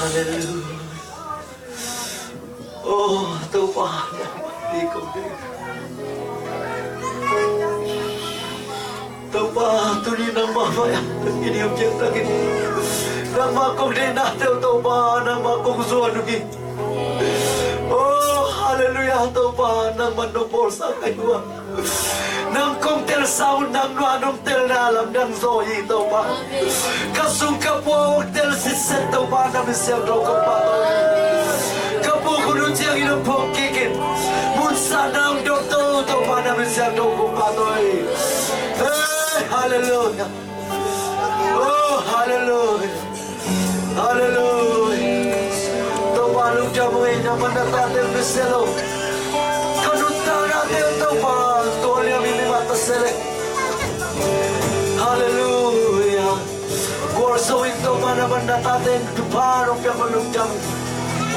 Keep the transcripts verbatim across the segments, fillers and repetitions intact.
Hallelujah. Oh, Topa, i kong deih. Topa, tuni nangmah mah a i ding uh ciangtakin nangmah kong deihnate uh, Topa, nangmah kong zuan uh hi. Oh, hallelujah, Topa, nangmah nong bawlsa ka hi uh a, nang kong telsa uh, nang nuan hong telna lamdang zaw hi, Topa. Ka sung ka pua hong tel sitset, Topa, na min siangtho kong pahtawi. Ka puk hun uh ciangin hong phawk kik in, mun sangin hong dawmto, Topa, na min siangtho kong pahtawi. Hey, hallelujah. Oh, hallelujah. Hallelujah. Topa, lungdam ung ei, nangmah na tate mi se lo. Ka nuntaknate, Topa, tua liam in mi mah ta se leh. Hallelujah. Gualzo in, Topa, nangmah na tate thupha nong piak bang lungdam.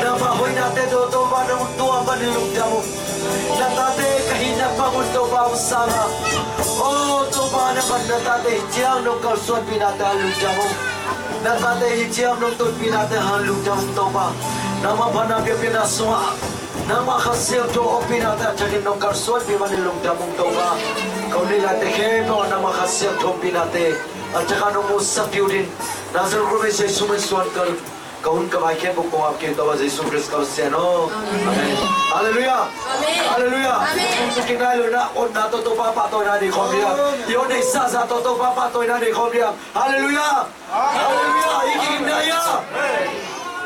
Nangmah hoihnate tawh, Topa, nong tuam bang lungdam ung. Na tate ka hihna bang un, Topa, hong sang a. Oh, Topa, nangmah na tate hih ciang nong kalsuanpihnate hang lungdam ung. Na tate hih ciang nong tunpihnate hang lungdam ung, Topa. Nangmah phatna biakpiakna sungah nangmah Kha Siangtho hong pihnate a thakin nong kalsuanpih manin lungdam ung, Topa. Ka hun neihnate khempeuh ah nangmah Kha Siangtho hong pihnate a thakin nong musak ding uh in, Nazareth khua mi Jesu min suang kal ka hun ka vai khempeuh kong ap kei, Topa Jesu Khrist ka Pasian aw. Amen. Amen. Hallelujah. Amen. Hallelujah. Amen. Tung tuk kik nai lo in, otna tawh Topa pahtawina nei khawm ding a, i ot neih sasa tawh Topa pahtawina nei khawm ding a. Hallelujah. Hallelujah. I kik nai a,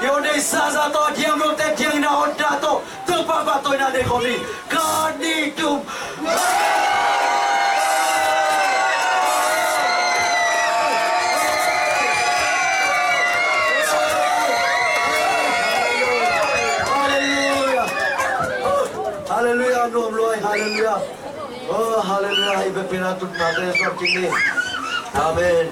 i ot neih sasa tawh a diang lote diang in, a otna tawh Topa pahtawina nei khawm ding. Khat, nih, thum. Hallelujah. Hallelujah, nuam luai, hallelujah. Oh, hallelujah, i biakpiakna tutnate suan kik ni. Amen.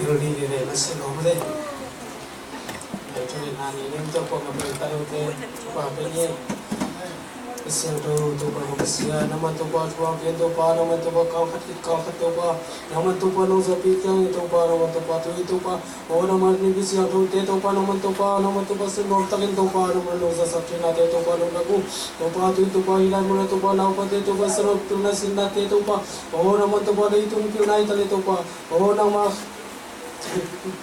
Bil ni ni le, na sin om le. Ai, tu ni na ni ni, to ko ma bil ta lo te, pa pe ni. Ka siangtho Topa, ka Pasian, nangmah Topa, thuak in Topa, nangmah Topa, kal khat khit kal khat Topa, nangmah Topa, nong zahpih ciangin Topa, nangmah Topa, tu in Topa, aw, nangmah mipi siangthote Topa, nangmah Topa, nangmah Topa, sin nuam takin Topa, nangmah nong zahsak theihna te Topa, nong lak uh Topa, tu in Topa, hih lai mun ah Topa, naupangte Topa, sanggam pilna sinnate Topa, aw, nangmah Topa, leitung pilna hi ta le Topa, aw, nangmah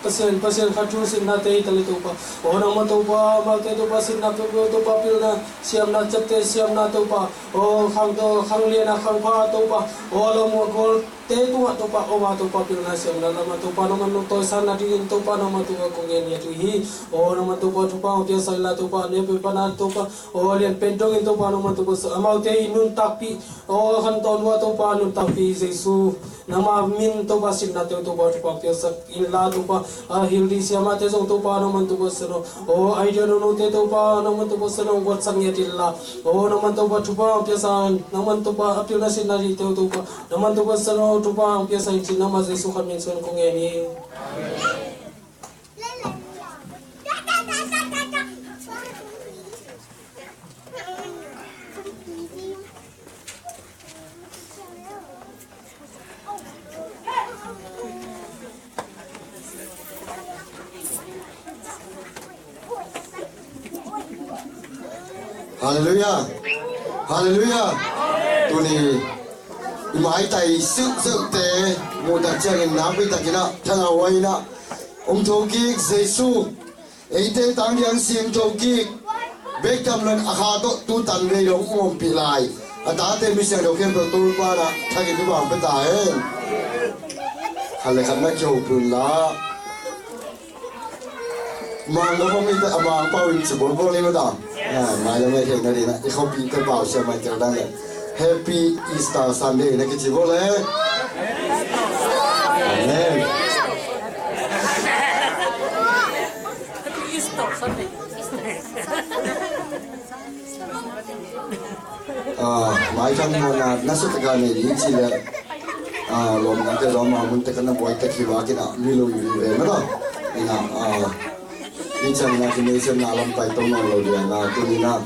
Pasian, Pasian khat thu sinnate hi ta le Topa. Aw, nangmah Topa, amaute Topa sinna peuhpeuh Topa pilna, siamna, ciapteh siamna Topa. Aw, khang to, khang lian a, khang pha Topa. Aw, lam uh a gualte Topa. Topa, aw ma Topa, pilna siamna lama Topa, nangman nong tawisang nadingin Topa, nangman Topa kong ngen hi. Aw nangman Topa, thupha hong piaksak inla Topa, a lianpen pana Topa, aw a lianpen dongin Topa, nangman Topa amaute i nuntakpih, aw a khantawn uh ah Topa nuntakpih Jesu, nangma min Topa, sitnate uh Topa, thupha hong piaksak inla Topa, a hilh ding siamahte zong Topa, nangman Topa Pasian aw, aw a idea nonote Topa, nangman Topa Pasian aw, guatsak ngiat inla, aw nangman Topa, thupha hong piaksak, nangman Topa, a pilna sitna dingte uh Topa, nangman Topa Pasian aw, thupha hong piaksak in ci, nangma Jesu khat min suang kong ngen hi. Halleluiah. Halleluiah. Tuni i maitai siuhsiuhte muhtak ciangin nakpi takin ah thangau huai in ah hong thokik Jesu, eite tang diang si hong thokik. Bek tham lo in a kha tawh tu tan vei lo hong ompih lai. A tate, mi siangtho khempeuh Topa in ah thakin thupha hong pia ta hen. Khat le khat na kihopih unla. Mang lo mong ite a mang pau in ci bawlbawl ni mata. Ngai lo ngai thei na ding na i khuapite pau sia mai tel dang le Happy Easter Sunday na kici bawl le. Amen. Ah, mai khang mawhna na sut taka nei ding ci le, ah, lawmnate lawm a munte kan na buai tak hi vakin ah mi lo in ve mata. Ina, ah, ni ciang na ki nei sem na lam pai tong nawn lo dia na tuni na.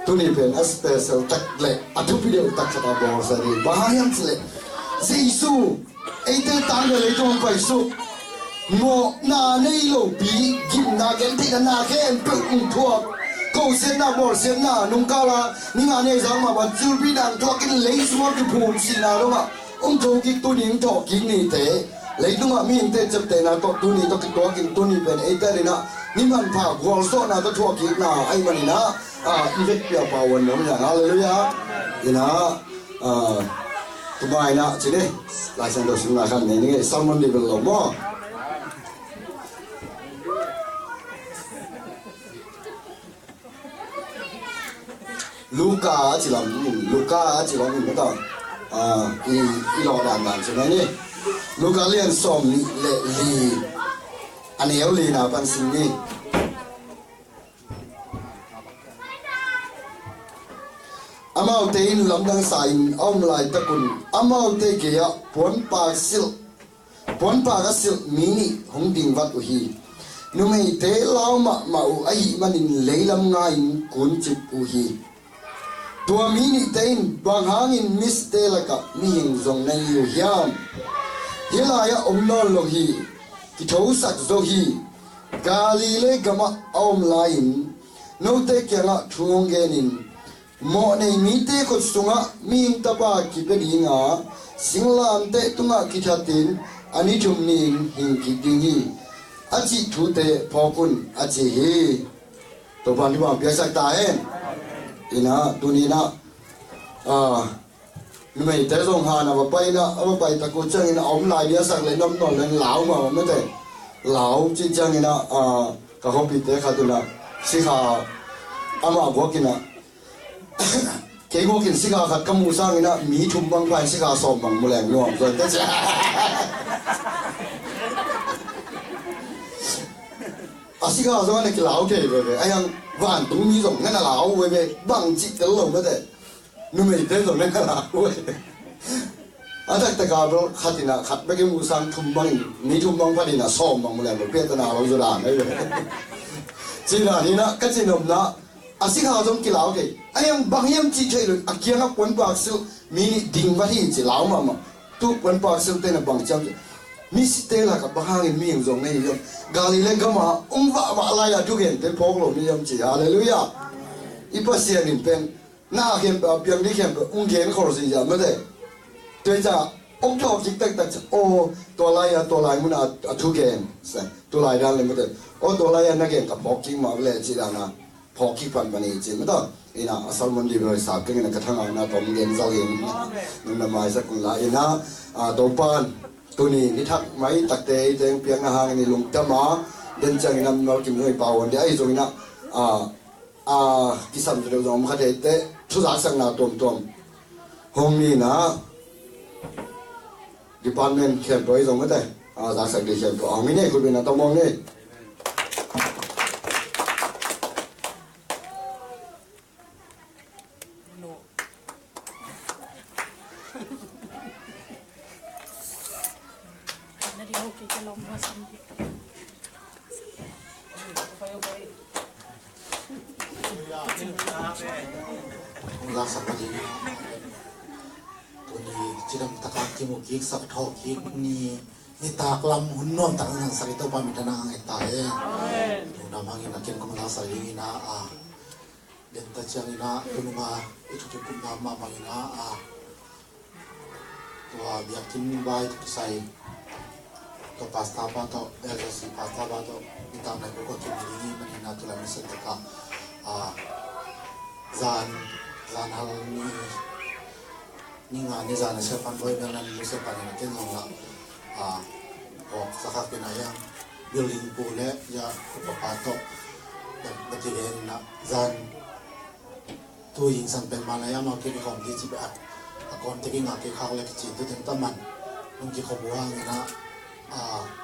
Tuni pen a special tak le a thupi deuh tak khat a bawlsa ding. Bang hang hiam ci le Jesu eite tang le leitung hong paisuk. Mawhna nei lopi, gimna gentheihna na khempeuh hong thuak. Kosiatna, bawlsiatna, nungkala, ni nga nei zang mah bang, cilpi dang thuakin lei sungah kiphum sihna dongah hong thokik, tuni hong thawhkik nite. Leitungah mihingte ciaptehna tawh tuni tawh kituakin tuni pen eite adingin ah ni manpha gualzawhna tawh thuakkikna ahih manin ah, ah, i vekpi-a pau a nuam hi hang. Halleluiah. Ina, ah, tua mah ina ci ni. Lai Siangtho simna khat nei ning ei, sermon ding bel lo maw. Luka a ci lam in, Luka a ci lam in mata. Ah, i, i lawh dandan ci mai ni. Luka lian sawm nih le li, a neu lina pan sim ni. Amaute in lamdang sa-in a om laitakun amaute gei-ah puanpak silh, puanpak a silh mi nih hong dingvat uh hi. Numeite lau mahmah uh ahih manin leilam nga-in kuncip uh hi. Tua mi nihte in bang hangin misite lakah mihing zong na hi uh hiam? Hih lai-ah om nawn lo hi. Kithosak zo hi. Galilee gamah a om lai-in note kiangah thu hong genin, mawhnei mite khut sungah mihing tapa kipia dinga singlamteh tungah kithatin a ni thum ni-in hing kik ding hi, a cih thute phawk un, a ci hi. Topa'n thupha piaksak ta hen. Ina, tuni-in ah, ah, numeite zong han a va pai-in ah, a va pai tak uh ciangin a om lai diasak le nuam nawn leng lau mah mate. Lau cih ciangin ah, ah, ka khuapite khat un ah sikha amah guakin ah, kei guakin sikha khat ka muh sangin ah mi thum bang pha-in sikha sawm bang mu leng nuam zaw ka ci. A sikha zong a na kilau thei veve, a hiang vantung mi zong na na lau veve, bang cih tel lo mate. Numeite zong na na lau veve. A taktak a bel khat in ah khat bek i muh sang thum bangin, mi thum bang pha-in ah sawm bang mu leng bel piatana lo zaw dan ahi ve. Cih dan in ah ka cih nopna, a sikha zong kilau thei. A hiang bang hiam cih thei lo, a kiangah puanpak silh mi nih dingvat hi ci lau mahmah. Tu puanpak silhte na bang ciam ci. Misite lakah bang hangin mihing zong na hi hiam? Galilee gamah hong vahvah lai-a thugente phawk lo na hi hiam ci. Halleluiah. I Pasian in pen na khempeuh a piang ding khempeuh hong genkhol ziahziah mate. Tua hi ciangah hong thawhkik taktak ciang, aw, tua lai-a tua lai munah a thugen, tua lai dan le mate. Aw, tua lai-a na gen ka phawkkik mah leh cih dan a phawkkik panpan hi ci mate. Ina a sermon delivery sa keng ina ka thangahna tawm gen zo in nang na maisak kong la ina, a, Topan tuni ni thak mai takte i teng piakna hangin i lungtama den ciang ina mal kim zong i pau hon dia i zong ina, a, a, kisam zong om kha tete thu zaksakna tuamtuam hong ni ina department khempeuh i zong mate, a, zaksak ding khempeuh a hong ni nei khut ina tawm hong ni. Laksak pah ding. Tuni cidam taka kimu kik sak thawh kik ni, nitak lam hun nuam tak nang sak i Topa min thanah hong et ta hen. Lungdam hangin a ken kong laksak ding ina, a, den ta ciang ina tununga i thukim kumna mahmah ina, a, tua biakinn vai tuk kisai tua pastor pa tawh, L C C pastor pa tawh nitak nai ko ka kim ding i manina tulam ni sen taka, a, zan, zan hal ni, ni nga ni zan a siapan bawi bel nan lu siapan ina ken zong la, a, kawk sakak ina yang building pu le ya upa pa tawh na, na ti ve ina zan tu hing sang pen mah lai amau kei kong di ci bek a, a kawm te kei ngak kei khak le kici tu teng ta man nong kikhop uh hang ina, a,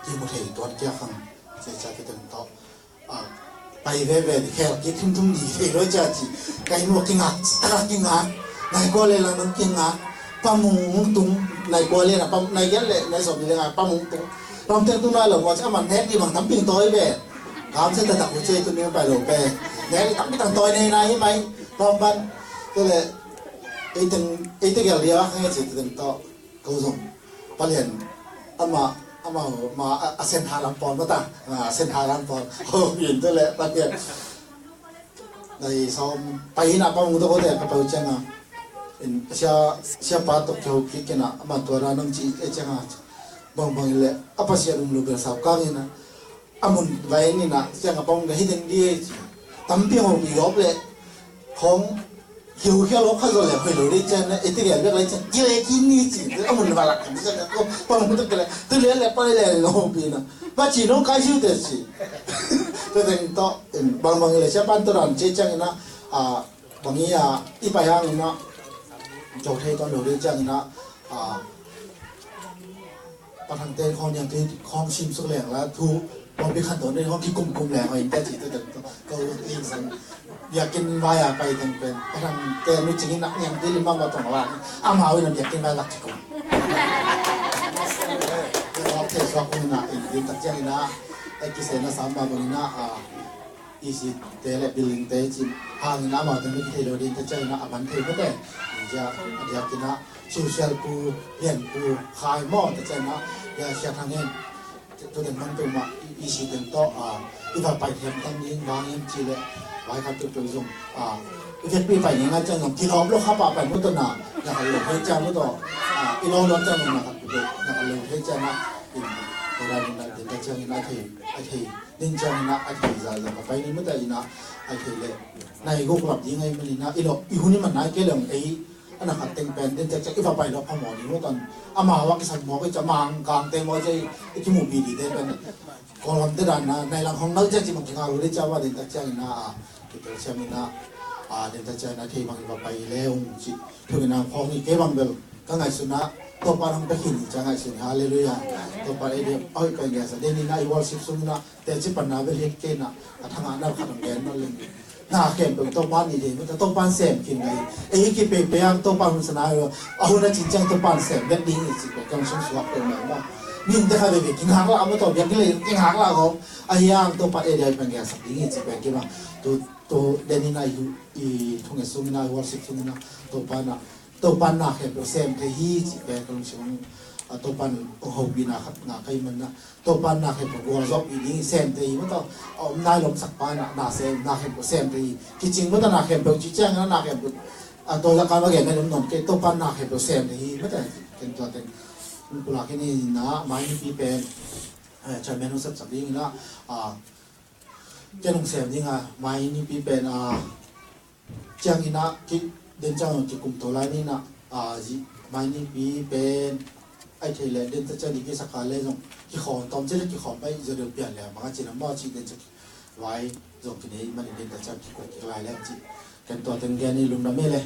kimu thei tuan kia khang ci cia tu teng tawh, a, pai veve di khel kik thimthum di thei loi cia ci. Kai nuak kingak, taka kingak, nai kua le lang nong kingak, pamung tung, nai kua le na pam, nai giat le nai sawm di le ngai pamung tung. Lam teng tung nai lo ngua cia man nek di bang tam ping tawi ve. Kam se ta tak uh cia tu ni pai lo pe. Nek di tam ping tang tawi nei nai hi mai. Pampan. Tule, eiteng, eite gel dia ngai ci teng tawh ko zong palian ama, ama ma a, a sen ha lam pawl mata, a sen ha lam pawl ho yin tule palian. Nai sawm pai ina pamung tawh ko te ka pau cianga in sia, sia pa tawh kiho kik kena ama tua ra nang ci e cianga bang bang le a Pasian um lu bel sau kang ina a mun vai ni na ciang a pawng ka hi ding di e ci. Tampi hong i gawp le hong hiu hial hong kha zo le hoi lo di ciang na e ti gel bek lai ciang ki le ki ni ci. A mun va lak kan ciang ko pawng tu ke le tu le le pa le le lo pi na ba ci nong kai siu te ci. Tu teng to bang bang le sia pan to ran ci ciang na a bang i a i pa yang na jo thei to lo di ciang na a Pathangte khawng niangtui khawng sim suk leng la thu pawlpi khanto nih khawng kikum kum leng a innte ci te ko ling sang biakinn vai a pai teng pen Pathangte nu cingin nak niangtui lim mama tong la amau in a biakinn vai lak kikum. Suak thei suak kum ina in lim tak ciang ina e kisena sam ba bang ina a E C te le building te cin hangin amau te mi thei lo ding te ciang ina a man thei mate. India a diak ina social pu lian pu khai maw te ciang ina ya sia thang in tu den man tu ma E C den to a i va pai thiam tam ding bang in ci le vai khat tu tu zong a i vet pi pai ni nga ciang zong kilawm lo kha pa pai mu to na na ka lo thei ciang mu to a i lo lo ciang na ka tu na ka lo thei ciang na in ko da ni na den te ciang ina thei a thei Nin ciang ina a thei zaza ka pai ni mata ina a thei le nai guk lap ding ai man ina i lo i hun i man nai ke leng ei ana khat teng pen den cek cek i va pai lo phamawh ni mata ama wa kisan mawh i ca mang kang te mawh i ca i kimu pi di te pen Kawlgam te dan na nai lang hong nal cek ci mang kinga lu de ca wa den tak ciang ina a kitel ciang ina a den tak ciang ina thei mang i va pai le ung ci thu ina khawng i ke bang bel Ka ngaihsutna Topa nang pia khin hi cia ngaihsun hi. Halleluiah. Topa ei ding a hoih pen ngiasa den ina i worship sung ina teci panna bel hi kei na a thangahna khat ang gen nawn ling. Na khempeuh Topa ni ding mata Topa sem khin ngai. Ei kipeipei ang Topa hun sana hi lo a hun a cin ciang Topa sem vet ding hi ci peuh kang sung suak peuh mai ma. Nin te kha veve kingak la a mata biak ni le kingak la gong a hi ang Topa ei ding a hoih pen ngiasa ding hi ci peuh kima. Tu tu den ina i thunget sung ina i worship sung ina Topa na Topan na khempeuh sem thei hi cih pen ka lungsim ah Topan hong hopihna khat ngah ka hih manin ah Topan na khempeuh gualzawhpih ding sem thei hi. Mata a om nai lomsak pa in ah na sem na khempeuh sem thei hi. Kicing mata na khempeuh cih ciangin ah na khempeuh a tawlak kan va gen na lum nawn kei Topan na khempeuh sem thei hi. Mata ken tua teng pulak in ah mai nipi pen chairman hong sepsak ding in ah Ken hong sem ding a mai nipi pen a Ciangin ah ki den ciang kikum to lai ni nah, a, zi mai ni pi pen ai thei le den ta ciang ni ki sakha le zong kikhawm tawm ci le kikhawm pai zo deuh pian le mah ci na maw ci den ciang vai zong kinei mah ni den ta ciang kikum kik lai le ci. Ken tua teng gen ni lum na me le.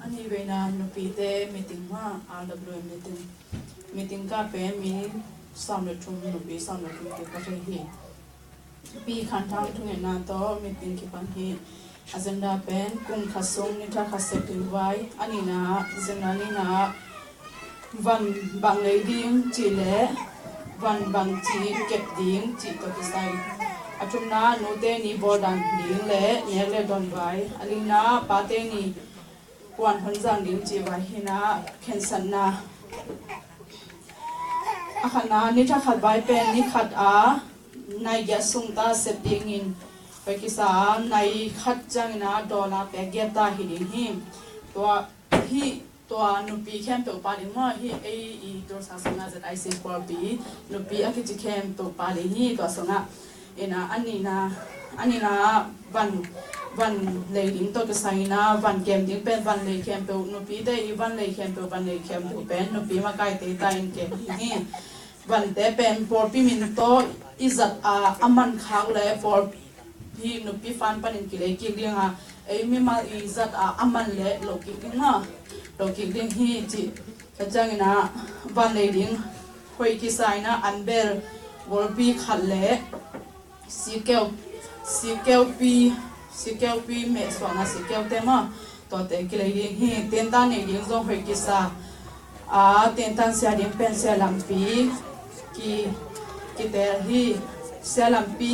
A nih veina nupite meeting mah, R W M meeting. Meeting ka pen mi sawm le thum, nupi sawm le thum te ka thei hi. Pi Khan Thang thungetna tawh meeting kipan hi. Agenda pen kum khat sung ni tha khat sep ding vai. A nihna, agenda nihna ah van bang lei ding cih le van bang ci kep ding cih tawh kisai. A thumna nute ni bawldan ding le nek le dawn vai. A lina pate ni kuan hon zang ding cih vai hi nah, khensatna. A khatna ni tha khat vai pen ni khat a nai giat sung ta sep dingin pai kisa a, nai khat ciangin a dollar pek giat ta hi ding hi. Tua hi, tua nupi khempeuh pa ding maw hi, ei i tul sang sungah Z I C pawlpi nupi a kici khempeuh pa ding hi. Tua sungah ina a nihna, a nihna van, van lei ding tawh kisai ina van kem ding pen van lei khempeuh nupite i van lei khempeuh, van lei khempeuh pen nupi makaite ta in kem ding hi. Vante pen pawlpi min tawh i zat a, a man khak le pawlpi nupi fan panin kilei kik ding a, ei mimal i zat a, a man le lo kik ding a, lo kik ding hi cih. Ka ciangin a van lei ding hoih kisa ina an bel golpi khat le sikeu, sikeupi, sikeupi mehsuahna sikeu te maw, tuate kilei ding hi. Tentan nei ding zong hoih kisa a, tentan sia ding pen sia lampi ki, kitel hi. Sia lampi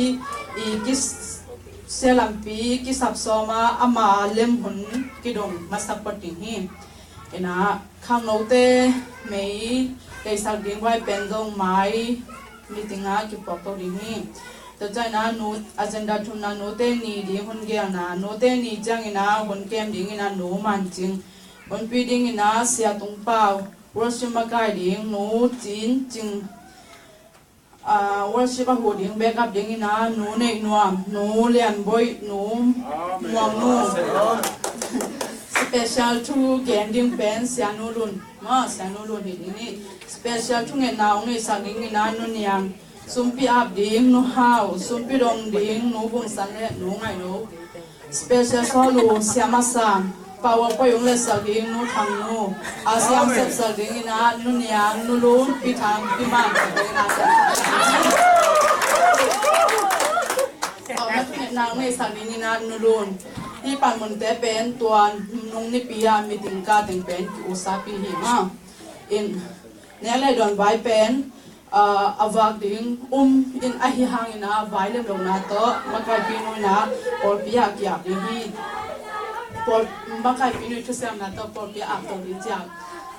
i ki, sia lampi kisap sawm a, ama lem hun kidong masak pawt ding hi. Ina khangnote mei teisak ding vai pen zong mai meeting a kipuak to ding hi. Tua ciangin a nu, agenda thumna nute ni ding hun gelna, nute ni ciangin a hun kem dingin a nu Mancing, hunpi dingin a sia Tung Pau, worship makai ding nu Cin Cing, ah, worship a huh ding backup dingin a nu Neih Nuam, nu Lian Boih, nu Muang Nu. Special thu gen ding pen sia Nu Lun maw, sia Nu Lun hi ding hi. Special thungetna hong neisak dingin a nu Niang, sumpi ap ding nu Hau, sumpi dong ding nu Bung San le nu Ngaih Lo. Special sawlu siam a sang, power point hong letsak ding nu Thang Nu, a siam sepsak dingin a nu Niang, nu Lun, pi Thang, pi Man. Tawmna thungetna hong neisak dingin a nu Lun. Hih panmunte pen tua nung nipi a meeting ka teng pen ki-usapi hi maw. In nek le dawn vai pen, ah, a vak ding um in ahi hangin a vai lemlohna tawh makaipi nu in a pawlpi ah ki-ap ding hi. Pawl, makaipi nu thusiamna tawh pawlpi ah ap to ding ciang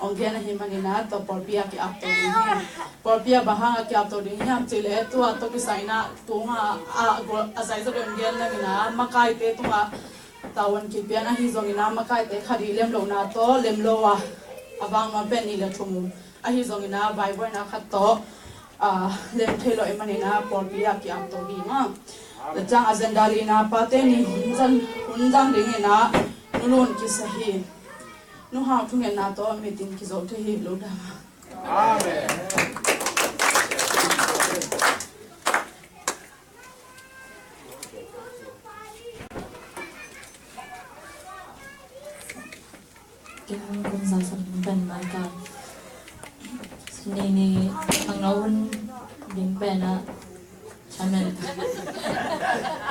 hong gen ahi manin a tua pawlpi ah ki-ap to ding hi. Pawlpi ah bang hang a ki-ap to ding hiam cih leh tua tawh kisai in a tunga a, a zai zaw deuh in gen leng in a makaite tungah tavuan kipian ahi zongin a makaite khat i lemlohna tawh lemlo a, a vak nuam pen nih le thum um ahi zongin a vaivuaina khat tawh, ah, lem thei lo ahih manin a pawlpi ah ki-ap to hi maw. Tua ciang agenda lina pate ni hun zang, hun zang dingin a nu Lun kisa hi. Nu Hau thungetna tawh meeting kizo thei hi lo dam. Amen. Ken kum za sak ding pen mai ka. Ni ni khangno hun ding pen a chairman.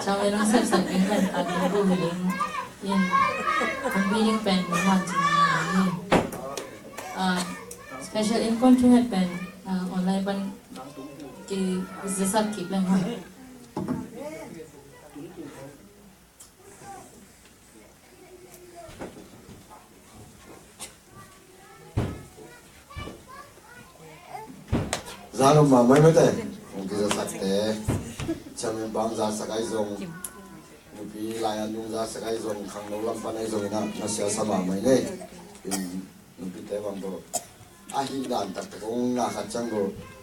Chairman hong sepsak ding pen a ding bu hi ding. In hun bi ding pen mai man cing ni. Ah, special in kon thunget pen, ah, online pan ki zasak kik leng. Zalum mahmah mete, hong kizasakte, chairman bang zasak ai zong, nupi lai-an nung zasak ai zong, khangno lam pan ai zong in a, na siasa mahmah ne. In nupite bang bo. A hi dan taktak hong na khat ciang bo.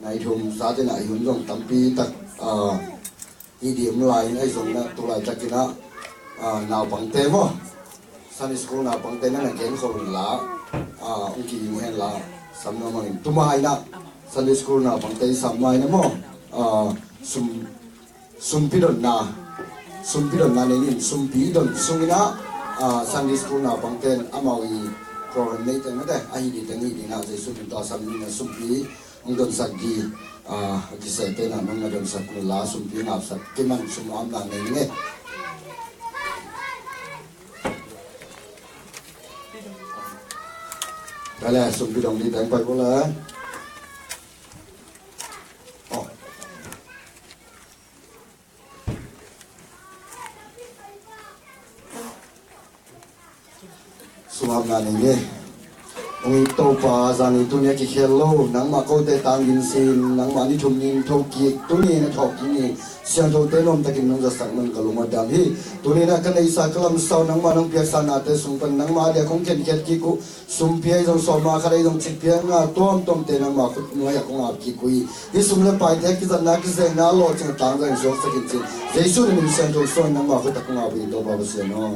Nai thum sa te na i hun zong tampi tak, ah, i dim lai in ahi zong na tu lai takin ah, ah, naupangte maw, Sunday school naupangte na na gen khol un la, ah, ung ki ing hen la, sam na mangin tuma ina Sunday school naupangte i sam mai na maw, ah, sum sumpi donna, sumpi donna nei in sumpi don sungina, ah, Sunday school naupangten amau i program nei teng mate ahi di teng hi dina Jesu min tawh sam nina sumpi hong donsak di, ah, a kiseh tena nong na donsak nula sumpi ngapsak kiman sum amna nei nge. Kale sumpi dong di teng pai bula. Oh. Sumapna nei nge. Ui Topa, zani tunia kikhel lo nangmah kote tangin sin, nangmah ni thum nin thokik tuni na thawk kini siangthote nuamtakin nong zasak nong ka lungdam hi. Tuni na ka neisa ka lamsau nangmah nong piaksa nate sung pan nangmah a dia kong khenkhet kik uh. Sumpi ahi zong sawma khat ahi zong cikpi a nga tuamtuamte nangmah khut nuai a kong ap kik uh hi. Hih sum le paite kizatna kizengna a lawhcing a tangzang in suaksak in cin Jesu na min siangtho suangin nangmah khut a kong ap uh hi Topa Pasian aw.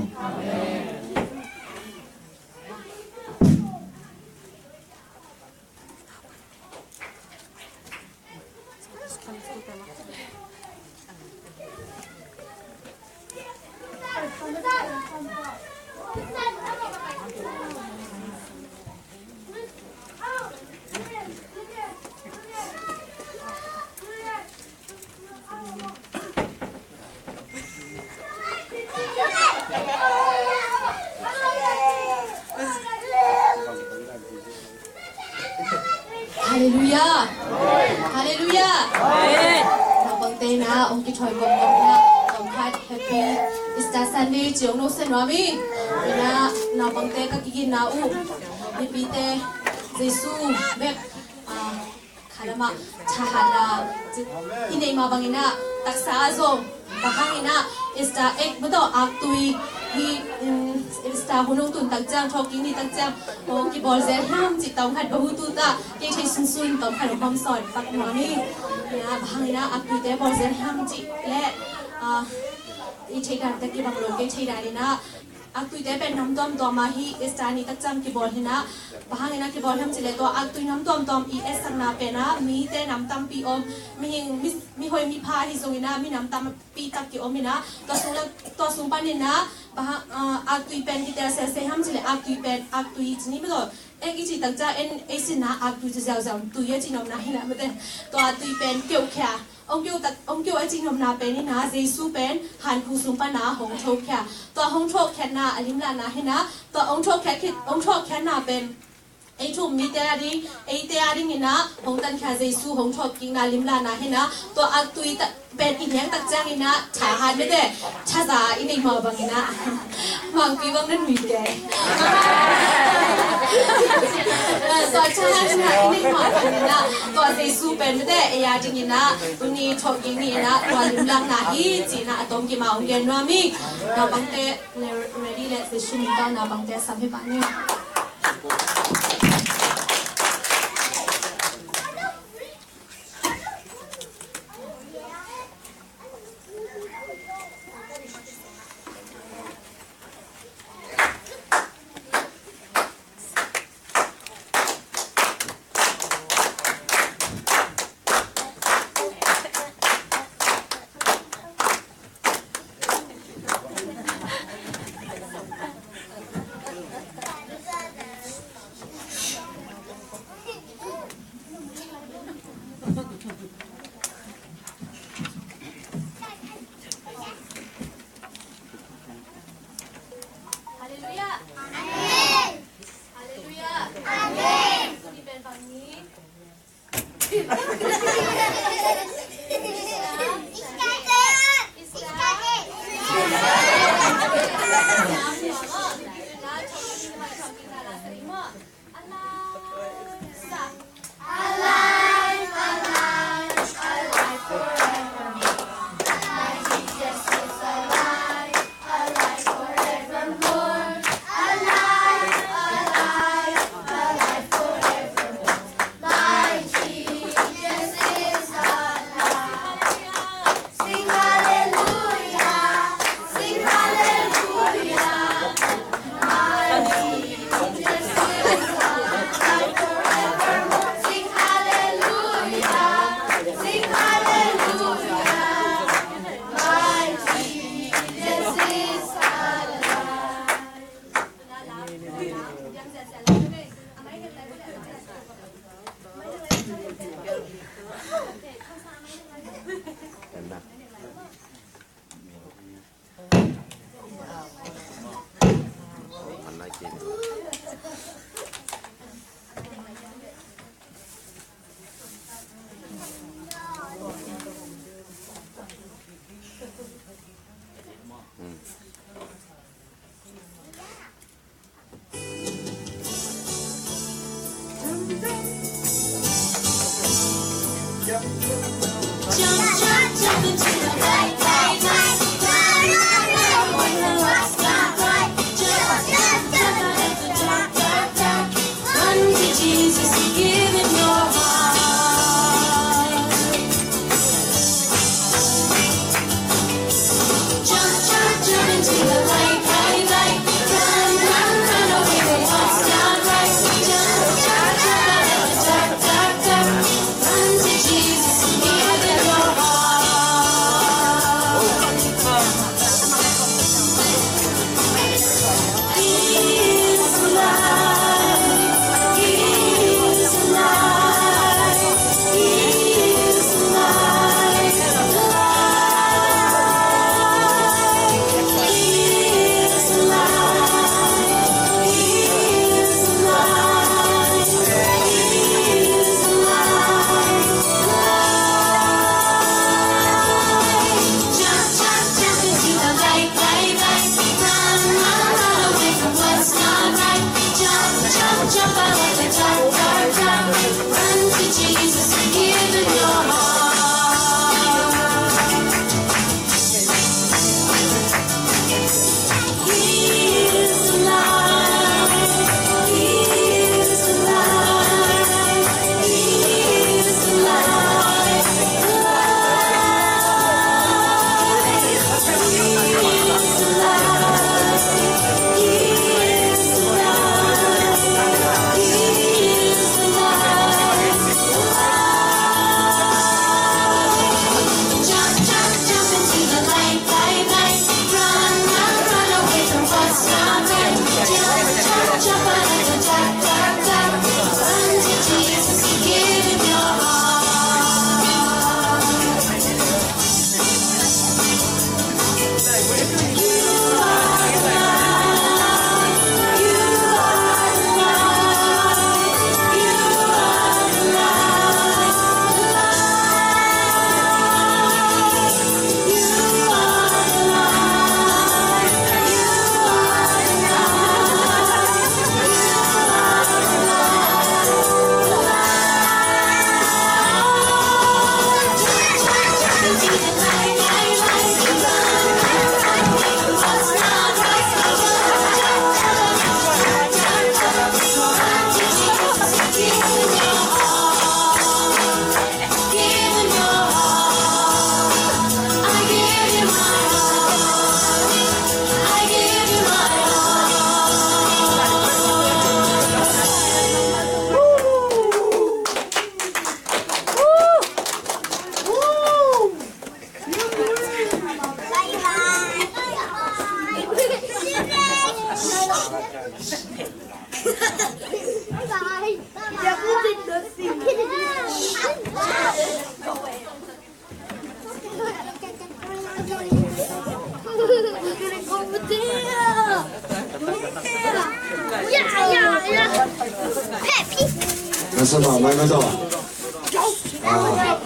Halleluiah. Halleluiah. Naupangte na hong kithawi gomgom na, tawmkhat Happy Easter Sunday ci hong nosia nuam hi. Ina naupangte ka kigin na uh, mipite Jesu bek, ah, khalamah thahatna i neih mah bangin ah taksa ah zong bang hangin ah Easter egg mataw aktui hi, um, Easter hun hong tun tak ciang thawhkik ni tak ciang hong kibawl zel hiam cih tawmkhat bang hong tut ah kei thei sunsun tawmkhat hong hawm sawn tak nuam hi. Ina bang hangin ah aktuite bawl zel hiam cih le, ah, i thei dan tak kibang lo kei thei dan in ah aktuite pen nam tuamtuam ah hi Easter ni tak ciang kibawl hi na. Bang hangin ah kibawl hiam cih leh tua aktui nam tuamtuam i etsakna pen ah mite nam tampi om, mihing, mi, mihoi mipha ahi zongin ah minam tampi tak ki om hi na. Tua sung le, tua sung panin ah bang hang, ah, aktui pen kitel sese hiam cih leh aktui pen aktui ci ni mataw. Ek i cih tak ciang en ei sinna aktui ci ziauziau tui a cih nopna hi na mate. Tua aktui pen keuhkhia Ong keu tak, ong keu a cih nopna pen hi na, Jesu pen hankhu sung pana hong thokhia. Tua hong thohkhiatna a limlahna hi na, tua ong thohkhiat khit, ong thohkhiatna pen ei thu um mite a ding, eite a ding hi na, hong tankhia Jesu hong thohkikna limlahna hi na, tua aktui pen i niang tak ciangin a thahat mite, thaza i neih mawh bangin a mangpi bang nan mi kei. Tua ciang a, i neih mah bangin ah, tua Jesu pen mite ei a dingin ah tuni thawhkik ni-in ah tua limlakna hi ci-in ah a tomkim a hong gen nuam hi. Naupangte, ready leh Jesu min tawh naupangte sam hi pah ni. Halleluiah. Amen. Halleluiah. Amen. Ni pen bang ni. Nasa mahmah na tawh. Ah.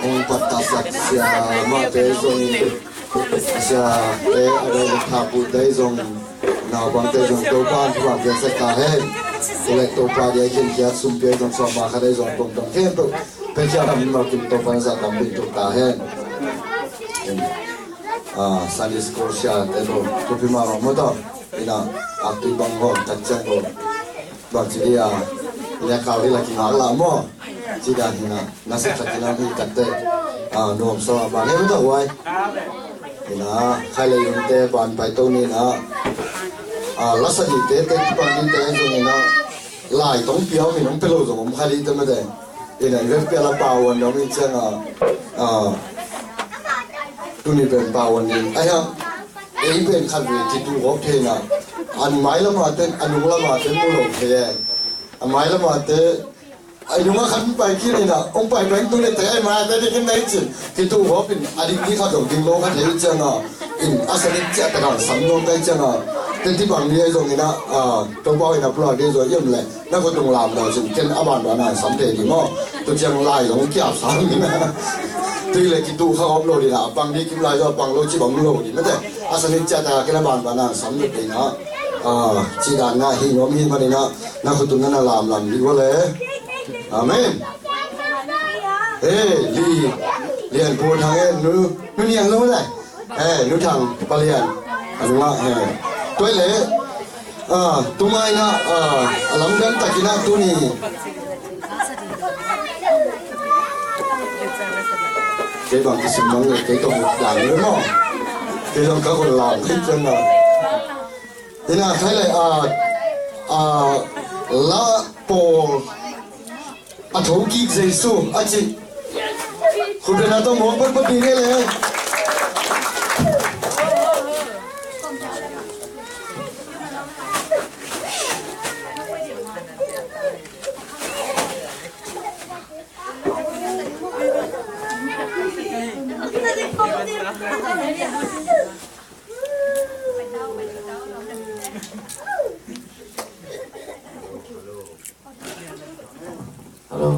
Hong pattasak sia mahte zong, siate a dai le thapute zong, naupangte zong Topa'n thupha piaksak ta hen. Ule Topa dia i khin kia sum pia zong sawm ma khat ei zong tongtong khempeuh pia kia lam in malkim Topa'n sa tam ding tuk ta hen. Ah, Sunday school siate lo thupi mahmah maw tawh. Ina, akpi bang hawm tak ciang lo. Bangci dia, ina kau hi la kingak la maw. Ci dan hi na, na sa tak ina hi tak te. Ah, nuam sa la ban hi ta huai. Ina, khai le yung te ban pai to ni na. Ah, la sa di te te bang di te zong ina. Lai tong piau mi nong pelo zong om khai di te ma te. Ina, i vet pia la pau an dong i ciang a. Ah, tuni pen pau an ding. Ai ha. Ei pen khat ve kitu gawp thei na. An mai lama ten, a nung lama ten mu lo thei e. A mai lama te, a nung a khat pai khin ina, ong pai pai tung le te, ai mai te ding in nei cin. Kitu gawp in, a ding ding khat dong ding lo khat thei ciang a. In, a sa dik ciat ta kan sam lo kai ciang a. Ten ti bang ni ai zong ina, a, tong pau ina pulak ding zong i om le. Na khutung lam lo cin ken a banban a sam thei ding maw. Tu ciang lai zong kiap sam ding a. Tui le kitu kha om lo ding a, a pang ding kim lai zong a pang lo ci bang lo ding mate. A sa ning ciat a ken a banban a sam thei ding a. Ah, ci dan na hi nuam hi ma ding a. Na khutung na na lam lam ding ua le. Amen. Eh, li, lian pu thang eh, nu, nu niang lo le. Eh, nu thang palian. A nunga, eh. Tuai le. Ah, tumai na, ah, a lamdang takin a tuni. Kei bang kisim bang le, kei tong dan le maw. Kei tong ka kon lam, kei tong na. Ina khai le, ah, ah, la pawl. A thokik Jesu a ci. Khutbetna tawh mawk patpat ding hi le. Hello.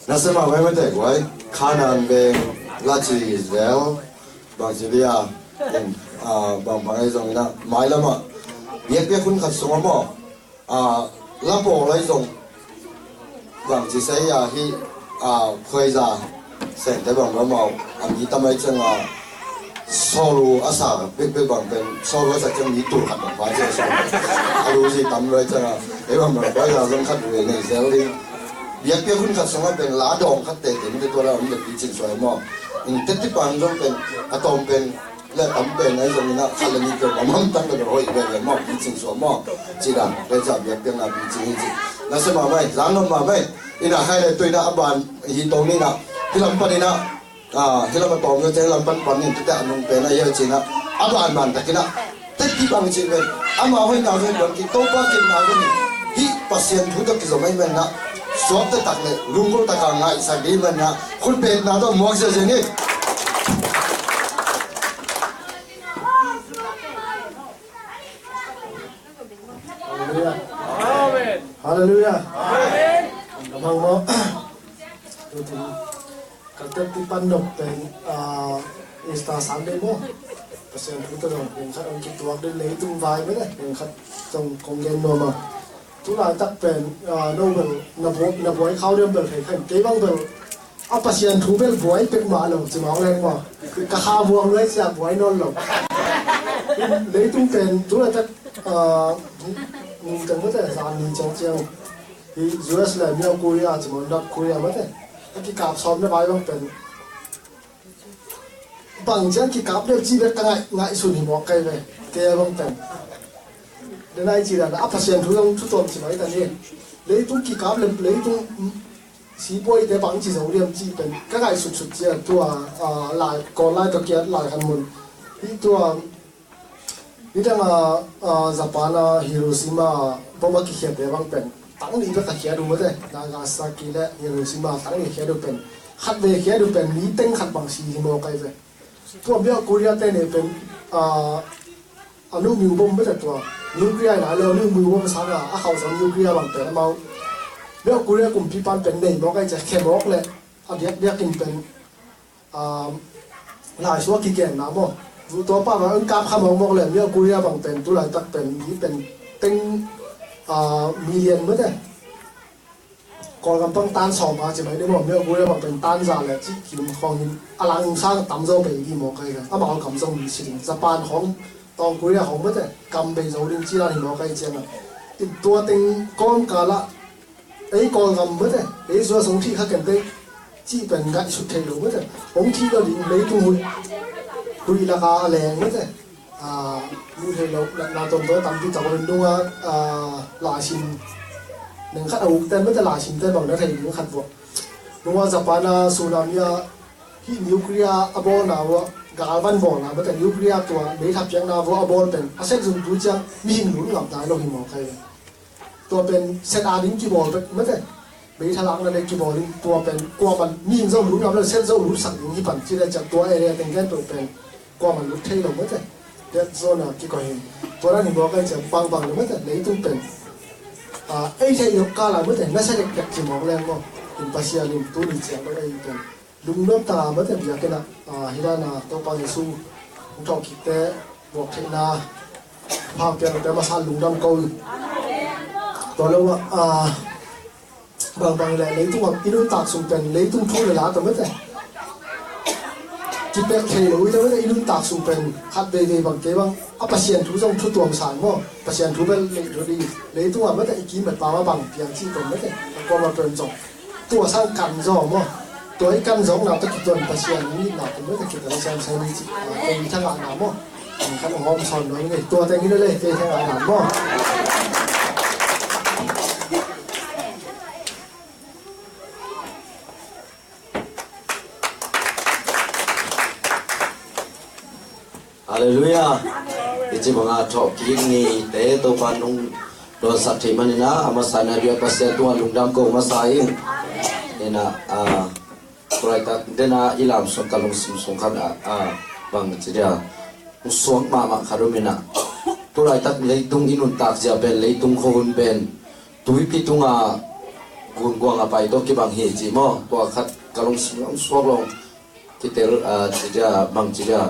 Nasem a vai mate guai, Khanan veng la ci zel, bang ci bia, in, ah, bang bang ai zong ina, mai lama, biak biak hun khat sung a maw, ah, la pawl ai zong, bang ci sai a hi, ah, khuaiza, sente bang bang maw, a mi tam ai ciang a, Solo a sa bekbek bang pen, solo a sa ciang mi tul khat bang pha ciang solo. A lu zi tam luai ciang a, ei bang bang pai la zong khat ve nei zel ding. Biak biak hun khat sung a pen la dawng khat tete mi te tua la om le picing suai maw. In tete pan zong pen, a tawm pen, le tam pen ai zong ina khat le ni pen bang mam tam le hoih ve ve maw, picing suai maw. Ci dan, le ca biak biak na picing hi ci. Na se ma mai, zang lam ma mai. Ina khai le tu ina a ban hi tong ni na. Hi lam pan ina. Ah, hi lam a tawm zaw ciang lam pan pan in tete a nung pen a hi a cina. A ban ban takin a. Teti bang cin pen. Ama hoihna zong ban ki Topa kinna zong hi Pasian thu tawh kizom ahi man na. Suakta tak le lungkul taka ngaihsak ding man na. Khut betna tawh muak ziazia ni. Halleluiah. Amen. Halleluiah. Amen. Ka mang maw. Tutin ka tep ti pan dok pen, ah, Easter Sunday maw. Pasian thu tawh dong pen khat ong kituak ding leitung vai mene pen khat tong kong gen nuam a. Tulaitak pen, ah, no bel na buai, na buai khau diam bel thei khan kei bang bel. A Pasian thu bel buai pek mah lo ci mah leng maw. Ka kha buang luai sia buai nawn lo. Leitung pen tulaitak, ah, nung teng mate zan ni ciang ciang hi U S le North Korea ci mah, North Korea mate. A kikap sawm na vai bang pen. Bang ciang kikap le ci bek ka ngai, ngaihsun hi mawk kai ve. Kei bang pen. Denai ci dan a Pasian thu zong thu tawm ci mai ta ni. Leitung kikap le leitung sipuaite bang ci zo diam cih pen ka ngaihsutsut ciang tua, a, lai, Kawl lai tawh kiat lai khat mun. Hih tua, nidang a, a, Japan a Hiroshima bom a kikhiatte bang pen tang nih bek a khiat uh mate. Nagasaki le Hiroshima tang nih khiat uh pen, khat vei khiat uh pen mi teng khat bang si hi mawk ai ve. Tua Myo Korea te nih pen, a, a numiu bom bek a tua. Nuclear na lo numiu bom sanga a khauh zong nuclear bang pen amau. Myo Korea kumpipan pen nei mawk ai cia khe mawk le a diakdiak in pen, a, lai suak kigen na maw. Tua pa bang kap kha mawk mawk le Myo Korea bang pen tu laitak pen mi pen teng, a, million mate. Kawlgam pang tan sawm a ci mai ni maw, Myo Korea bang pen tan za le cih kim khawng hin a lang sang tam zaw pen hi mawk ai ve. Amau kam zong mi si ding. Japan khawng, Tawng Korea khawng mate kam bei zo ding ci dan hi mawk ai ciang a. Tua teng kawmkal ah ei Kawlgam mate, ei suas hong thih kha kente cih pen ngaihsut thei lo mate. Hong thih lo ding leitung huih, huih lak a leng mate. A, mu thei lo, natna tuamtuam tampi tak om in nunga, a, laisim neng khat a ukte mate laisimte bang na thei ding khat vuah. Nunga Japan a tsunami a hih nuclear a bawlna vuah, galvan bawlna mate nuclear tua meitha piakna vuah a bawl pen a set zung tu ciang mihing lut ngam nai lo hi mawk ai. Tua pen set a ding kibawl bek mate. Meitha lakna ding kibawl ding tua pen kuaman mihing zong lut ngam lo, set zong lutsak ding hi pan ci le ciang tua area teng gen peuh pen kuaman lut thei lo mate. Dead zone a kikoih hi. Tua dan hi mawk ai ciang bangbang lo mate. Leitung pen, a, ei theih lo kal a mate. Nasa dekdek ci mawk leng maw. In Pasian in tuni ciang lo ei pen lungnuam taka mate biakinn ah, a, hi dan a Topa Jesu hong thawhkikte buak theihna phang piak lote masa lungdam ko. Tua lo ah, a, bangbang le leitung ah i nuntak sung pen leitung thu le la ta mate. Kipek thei lo i ta mate i nuntak sung pen khat veivei bang kei bang a Pasian thu zong thu tuam sa maw. Pasian thu bel lei thu di leitung ah mate i kim bet pa ma bang piang ci tuam mate. A kuama pen zong tua sang kan zaw maw. Tua i kan zawkna tawh kituan Pasian nitna tawh mate kituan siam sai ni ci. Kei mi thangahna maw. Kan hawm sawn nuam ni tua teng hi le kei thangahna maw. Halleluiah. I ci banga thawhkik nite Topa nong dawnsak thei maninah a masa na biak Pasian tungah lungdam ko masa in. Inah, a, tulaitak dena i lamsung ka lungsim sung khat ah, a, bang ci dia hong suak mahmah khat um inah. Tulaitak leitung i nuntak zia pen leitung khuahun pen tuipi tunga gunkuang a pai tawh kibang hi ci maw. Tua khat ka lungsim hong suak lo. Kitel, a, ci dia, bang ci dia.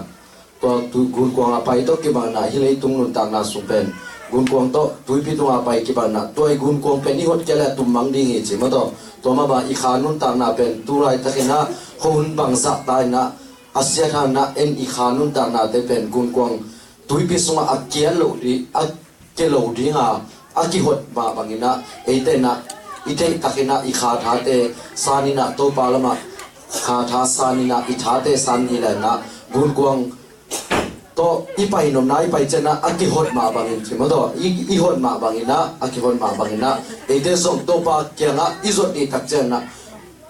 Tua tu gunkuang a pai tawh kibang na hi leitung nuntakna sung pen gunkuang tawh tuipi tunga pai kibang na tua i gunkuang pen i hot kia le a tummang ding hi ci maw tawh. Tua mah bang i kha nuntakna pen tu laitakinah khuahun bangzah ta inah a siathanah en i kha nuntaknate pen gunkuang tuipi sungah a kiat loh ding, a kia lo dinga a kihot mah banginah eite inah i theihtakinah i kha thate saninah Topa lamah kha tha saninah i thate san hi lenah gunkuang tawh i pai nopna i pai cianah a kihot mah bangin ci maw tawh i, i hot mah banginah a kihot mah banginah eite zong Topa kiangah i zot dihtak cianah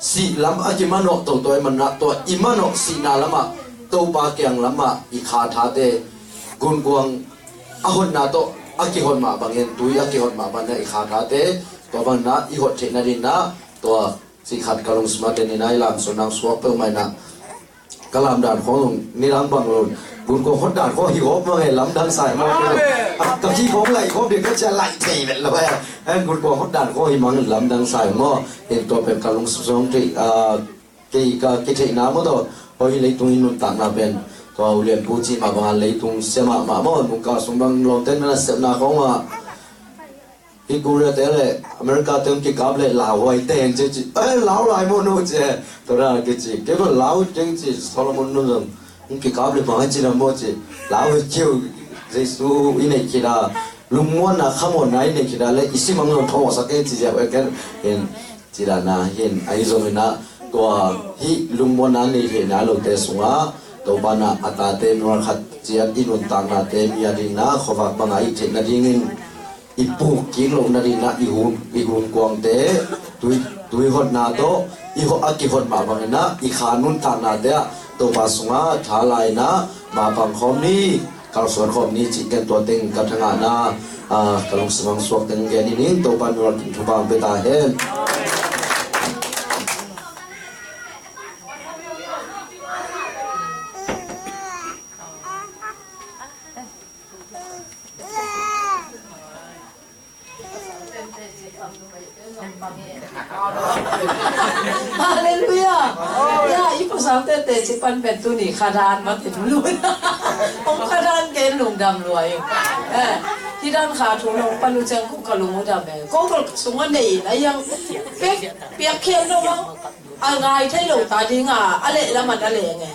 sih lam a kimanawh toto i manah tua i manawh sihna lamah Topa kiang lamah i kha thate gunkuang a hotna tawh a kihot mah bangin tui a kihot mah bangin i kha thate tua bangna i hot theih nadinah tua cih khat ka lungsim a teninah i lamsung nang suak peuhmah inah ka lamdan khawng nidang bang lo gunkuang hotdan khawng hi gawp mah nge lamdang sai mawk ka khi khawng laih khawng ding ka cia laih thei vet lo eh. Gunkuang hotdan khawng hi mang lamdang sai maw. Hin tua pen ka lungsim sung thei, a, kei ka kitheihna maw tawh hoi leitung i nuntakna pen tua ulianpu cih mah banga leitung sia mahmah maw. Nungka sung bang lawmte na sepna khawng mah i Korea te le America te hong kikap le lauhuai te hen ci ci eh lau lai maw no ci eh. Tua na kici kei maw lau keng ci Solomon no zong hong kikap le bang a ci na maw ci lau hi kiu. Jesu i neih khit a lungmuanna khamuanna i neih khit a le i simang zong thawngawsak kei ci ziau eh ken. Hin Ci dana hin ahi zongin ah tua hih lungmuanna nei theihna lote sungah Topa na a tate mi khat ciat i nuntaknate mi a dingin ah khuavak banga i theih nadingin i puk kik loh nadingin ah i hun, i hun kuangte tui Tui hotna tawh i hot, a kihot mah bangin ah i kha nuntaknate ah Topa sungah tha la-in ah mapang khawm ni, kalsuan khawm ni cih ken tua teng ka thangahna, ah, ka lungsim hong suak teng gen ning. Topa in thupha hong pia ta hen. Halleluiah. Ya, i pasal tete ci pan pen tuni khadan ma pen lun. Om khadan ken lungdam lua ing. Eh, hi dan kha thu nong pan uh ciang ko ka lung uh dam e. Ko ka sung a nei na yang pek piak khian nong a ngai thei lo ta ding a, a leh lam an a leh nge.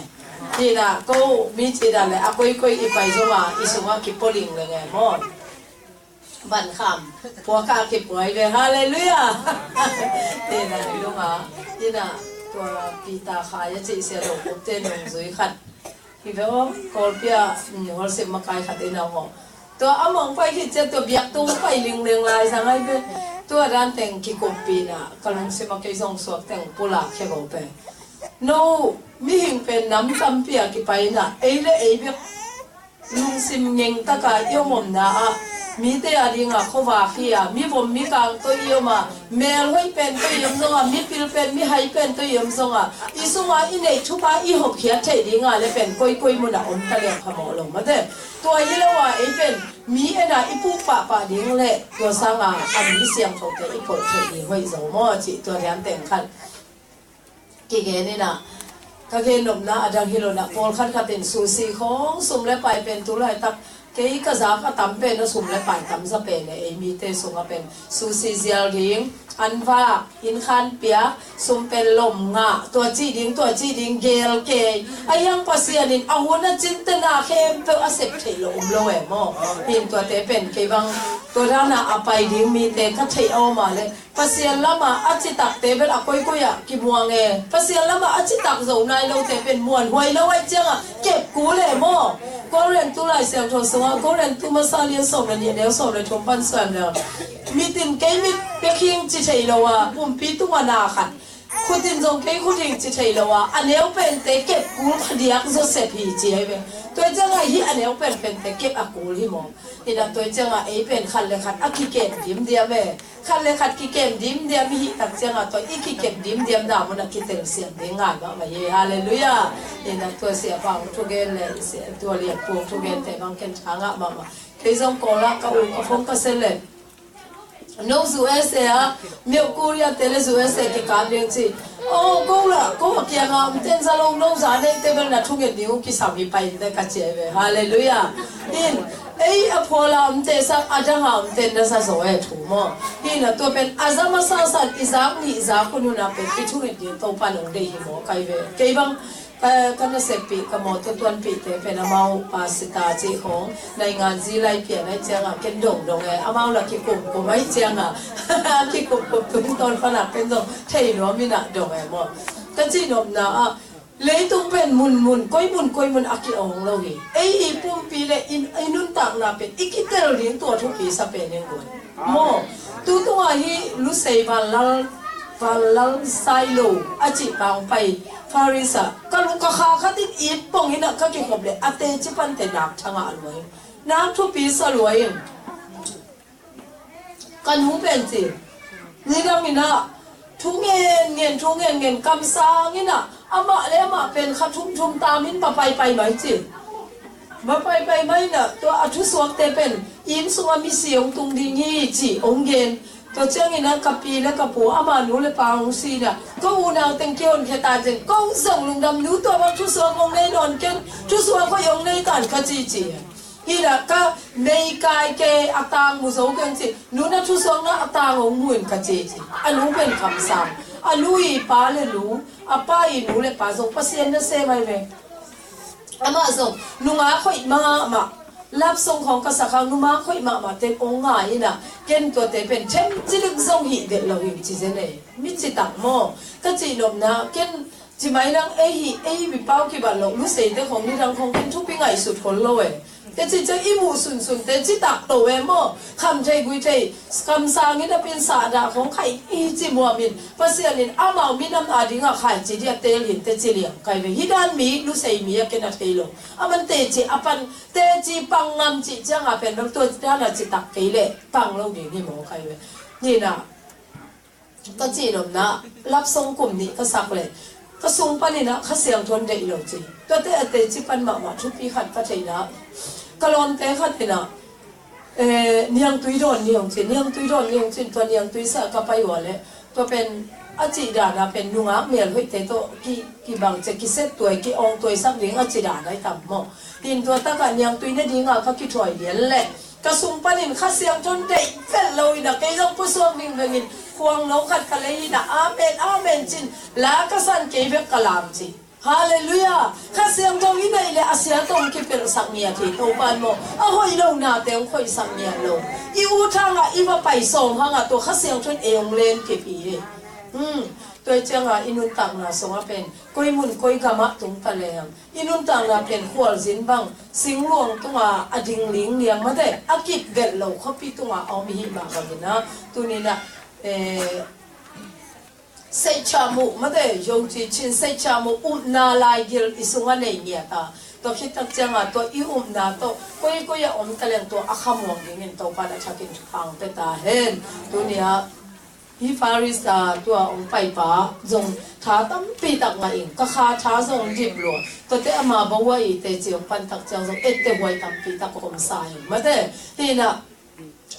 Ci na ko mi ci dan le a koikoi i pai zong a i sung a kipoling le nge maw. Van kham pua ka kipuai ve, halleluiah. Tena i lunga ina tua Peter Khai a cih sia lo kup te nung zui khat hi ve aw, Kawlpi a, mm, holsip makai khat ina aw. Tua a mong pai khit cia tua biak tung pai lingling lai zang ai ve. Tua dan teng kikumpina ka lungsim a kei zong suak teng pulak khia go pe. No mihing pen nam tampi a kipai ina ei le ei biak lungsim ngeng taka i om omna ah mite a dinga khuavak hi a, mivom mikang tawh i om a, melhoih pen tawh i om zonga, mipil pen mihai pen tawh i om zonga, i sunga i neih thupha i hopkhiat theih dinga le pen koikoi muna om ta leng phamawh lo mate. Tua hi lo a ei pen mi ena i puk pahpah ding le tua sanga a mi siangthote i polh theih ding hoih zo maw cih tua lian teng khat kigen ina, ka gen nopna a dang hi lo na, pawlkhat khat in susi khawng sum le pai pen tu laitak kei ka zak a tam pen a sum le pai tam za pen e, ei mite sung a pen susi zial ding, an vak, inn khan piak, sum pen lom ngah, tua ci ding, tua ci ding, gel kei. A hiang Pasian in a hun a cinte na khempeuh a sep theih lo um lo e maw. Hin tuate pen kei bang tua dana a pai ding mite ka theih a om a le Pasian lama a citakte bel a koikoi ah kimuang e. Pasian lama a citak zo nai lote pen muanhuai lo ai cianga kep kul e maw. Korin tu Lai Siangtho sunga Korin tu masa lian sawm le nih neu sawm le thum pan suan le. Mitin kei mit pek hing ci thei lo a pumpi tunga na khat. Khutin zong kei khutin ci thei lo a a neu pente kep kul kha diak Joseph hi ci ai ve. Tua cianga hi a neu pen pente kep a kul hi maw. Ina tua cianga ei pen khat le khat a kikem dimdiam e. Khat le khat kikem dimdiam i hih tak cianga tua i kikem dimdiam dah mun a kitelsiam ding ngai mahmah hi. Halleluiah. Ina tua sia pang thugen le sia tua lian pung thugen te bang ken tha ngah mahmah. Kei zong Kawl ah ka u ka phong ka sen le no U S A ah myo Korea te le U S A kikap ding ci. Oh, ko la ko a kianga om ten za lo no za nei te bel na thungen ding u kisam hi pai te ka ci ai ve. Halleluiah. In ei a phuala om te sang a danga om ten na za zo e thu maw. Hi na tua pen a za masa san i zak nih zak hun hun a pen i thungen ding Topa nong dei hi maw kai ve. Kei bang ka, ka naseppih ka mawtaw tuanpihte pen amau pasita cih khawng naingan zi lai pian ai cianga ken dongdong e amau la kikumkum ai cianga kikumkum tungtawn pana ken dong thei nuam ina dong e maw. Ka cihnopna ah leitung pen munmun koimun koimun a ki-awng lo hi. Ei i pumpi le i nuntakna pen i kitel ding tua thupi sa pen in guan maw. Tutunga hi Lusei Vanlal Vanlal Sailo a cih pang pai Farisa ka lung ka kha khatin it pong ina ka kikhop le a teci pante nak thangah luai. Nak thupi sa luai in ka nu pen ci nidang ina thu ngen ngen thu ngen ngen kamsang ina amah le amah pen kha thum thum tamin pa paipai mai ci. Mapaipai mai na tua a thusuakte pen inn sunga misi hong tung ding hi ci hong gen. Tua ciangin a ka pi le ka pu ama nu le pa hong si na ka unau teng kihonkhia ta cin ko zong lungdam nu tua bang thusuak hong nei nawn ken thusuak hoih hong nei tan ka ci ci. Hi na ka meikai ke a tang mu zo ken ci nu na thusuak na a tang hong mu in ka ci ci. A nu pen kamsang a nu i pa le nu a pa i nu le pa zong Pasian na se mai ve. Amah zong nungak hoih mahmah love song khawng ka sak hang nungak hoih mahmah te kong ngai ina ken tuate pen them cilik zong hih delh lo hi ci zen e. Mi citak maw ka cihnopna ken ci mai nang ei hi ei mi pau kibat lo Lusei te khawng nidang khawng ken thupi ngaihsut khol lo e. Teci ciang i muh sunsun teci tak to e maw. Kham thei gui thei, kamsang in a pin sahdah khong khaih i ci muam in, Pasian in amau minam a dingah khaici dih a teel in teci liang kai ve. Hih dan mi lusei mi a ken a thei lo. A man teci a pan, teci pang ngam cih ciangah pen bang tua dan a ci tak kei leh pang lo ding hi maw kai ve. Nina ka cih nopna, lapsong kum nih ka sak leh ka sung panin ah Kha Siangtho in deih lo ci. Tuate a teci pan mahmah thupi khat ka theihna, ka lawmte khat in ah, eh, niangtui dawn ni hong ci, niangtui dawn ni hong ci in tua niangtui sah ka pai uh a leh tua pen a cih dan a pen nungak mel hoihte tawh ki, kibang cia kiset tuai, ki-awng tuaisak ding a cih dan a i tam maw. Hin tua takah niangtui ne dingah ka kithuai lian leh ka sung panin Kha Siangtho in deih vet lo in ah kei zong pusuak ding bengin khuang no khat ka lei in ah amen, amen cin la ka san kei bek ka lam ci. Halleluiah. Kha Siangtho i neih leh a sia tawh kipelhsak ngiat hi Topan maw. A hoih lo nate hong khoihsak ngiat lo. I ut hangah i va pai sawm hangah tua Kha Siangtho in ei hong len kip hi. Hmm. Tua ciangah i nuntakna sungah pen koi mun koi gamah tung ta leng i nuntakna pen khualzin bang singluang tungah a ding lingliang mate a kip vet lo khuapi tungah a om i hih mah bangin ah tuni in ah, eh, seihchah muh mate, yongci chin seihchah muh upna laigil i sungah nei ngiat a, tua khit tak ciangah tua i upna tawh koikoi a om ta leng tua a khamuang dingin Topan a thakin thupha hong pia ta hen. Tuni ah hih Paris a tua hong paipa zong tha tampi tak ngah in, ka kha tha zong dip lua. Tuate ama bawa i teci hong pan tak ciang zong etteh huai tampi tak om sa in mate. Hi in ah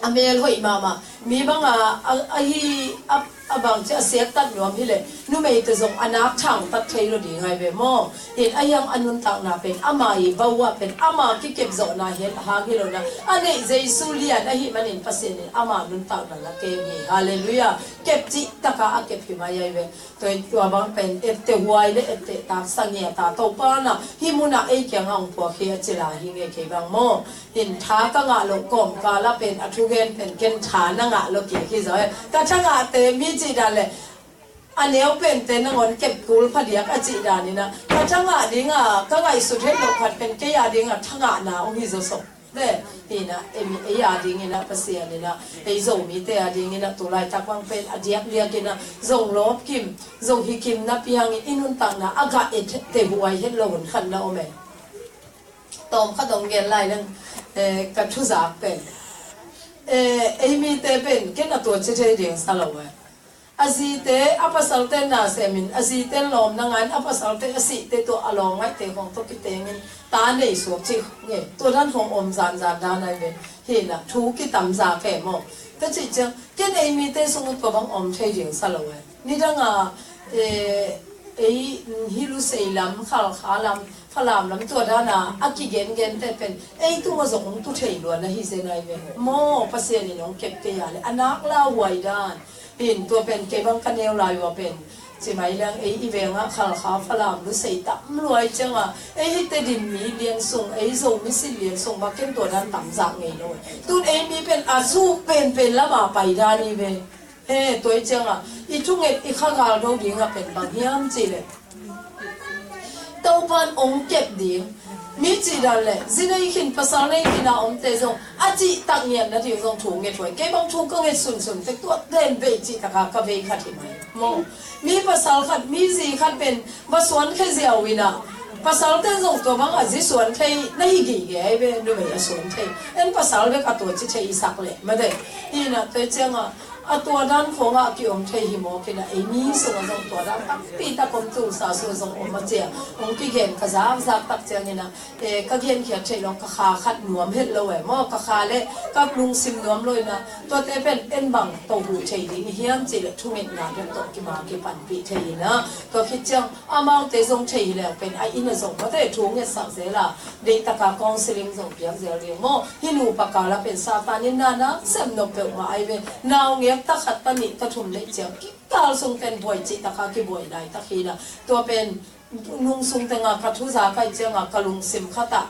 a mel hoih mahmah. Mi bangah a, a hi a, a bang ci a siattat nuam hi leh numeite zong a nak thangtat thei lo ding ai ve maw. Hin a hiang a nuntakna pen ama i bawa pen ama kikep zawhna hi hang hi lo in ah a neih Jesu lian ahih manin Pasian in ama nuntakna na kem hi. Halleluiah. Kep cih takah a kep hi mai ai ve. Tua, tua bang pen etteh huai le etteh taksa ngiat a Topa in ah hih munah ei kiangah hong puak hi a ci lai hi ngei kei bang maw. Hin tha ka ngah loh kawmkal ah pen a thugen pen ken tha na ngah lo kik hi zaw e. Ka tha ngahte mi cih dan leh a neu pente nangawn kep kul phadiak a cih dan in ah ka tha ngah dingah ka ngaihsut het loh khat pen kei a dingah tha ngahna hong hi zaw sawm. Te, hi in ah, ei, ei a dingin ah, Pasian in ah, ei Zomite a dingin ah, tu laitak bang pen a diakdiak in ah, zong lawp kim, zong hi kim napi hangin i nuntakna a gah etteh huai het lo hun khat na om e. Tawm khat hong gen lai leng, eh, ka thuzak pen, eh, ei mite pen ken a tua ci thei ding sa lo e. A zite, a pasalte na semin, a zite lawmna ngah in, a pasalte a sihte tawh a lawm ngaihte khong tawh kitengin ta nei suak cih nge, tua dan khong om zanzan dan ai ve. Hi in ah thu kitam zak e maw. Ka cih ciang ken ei mite sungah tua bang om thei ding sa lo e. Nidang a, eh, ei Hilusei lam, Khalkha lam, Falam lam tua dan a a kigengente pen ei tungah zong hong tu thei lua na hi zen ai ve. Maw, Pasian in hong kep kei a leh a nak lauhuai dan. Hin tua pen kei bang ka neu lai uh a pen ci mai leng ei i vengah Khalkha, Falam, Lusei tam lua i ciangah ei hihte din mi lian sung, ei Zomi sin lian sung bang ken tua dan tam zak ngei lo e. Tun ei mi pen a suk penpen lamah pai dan i ve. He, tua i ciangah i thunget i kha galdo dingah pen bang hiam cih leh Topan hong kep ding. Mi cih dan leh zi nei khin, pasal nei khin a omte zong a cih tak ngiat na ding zong thu nget huai. Kei bang thu ka nget sunsun tek tua den vei cih taka ka vei khat hi mai maw. Mi pasal khat, mi zi khat pen va suan khe ziau in ah, pasalte zong tua bangah zi suan thei na hi gige ai ve, numei a suan thei. En pasal bek a tua ci thei i sak leh mate. Hi in ah tua i ciangah a tua dan khongah kiom thei hi mawk in ah, ei mi sungah zong tua dan tampi tak om, tulsa sungah zong om a ci a hong kigen ka zakzak tak ciangin ah, eh, ka genkhiat theih lo, ka kha khat nuam het lo e maw, ka kha le ka lungsim nuam lo in ah, tuate pen en bang tohuh thei ding i hiam cih leh thungetna bek tawh kima kipanpih thei in ah, tua khit ciang amaute zong thei hi leng pen a inn ah zong mate thu ngetsak zel a, deihtaka counseling zong piak zel ding maw. Hih nupa kal ah pen Satan in na na sem nop peuhmah ai ve. Naungek ta khat ta nih ta thum neih ciang kikal sung pen buai cih taka kibuai laitak hi in ah, tua pen nung sung tengah ka thu za kaih ciangah ka lungsim khat ah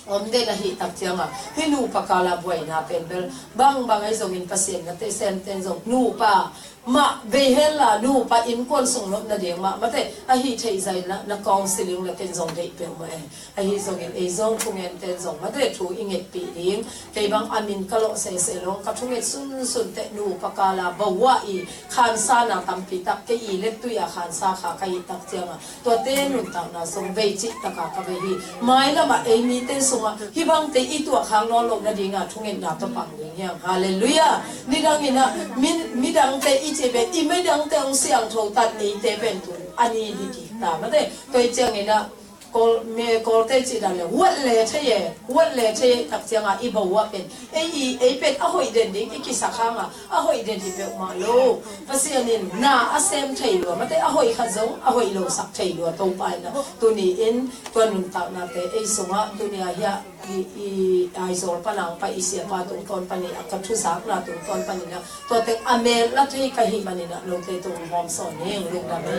om den ahih tak ciangah, hih nupa kala buaina pen bel bangbang ahi zongin Pasian na te semten zong nupa mah bei henla, nupa innkuan sung lawp nading mah mate ahi theih zah inla, na counseling la ken zong deih peuhmah e. Ahi zongin ei zong thungenten zong mate thu i ngetpih ding. Kei bang a min ka lawh sese lawng ka thunget sunsun teh nupa kala bawa i khansana tampi tak kei i lettui a khansa kha ka hih tak ciangah, tuate nuntakna zong vei cih taka ka vei hi. Mailamah ei mite sungah hih bangte i tuahkhak nawn loh nadinga thungetna tawh pang ding hiang. Halleluiah. Nidangin ah mi, midangte i cih pen i midangte hong siangtho tan eite pen tun a ni hi kik ta mate. Tua hi ciangin ah Kawl, me Kawlte cih dan le huat le thei e, huat le thei e tak ciangah i bawa pen ei i, ei pen a hoih den ding i kisak hangah a hoih den hi peuhmah lo. Pasian in na a sem thei lua mate, a hoih khat zong a hoih lo sak thei lua Topa in ah, tuni in tua nuntaknate ei sungah tuni a hiah i, i Aizawl pana hong pai i siapa tungtawn panin ah, ka thuzakna tungtawn panin ah, tua teng a mel la thei ka hih manin ah note tung hawm sawn hi, lungdam hi.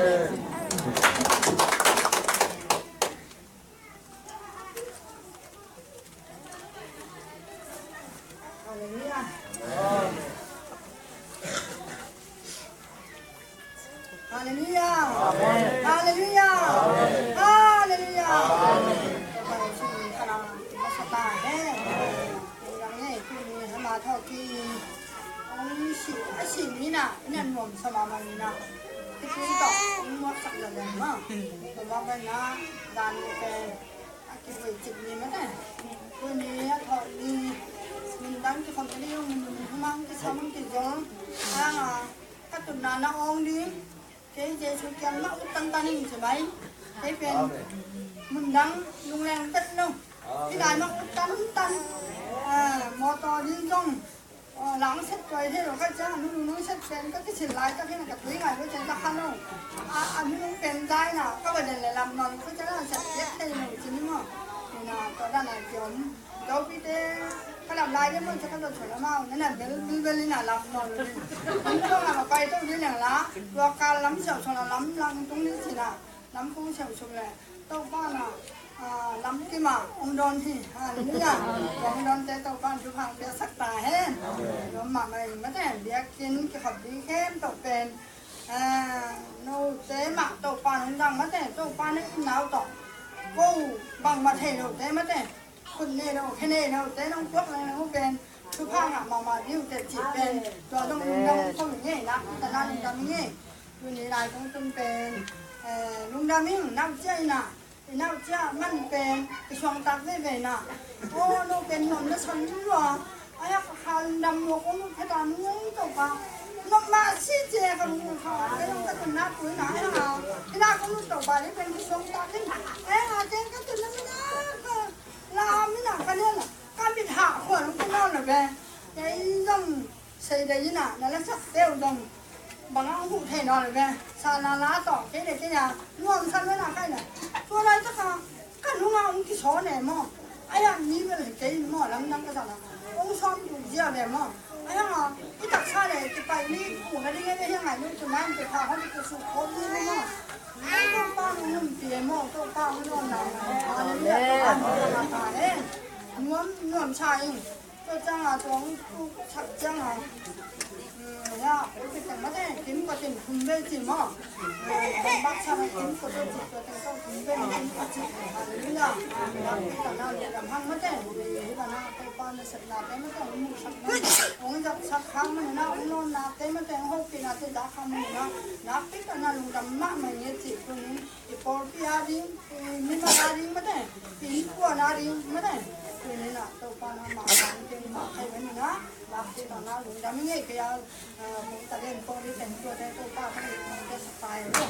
Halleluiah. Halleluiah. Halleluiah. Halleluiah. Hong si, a si mi na, i na nuam sa mahmah mi na. Kipin tawh hong muaksak lel lel ma. Tua mah bang na dan ni pen a kibuai cik ni mate. Tuni a thawh ni, min dang kikhom ni hong, min hong mang kisam kisam. Anga ka tutna na awng ding. Kei Jesu kiang mah ut tantan ing ci mai. Kei pen mundang lungleng pet lo. Hih lai mah ut tantan. Ah, mawtaw ding zong, ah, langset tuai thei lo ka ciang, a nunung set pen ka kisil lai ka khen ka tui ngai lo ciang ka khan lo. A, a nunung pen zai na ka va den le lam nawn ka ciang a set piak thei lo ci ni maw. Ina tua dan a kiom. Zopite ka lam lai ding maw, cia ka zot suan amau na na bel bel bel ina lam nawn lo ding. An tua lam a pai to ding leng la, tua kal lam siau suan a lam lang tung ding cina, lam kung siau suk le. Topa na, ah, lam kim a hong dawn hi. Halleluiah. Tua hong dawnte Topa in thupha hong piaksak ta hen. Nuam mahmah ing mate, biakinn kikhop ding khempeuh pen, ah, note mah Topa in hong dang mate, Topa na in nau tawh. Ko bangmah thei lote mate. Khut nei lo, khe nei lo, te nong tuak leng nong pen thupha ngah mahmah ding uh teh cih pen tua dong lungdam kong ngei, nakpi takna lungdam ngei. Tuni lai kong tun pen, eh, lungdam ing, nau cia ina, i nau cia man pen i suangtak veve na. Aw, no pen nuam na son lua. Aya ka kha lungdam lua kong nu phe ta nung Topa. Nuam mah si cia ka nung kha, ka nung ka tun na pui na, aya ka, ina kong nu Topa ni pen i suangtak in. Aya ka, cia ka tun na mi na ka. Lam ina ka lian a, ka mit hah khua lung ka nawn lo ve. Kei zong sei dei ina, na la sak teu zong bang a hong huh thei nawn lo ve. Sa la la tawh, kei le kei a, nuam san ve na kai le. Tua lai taka, ka nung a hong kisawn e maw. Ai a mi bel kei maw, lamdang ka sa la. Hong sawm tuk zia ve maw. Ai hang a, i taksa le, kipai mi, kum a ding e ve hiang ai, nung kum a hong kipa hong kisu khawm mi ve maw. Topa hong nunpih e maw, Topa hong dawnna. Halleluiah, Topa hong dawnna ta e. Nuam, nuam sa ing. Tua ciang a, tua hong sak ciang a. Hmm, ya, tua ciang mate, kim ko tin khum ve ci maw. Hmm, bang bak sa na kim ko tua ci, tua ciang tua khum ve, kim ko ci. Halleluiah. Ya, tua ciang na lungdam hang mate. Tua na Topa na sepna te mate, hong musak na. Hong zat sak hang mate na, hong nawnna te mate, hong hopihna te zak hang mate na. Nakpi takna lungdam mahmah ing e ci, tua ning. I pawlpi a ding, i mimal a ding mate, i innkuan a ding mate. Tuni na Topa na mah a ding kei mah khai mani na, lak kei na na lungdam i ngei kei a, eh, kong ta den pawlpi teng tua te Topa ka i kong te sa pai lo.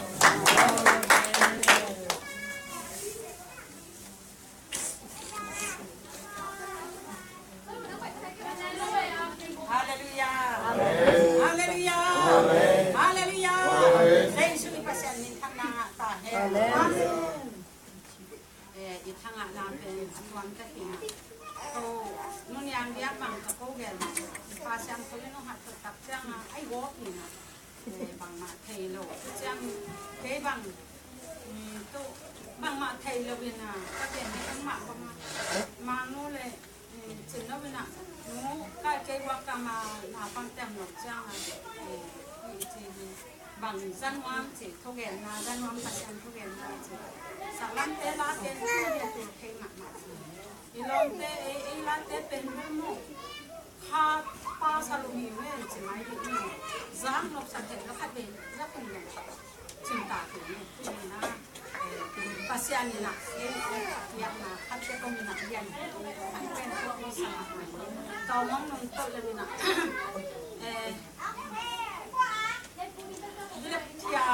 Halleluiah. Amen. Halleluiah. Amen. Halleluiah. Amen. Jesu i Pasian min thangna ngah ta hen. Amen. Eh, i thangahna pen a tuam ta hi. Ko, nu Niang Biak bang ka ko gen. Pasian ko i nu hat tak ciang a, ai gawp hi na. Eh, bangmah thei lo. Ciang, kei bang Tua bangmah thei lo in a, ka gen hi bangmah bangmah. Mangnu le Cin lo in a, nu kai kei guak kama na pang tem lo ciang a, eh, i ci hi bang zanuam ci, thugenna zanuam, Pasian thugenna ci. Saklamte la ken ken tul thei mahmah ci. I lawmte, ei, ei late pen bel maw, kha pa sa lo hi men ci mai hi. Zak nop sa thei lo khat vei zak pen lo. Cin ta tu ni, tu ni na, eh, Pasian ni na, eh, eh, piak na, khat te kong ni na, lian. An pen ko ko sa na. Tau mong nong tol le ni na. Eh, lep tia,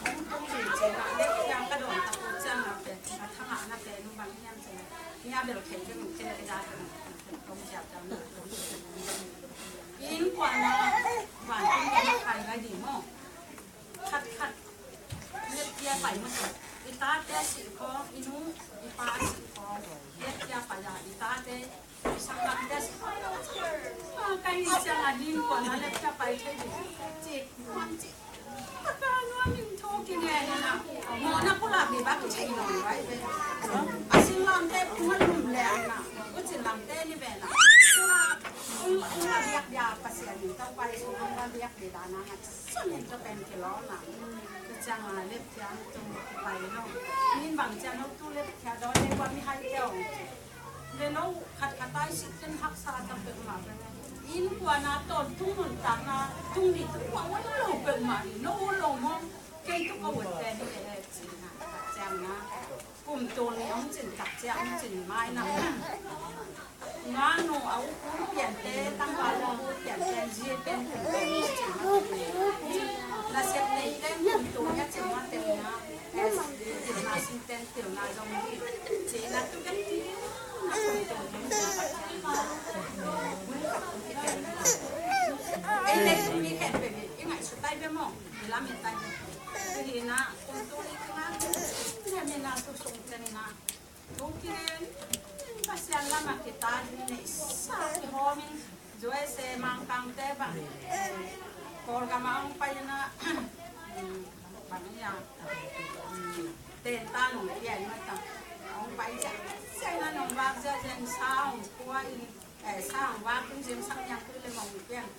kong kong ni ce na, lep tia ka don ta ko ciang na pe, ka thang a na pe, nu bang hiam ce na. Nia bel kei ke nu ke na ke da, kong tia ta na. In kua na, van kong ni na kai lai di mo. Khat khat, lep tia pai mah. I tate sih khawng, i nu, i pa sih khawng. Lep tia pai a, i tate, i sanggamte sih khawng. Ah, kai ni ciang a din kuan a lep tia pai thei di. Cik, kuan cik. Taka nuam in thu kingen na. Mawhna pulak ni bak thei nawn vai ve. A singlamte phung a lum leng na. U Cin lamte ni ve na. Pulak, pulak, pulak biak dia Pasian in tau pai sung pulak biak dia na. Sanin ka pen kilawm a. Ka ciang a lep thiang tung kipai lo. Min bang ciang lo tu lep thiang dawn le kua mi hai teo. Le lo khat khat ai sit ken haksa tam pek ma pek. In kua na ton tung mun tak na tung ni tu kua wan lo pek ma ni. No lo mo. Kei tu ka wan pen ni le ci na. Ciang na. Kum tul ni hong cin tak ciang hong cin mai na. Nganu a u pu piante, tangval u pu piante, zi pen kum tul ni cin mai. Na siat nei ten kum tul ni a cin mai ten na. Es, til na sin ten, til na zong ni. Ci na tu kan ti. Na kum tul ni cin mai. Ei lei kum ni khen pe ni, i ngai su tai pe mo, i lam i tai pe. Hi na, kum tul ni cin mai. Ni mi na tu sung ten na. Thu kinen, Pasian lamah kita ding neihsa kihawm in, U S A Mangkangte bang, Kawlgam ah hong pai in ah, bang hi a, ten ta nong pia in ah, hong pai ziahziah in ah nong vak ziahziah in sa hong pua in, eh, sa hong vak in zingsang niangtui le mong pia in.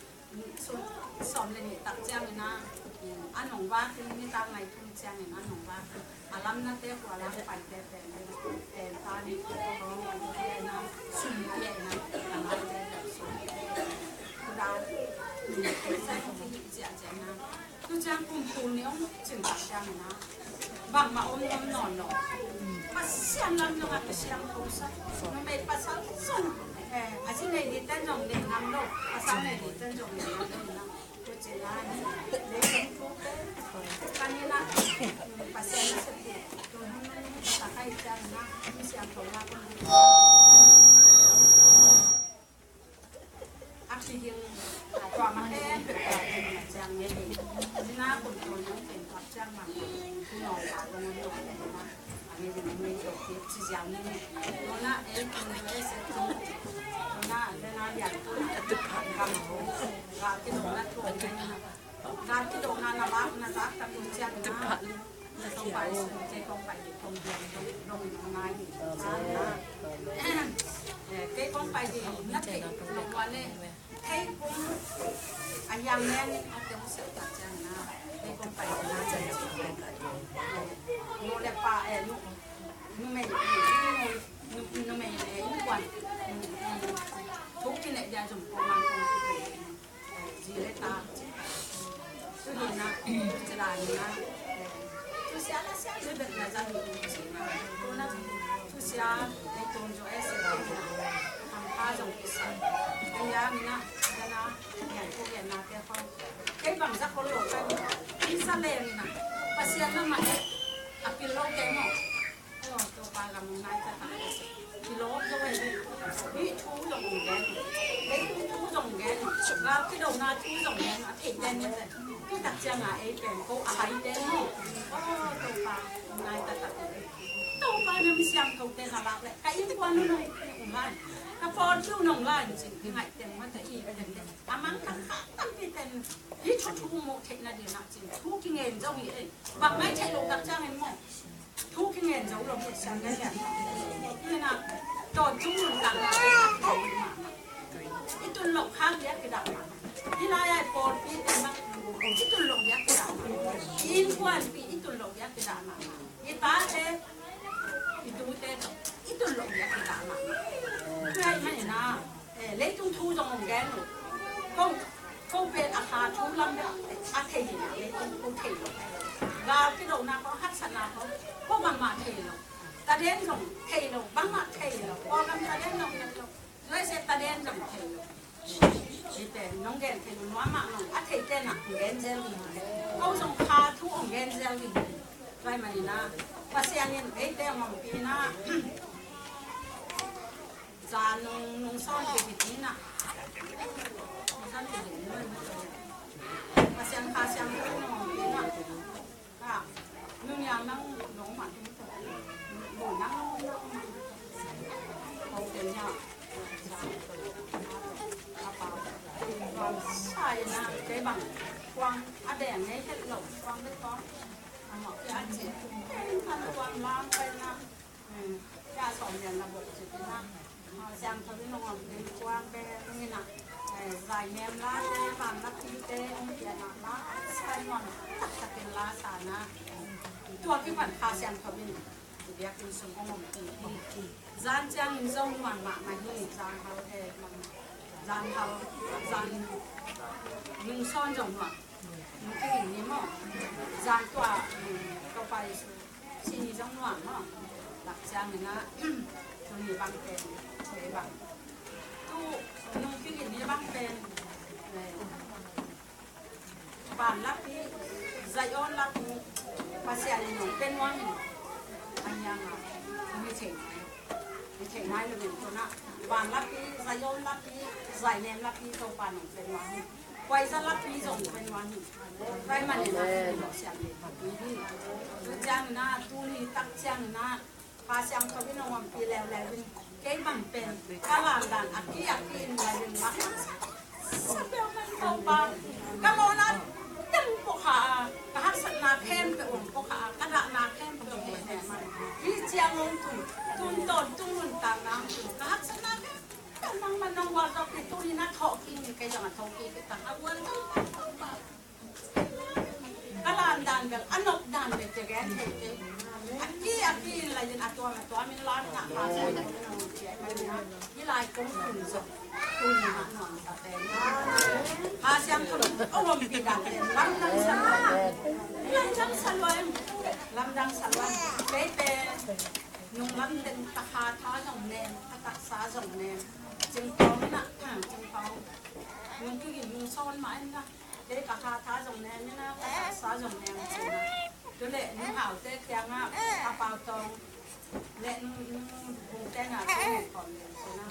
Sun sawm le nih tak ciangin ah, a nong vak in nitak nai thum ciangin a nong vak in. A lamnate khua lam paite pen, pen ta ni khua hong, a ni khua na sun pia in ah, a laite pen sun pia in ah. Khua dan, pen sa ni khua hi ciah ciah in ah. Tu ciang kum tul ni hong cin tak ciangin ah. Bangmah om ngam nawn lo. Pasian lam zong a kisiangtho sa. Numei pasal zong, eh, a zi nei ding ten zong nei ngam lo. Pasal nei ding ten zong nei ngam lo. Tua ci lai, nei zong thu te. Kan ina, Pasian na sep ding. Tua hong nung ni ka ta kai ciang na, mi siangtho la kong ding. A kihing, a tua mah khempeuh tua pen a ciang nge hi. Zina kum tul nung pen tua ciang mah, tu nong pa zong nong pen mah. A nge zin nung pen tua ci ziau nung. Tuna ei kum tua ei se tu. Tuna zina lian tu na tu pa gam ho. Ga kidong na tu nge na. Ga kidong na na lak na zak ta tu ciang na. Kei kong pai sung, kei kong pai ding kong biang dong, dong in hong nai hi. Eh, kei kong pai ding na theih lo ua le, thei kung a hiang neng in a teng sel tak ciang na, kei kong pai ding na ciang ciang. Nu le pa, eh, nu, numei, nu, nu, numei le innkuan, nu, nu, thu kineh dia zong kong man kong kineh. Zi le ta. Tu hi na, tu ci la hi na. Tu sia la sia le bet na zan hi ci na. Tu na, tu sia le tun zo e se tu na. Ham pa zong ki sa. Kei ya hi na, ya na, ya ku ya na te ko. Kei bang za ko lo ka ni. Ni sa le ni na. Pasian na ma e. A pil lo kei mo. Aw, Topa gam nai taktak. Kilawm zo e. Hih thu zong gen. Leitung thu zong gen. Gal kidona thu zong gen. A thei den mah te. Tua tak ciang a ei pen ko a hai den maw. Aw, Topa nai taktak. Topa na mi siangthote na lak leh ka innkuan nunung um lai. Ka pawl kiu nong lai cin ki ngaih teng mah te i pen te. A mang tak tak tampi ten. Hih thu thu mu theihna ding ah cin. Thu kingen zong hi ei. Bang ngai thei lo tak ciang en maw. Thu kingen zo lo hi siang na hian. Hi na, to chung nun tang na. I tun lo khang biak kidah ma. Hi lai ai pawlpi te ma. I tun lo biak kidah ma. I innkuanpi i tun lo biak kidah ma. I tate, i tute, i tun lo biak kidah ma. Hi ai ma hi na. Eh, leitung thu zong hong gen lo. Ko, ko pen a kha thu lam bek a thei hi na, leitung thu thei lo. Gal kidona ko, haksatna ko, ko bangmah thei lo. Taden zong thei lo, bangmah thei lo. Ko lam taden zong thei lo. Zuaise taden zong thei lo. Hi pen nong gen thei lo, nuamah nong a thei tena hong gen zel hi. Ko zong kha thu hong gen zel hi. Tua ahih manin a, Pasian in eite hong ompih na. Zan nung, nung sawn kik hi na. Nung sawn kik hi na. Pasian Kha Siangtho nung kik na. Ka, nung yang nang nung ma nung to. Nung nang nung nang. Ko te nya. Apa. Sai na, te bang. Kuang, a deng nei het lo. Kuang bet kuang. A mo, ya che. Kan kuang lang kai na. Ka sawm lian na bawk cih na. Siangtho in hong om ding kuang bek ni na. Zainem late, vanlapite, hong pianna la, sai nuam taktakin la sa na. Tua kipan Kha Siangtho in biakinn sung hong om ding hi. Zan ciangin zong nuam mahmah hi, zan hal te, zan hal, zan nung sawn zong nuam. Nung kihing ni maw. Zan tua, Topa Jesu. Sini zong nuam maw. Lak ciangin a, tuni bang pen, kei bang. Tu, nung kihing ni bang pen, eh, vanlappi, Zion lappi, Pasian in nong pen nuam in. An yang a, mi thei, mi thei nai lo min tu na. Vanlappi, Zion lappi, Zainem lappi, Topa nong pen nuam in. Kuaiza lappi zong pen nuam hi. Tua ahih manin a, Amen. Siam le. Tu ciangin a, tuni tak ciangin a, Kha Siangtho in hong ompih leuleu in. Kei bang pen, ka lamdan, a ki, a ki in lai in ma. Sa peuh man Topa, ka lawhna teng pawh kha a, ka haksatna khempeuh hong pawh kha a, ka dahna khempeuh hong heh man. Hi ciang hong tun, tun tawntung nuntakna hong tun, ka haksatna khempeuh Nangmah nong gualzawhpih, tuni na thawhkik ni, kei zong a thawhkik kei tang, a gualzawhpih Topa. Ka lamdan bel, a nopdan bel, te gen thei kei. A ki, a ki in lai in, a tuam, a tuam in lam na, Kha Siangtho in hong ciah, hong ciah, hong ciah. Hi lai kong tun zong, tuni na nuam sa pen. Kha Siangtho in hong ompih dan pen, lamdang sa lua. Lamdang sa lua. Lamdang sa lua. Kei pen. Nung lam teng ka kha tha zong nem, ka taksa zong nem. Cingtawng in a, cingtawng. Nung kigin nung sawn mah in a, kei ka kha tha zong nem in a, ka taksa zong nem cin a. Tu leh nung Haute kiangah, Pa Pau Tawng leh nung, nung Bungte na, nung Kawm nem cin a.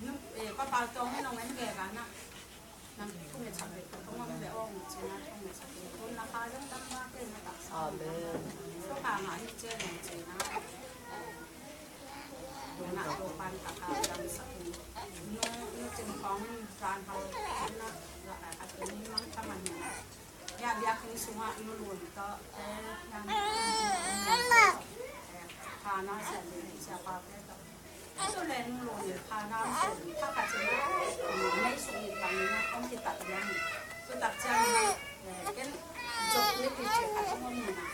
Nung, eh, Pa Pau Tawng in nung en gega na. Nang kong e chak le, kong om le ong cina, kong e chak le, kong na kha zong dam ba ke na taksa. Amen. Kong kha ngah hi ce ong cina. Kong na kong pan taksa dam sak ni. Nu, nu cin kong zan hau na, a cin ni mang kha man ni. Ya, ya kong sunga nu lun to, eh, nang, eh, kha na sa ni, sa pa ke to. Tua leh nung lawng in kha nang, kha khat ciang, mei sung in tang in a, hong kitat liang in. Tua tak ciang in a, eh, ken zong ni pi ciang khat hong om in a.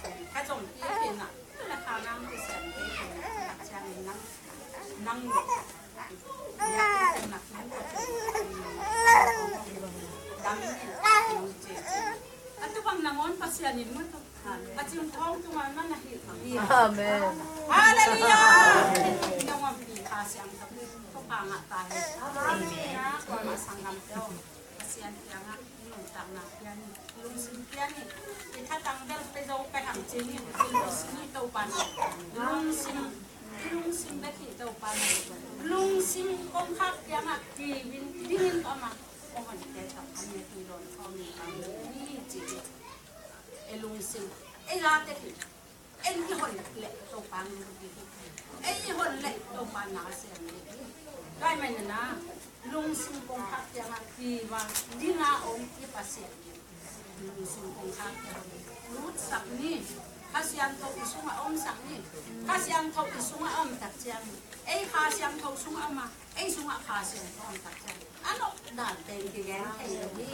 Eh, ka zong pi pi in a. Tua leh kha nang pi sian pi pi in a. Tua tak ciang in nang, nang, ya, nang, nang, nang, dang in a, nang, ci, ci. A tu bang nangawn Pasian in mah tu. A cingthawng tungah na na hilh hi. Amen. Halleluiah. Amen. Nong ompih Kha Siangtho. Topa ngah ta hen. Amen. Kuamah sanggamte aw. Pasian kiangah i nuntakna pia ni. Lungsim pia ni. I thatang bel pia zo pia hang ci ni. I lungsim hi Topa na. Lungsim. I lungsim bek hi Topa na. Lungsim kongkhak kiangah kiu in ding in Topa. Kong honte tawh a nete lawm khawm in pang hi ci hi. Ei lungsim, ei late hi. Ei i hon leh Topa lungpi hi. Ei i hon leh Topa na siam hi. Tua ahih manin a, lungsim kongkhak kiangah kiu a, ding a om i Pasian hi. Lungsim kongkhak kiangah lutsak ni. Kha Siangtho i sungah om sak ni. Kha Siangtho i sungah om tak ciang, ei Kha Siangtho sungah om a, ei sungah Kha Siangtho om tak ciang, a nop dan pen kigen thei lo hi.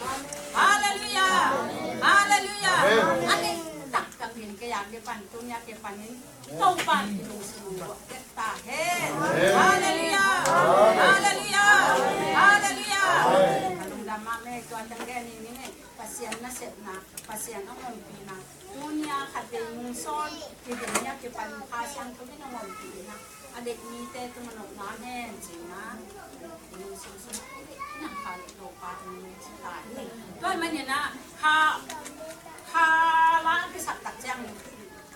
Halleluiah. Halleluiah. Amen. A nek taktak in kei a kipan, tuni a kipanin Topa in i lungsim uh guah tek ta hen. Amen. Halleluiah. Halleluiah. Halleluiah. Amen. Lungdam mahmah. Tua teng gen ni ni. Pasian nasepna, Pasian a ompihna, tuni a khatvei mun sawn, kiding ni a kipan Kha Siangtho in a ompihna, a deih mite tung a nopna hen cihna, i lungsim sungah i deihna kha le Topa in ci ta hi. Tua ahih manin ah, kha, kha la a kisak tak ciang,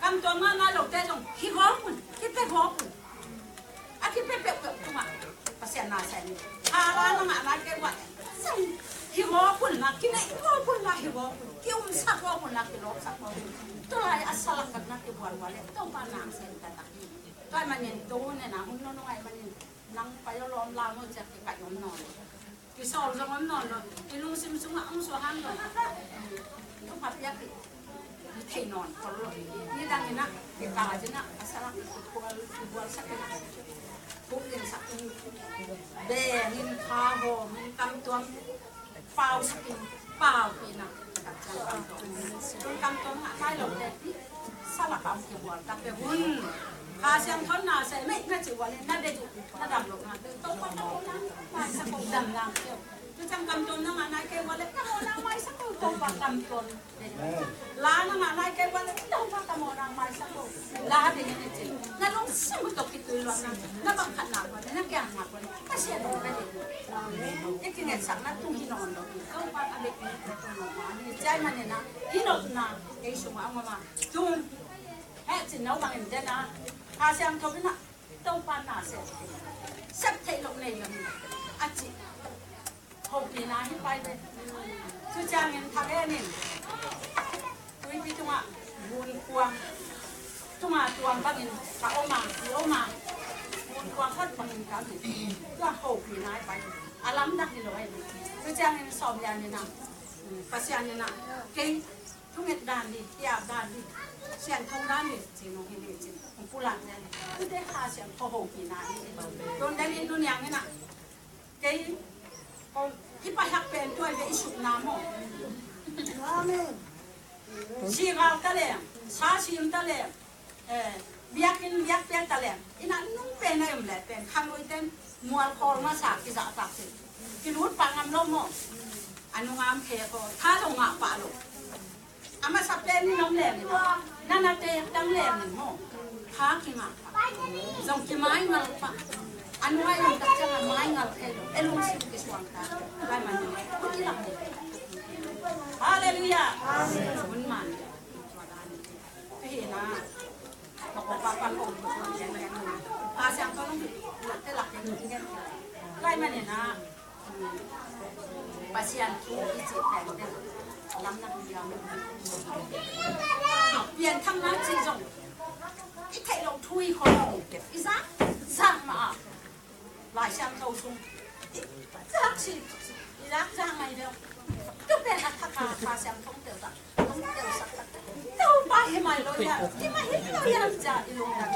kam tuam ngah nai lote zong hi gawp un, kipia gawp un. A kipia peuhpeuh tungah Pasian na sem in. Kha la na ngah nai kei uah, hi gawp un la, kineih gawp un la, hi gawp un, ki-umsak gawp un la, kilawpsak gawp un. Tulai a sa lakah na kibual uah leh Topa na sem taktak hi. Tua ahih manin tu nena hun nunung ahih manin nang pai aw lawm lam aw ciah kikaih om nawn lo. Kisawl zong om nawn lo. I lungsim sungah hong suak hang lo. Thupha piak hi. Thei nawn khol lo. Nidang in ah, kikal in ah, a sa lak kikual, kikualsak in ah, kuk in sak in, beng in, kha hawm in, kam tuam, pausak in, paupi in ah, kam tuam ngah nai lo te, sa lak ah kikual tak peuh un. Kha Siangtho na sem mei na cih uah leh na deih uh, na dam loh na, Topa ka mawhna maisak o, damna kei o. Tu ciang kam tuam na ngah nai kei uah leh ka mawhna maisak o, Topa kam tuam. La na ngah nai kei uah leh Topa ka mawhna maisak o. La ding in i ci. Na lungsim uh tawh kitui luatna, na bang khat nak uah leh, na kiang nak uah leh, Pasian in ka deih. I kingetsakna tung hi nawn lo hi. Topa a deih hi, Topa mawhna hi. Tua ahih manin ah, i nopna ei sungah a om a, tung heh cin no bangin den a, Kha Siangtho in ah Topa na sem, sep theih loh nei lo hi a ci. Hopihna hi pai ve. Tu ciangin Thang En in tuipi tungah gunkuang, tungah tuang bangin ka om a, i om a, gunkuang khat bangin ka om hi. Tua hopihna hi pai ve. A lamdang hi lo ahi ve. Tu ciangin Sawm Lian in ah, Pasian in ah, kei thunget dan hi, tiap dan hi, siangtho dan hi, ci nung hi ni ci. Hong pulak zen. Tute Kha Siangtho hopihna hi. Tun den in nu Niang in ah, kei kong i paihak pen tua hi ve, i sukna maw. Amen. Sigal ta leng, sa sim ta leng, eh, biakinn biakpiak ta leng, i na nung pen a om leh pen khangluite in mual khawl masa kizahtak hi. Kilut pah ngam lo maw. A nungah om khek aw, tha zong ngah pah lo. A masa pen in om leng in ah, na na teek dang leng in maw, kha kingah pah, zong kimaingal pah. A nuai lam tak ciang a maingal thei lo, e lungsim kisuang ta. Tua ahih manin, hun i lak ding. Halleluiah. Hun man. Tua dan. Tua hi na. Kha Siangtho nong te lak ding. Tua ahih manin ah, Pasian thu i cih pen pen lam na hong liam. Pianthakna cih zong i theih loh thu i khol lo, i zak zak mah a, Lai Siangtho sung i zak si, i zak zak mai deuh. Tu pen a thak a Kha Siangtho hong tel tak, hong telsak tak, Topa hi mai lo hiam, hi mai hi lo hiam ci a i lungdam.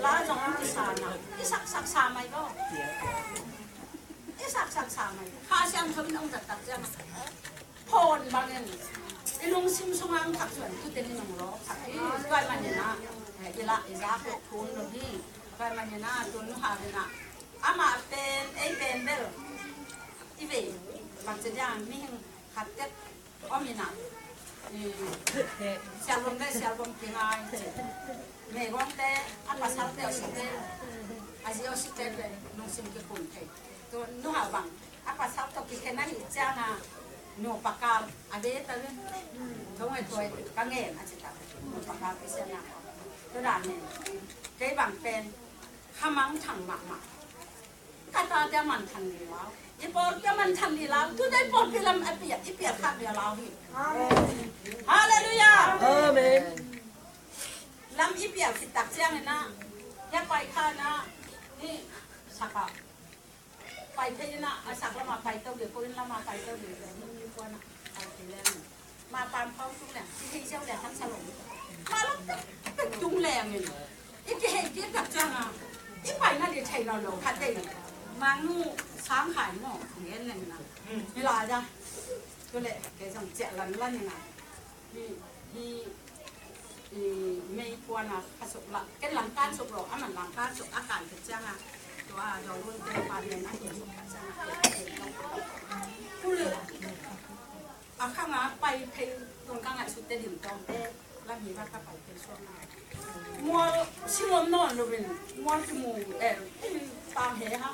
La zong i sa na, i saksak sa mai lo. I saksak sa mai. Kha Siangtho in hong zat tak ciang a, phone bangin i lungsim sungah hong thak suan, tu teng in hong lawk thak hi. Tua ahih manin ah, eh, i lah i zak loh thu om lo hi. Tua ahih manin ah, tu Nu Hau in ah, amah pen, ei pen bel i vei bang ci diam, mihing khat tek om in ah, i, sialvom le sialvom kingai ci. Meigongte, a pasalte, a site, a zi a site pen lungsim kikum thei. Tu Nu Hau bang, a pasal tawh kikhen ahih ciang a, nupa kal a ve ta ve. Thong e tuai ka ngen a ci ta. Nupa kal kisiatna. Tua dan in, kei bang pen kha mangthang mahmah. Ka tate a mangthang ding lau, i pawlpi a mangthang ding lau. Tute i pawlpi lam a piak, i piak khat ding lau hi. Amen. Halleluiah. Amen. Lam i piak khit tak ciangin ah, hia pai kha in ah, ni sak a pai thei in ah, a sak lam a pai to ding, ko inn lam a pai to ding, ni ni kuan ah pai thei leng. Ma pam phau tung leng, i thei siau leng, han sa lo. Ma lam tak. Tung lengin i kihei kik tak cianga i paina ding thei lo lo khat dei. Mangnu sang khai maw ngen leng na. Hi lai da. Tule kei zong ciah lan lan ina. Hi hi i mei puana kha suk la ken lam kan suk lo aman lam kan suk a kan kik cianga. Tua dawlun te pa nen a hin suk kha cianga. Tule a khanga pai phei tun ka ngaihsut te dim tawng te lam hi va ka pai phei suang na. Mual singom nawn lovin mual kimu eh tang he ha.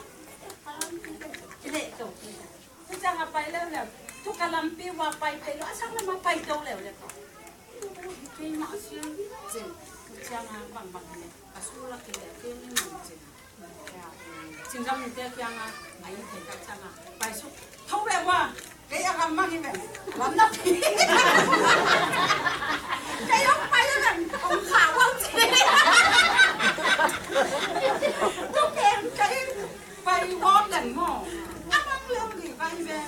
Kile to. Tu ciang a pai leuleu tu ka lampi va pai phei lo a sang lam a pai to leuleu. Kei mah siang cin tu ciang a bangbang ne ka su la kile kei ni man cin. Cinggam te kianga a inn thei tak cianga pai suk tho ve ua. Kei a gam mang hi ve. Lam na pi. Kei ong pai a gam ong kha ua ci. Tu pen kei pai wop leng maw. A mang leng hi pai ve.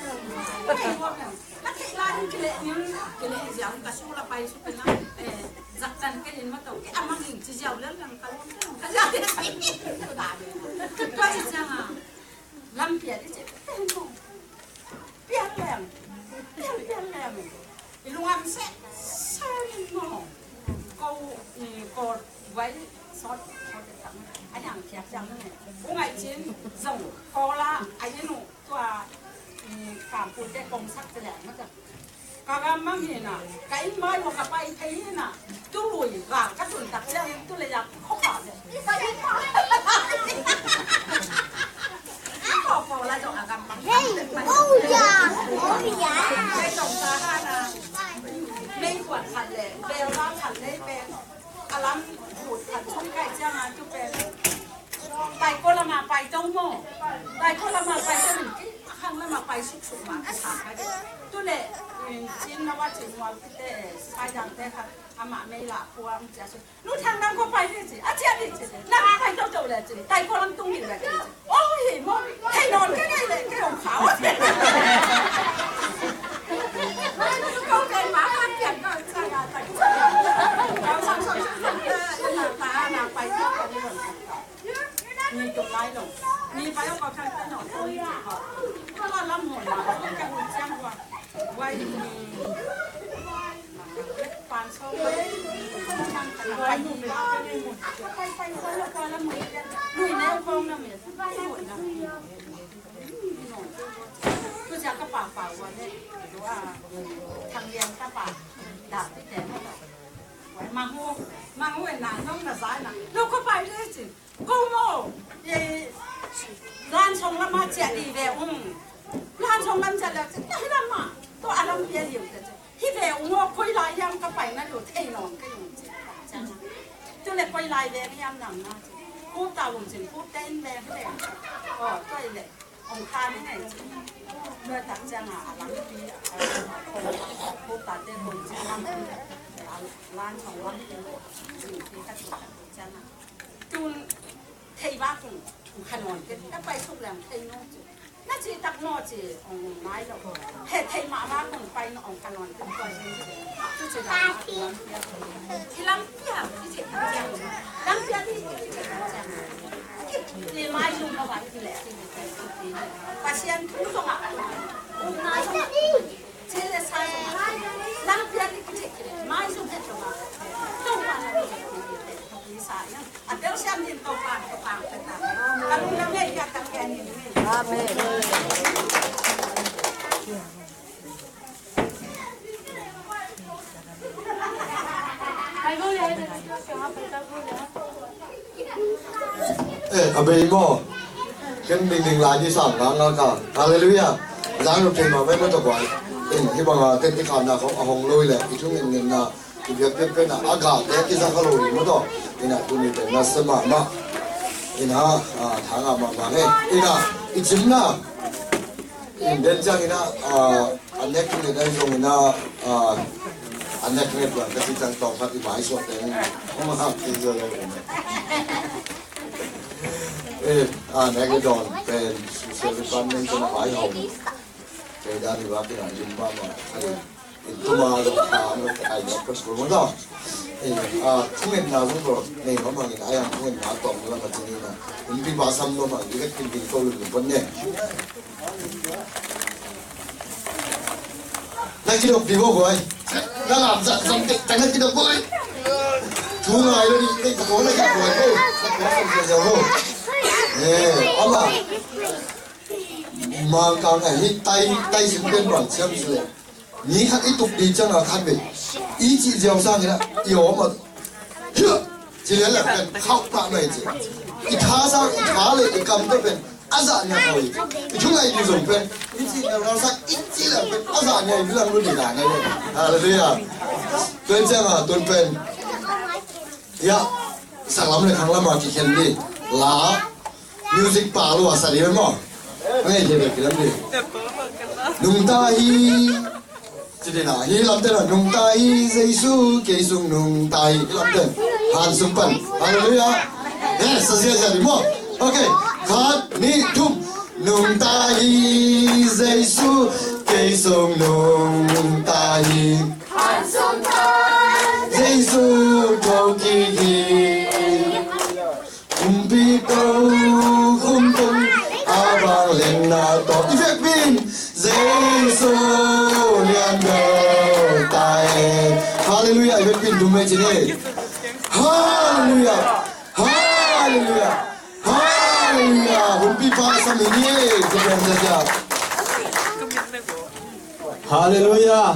Pai wop leng. A theih lai in kileh ning kileh ziau in ka sung la pai suk in a, eh, zak tan ken in ma to ke a mang in ci ziau lel lang ka lom ka ziau lel. Tua i ciang a lam pial i ci pial leng pial pial leng i lungam se se in maw. Ko i ko vai sot sot a yang kiak ciang ne. U ngai cin zong ko la a inu. Tua, mm, kampulte kongsak te leh mata. Ka gam mang hi na, ka inn mai lo ka pai thei hi na. Tu lui gal ka tun tak ciang in tu le yak khop a le. Ka inn mai. Ko ko la jong a gam mang. Hey, oh yeah, oh yeah. Kai jong ta ha na. Mei kuat khat le, bel ba khat le, bel. A lam khut khat chung kai ciang a tu pen. Pai ko lama pai to maw. Pai ko lama pai to min ki a khang lama pai suksuk ma ka sa ka de. Tu le in cin na wa cin mual ki te sai dang te kha ama mei la khua ang cia su. Nu thang dang ko pai de ci. A cia de ci. Na pai to to le ci. Tai ko lam tung ni le ci. Oh hi mo. Hei non ke ngai le ke ong khau. Ko kai ma kan pian ko sa ya ta. Ko sa so so na ta na pai to ko ni. Ni tung lai lo. Ni pai ko kan ta no ko ni ko. Ko la lam mo na ko ka hu ciang wa. Wai ni. Pan so wai. Pai ni. Pai pai ko la ko la mo. Ni ne ko na me. Pai ni na. Tu ja ka pa pa wa ne. Wa. Thang lian ka pa. Da ti te mo. Wai ma hu. Ma hu na nong na za na. Lo ko pai le ci. Ko maw, i, Lansong lam a ciah dih ve ung. Lansong lam ciah leh ci, na hi lam ah, tua a lam pia liu teh ci. Hi ve ung aw, koi lai hiam ka pai na lo thei nawn kei ung ci. Tu leh koi lai veng hiam nang na ci. Khup ta ung cin, khup te in veng hi leh. Aw, tua hi leh. Ong khan hi ngei ci. Tua tak ciang a, a lampi, a, khup ta te kong ci lampi, a, Lansong lampi, ci, ci ka ci tak ciang a. Tun thei vak ung, ong kha nawn kei, ka pai suk leng thei nawn ci. Na ci tak nawn ci, ong nai lo. He thei mah vak ung pai nawn, ong kha nawn kei, tua ci. Tu ci lam, lam pia. I lam pia, i ci tak ciang. Lam pia i, i ci tak ciang. I, i mai lum ma vak i le, i le, i le. Pasian thu zong a, um nai zong a. Ci le sa zong a. Lam pia i ci tak ciang. Mai lum he zong a. Zong a. Amen. Eh, a bei maw? Ken dingding lai ni sang ngal ngal ka. Halleluiah. Zang lo thei ma bai maw tua kuai. In, hih banga ken kikhahna khong a hong lo hi leh i thu ngen ngenna. I biak biak pen a, a gah te a kizang kha lo ding maw tawh. Ina tuni pen na se mahmah. Ina, a, thangah mahmah le. Ina, i cimna. In den ciang ina, a, a nek nget na zong ina, a, a nek nget bang ka ci ciang tawng khat i mai suak teng. Hong hak ci zong. Eh, a nek i dawn pen social department pen a mai hong. Kei dan i bak ina lim mahmah. Adi. Tuma lo ka anu ka ai lo ka school mo to. Thungetna zong tawh nei nuam hangin a yang thungetna tawh lam a cingin a, hong pipa sam nuam hangin i vekpi ding ko lungpon ne. Na kidop ding ko guai. Na lam zat zat dek ta na kidop guai. Thu ngai lo ding dek ta ko na kidop guai ko. Na kidop guai ko. Eh, ama. Mangkang a hi tai tai sin pen bang siam si le. Mi khat i tuk ding ciang a khat ve. I cih ziau sang hi na i om a. Hiah! Ci lian leng pen khauh pah mai ci. I tha sang i tha le i kam tawh pen a zah nia khauh hi. I thu ngai ding zong pen i cih ziau sang i cih leng pen a zah nia i bilang lu ding a ngai le. Halleluiah. Tua ciang a tun pen. Hiah, saklam le khanglam a kikhen ding. La, music pa lo a sa ding maw. Ngai hi bek kilam ding. Nungta hi. Ci ding na, hi lamte na, nungta hi Jesu, kei sung nungta hi, hi lamte. Han sung pan. Halleluiah. Yes, sa zia zia ding maw. Okay, khat, nih, thum. Nungta hi Jesu, kei sung nungta hi. Jesu thokik hi. Kumpi tokhom tung a vangliatna tawh i vekpi in Jesu lian bel ta e. Halleluiah, i vekpi in dum e ci ni. Halleluiah. Halleluiah. Halleluiah. Kumpipa sam hi ni e. Kumpipa sam hi ni e. Halleluiah.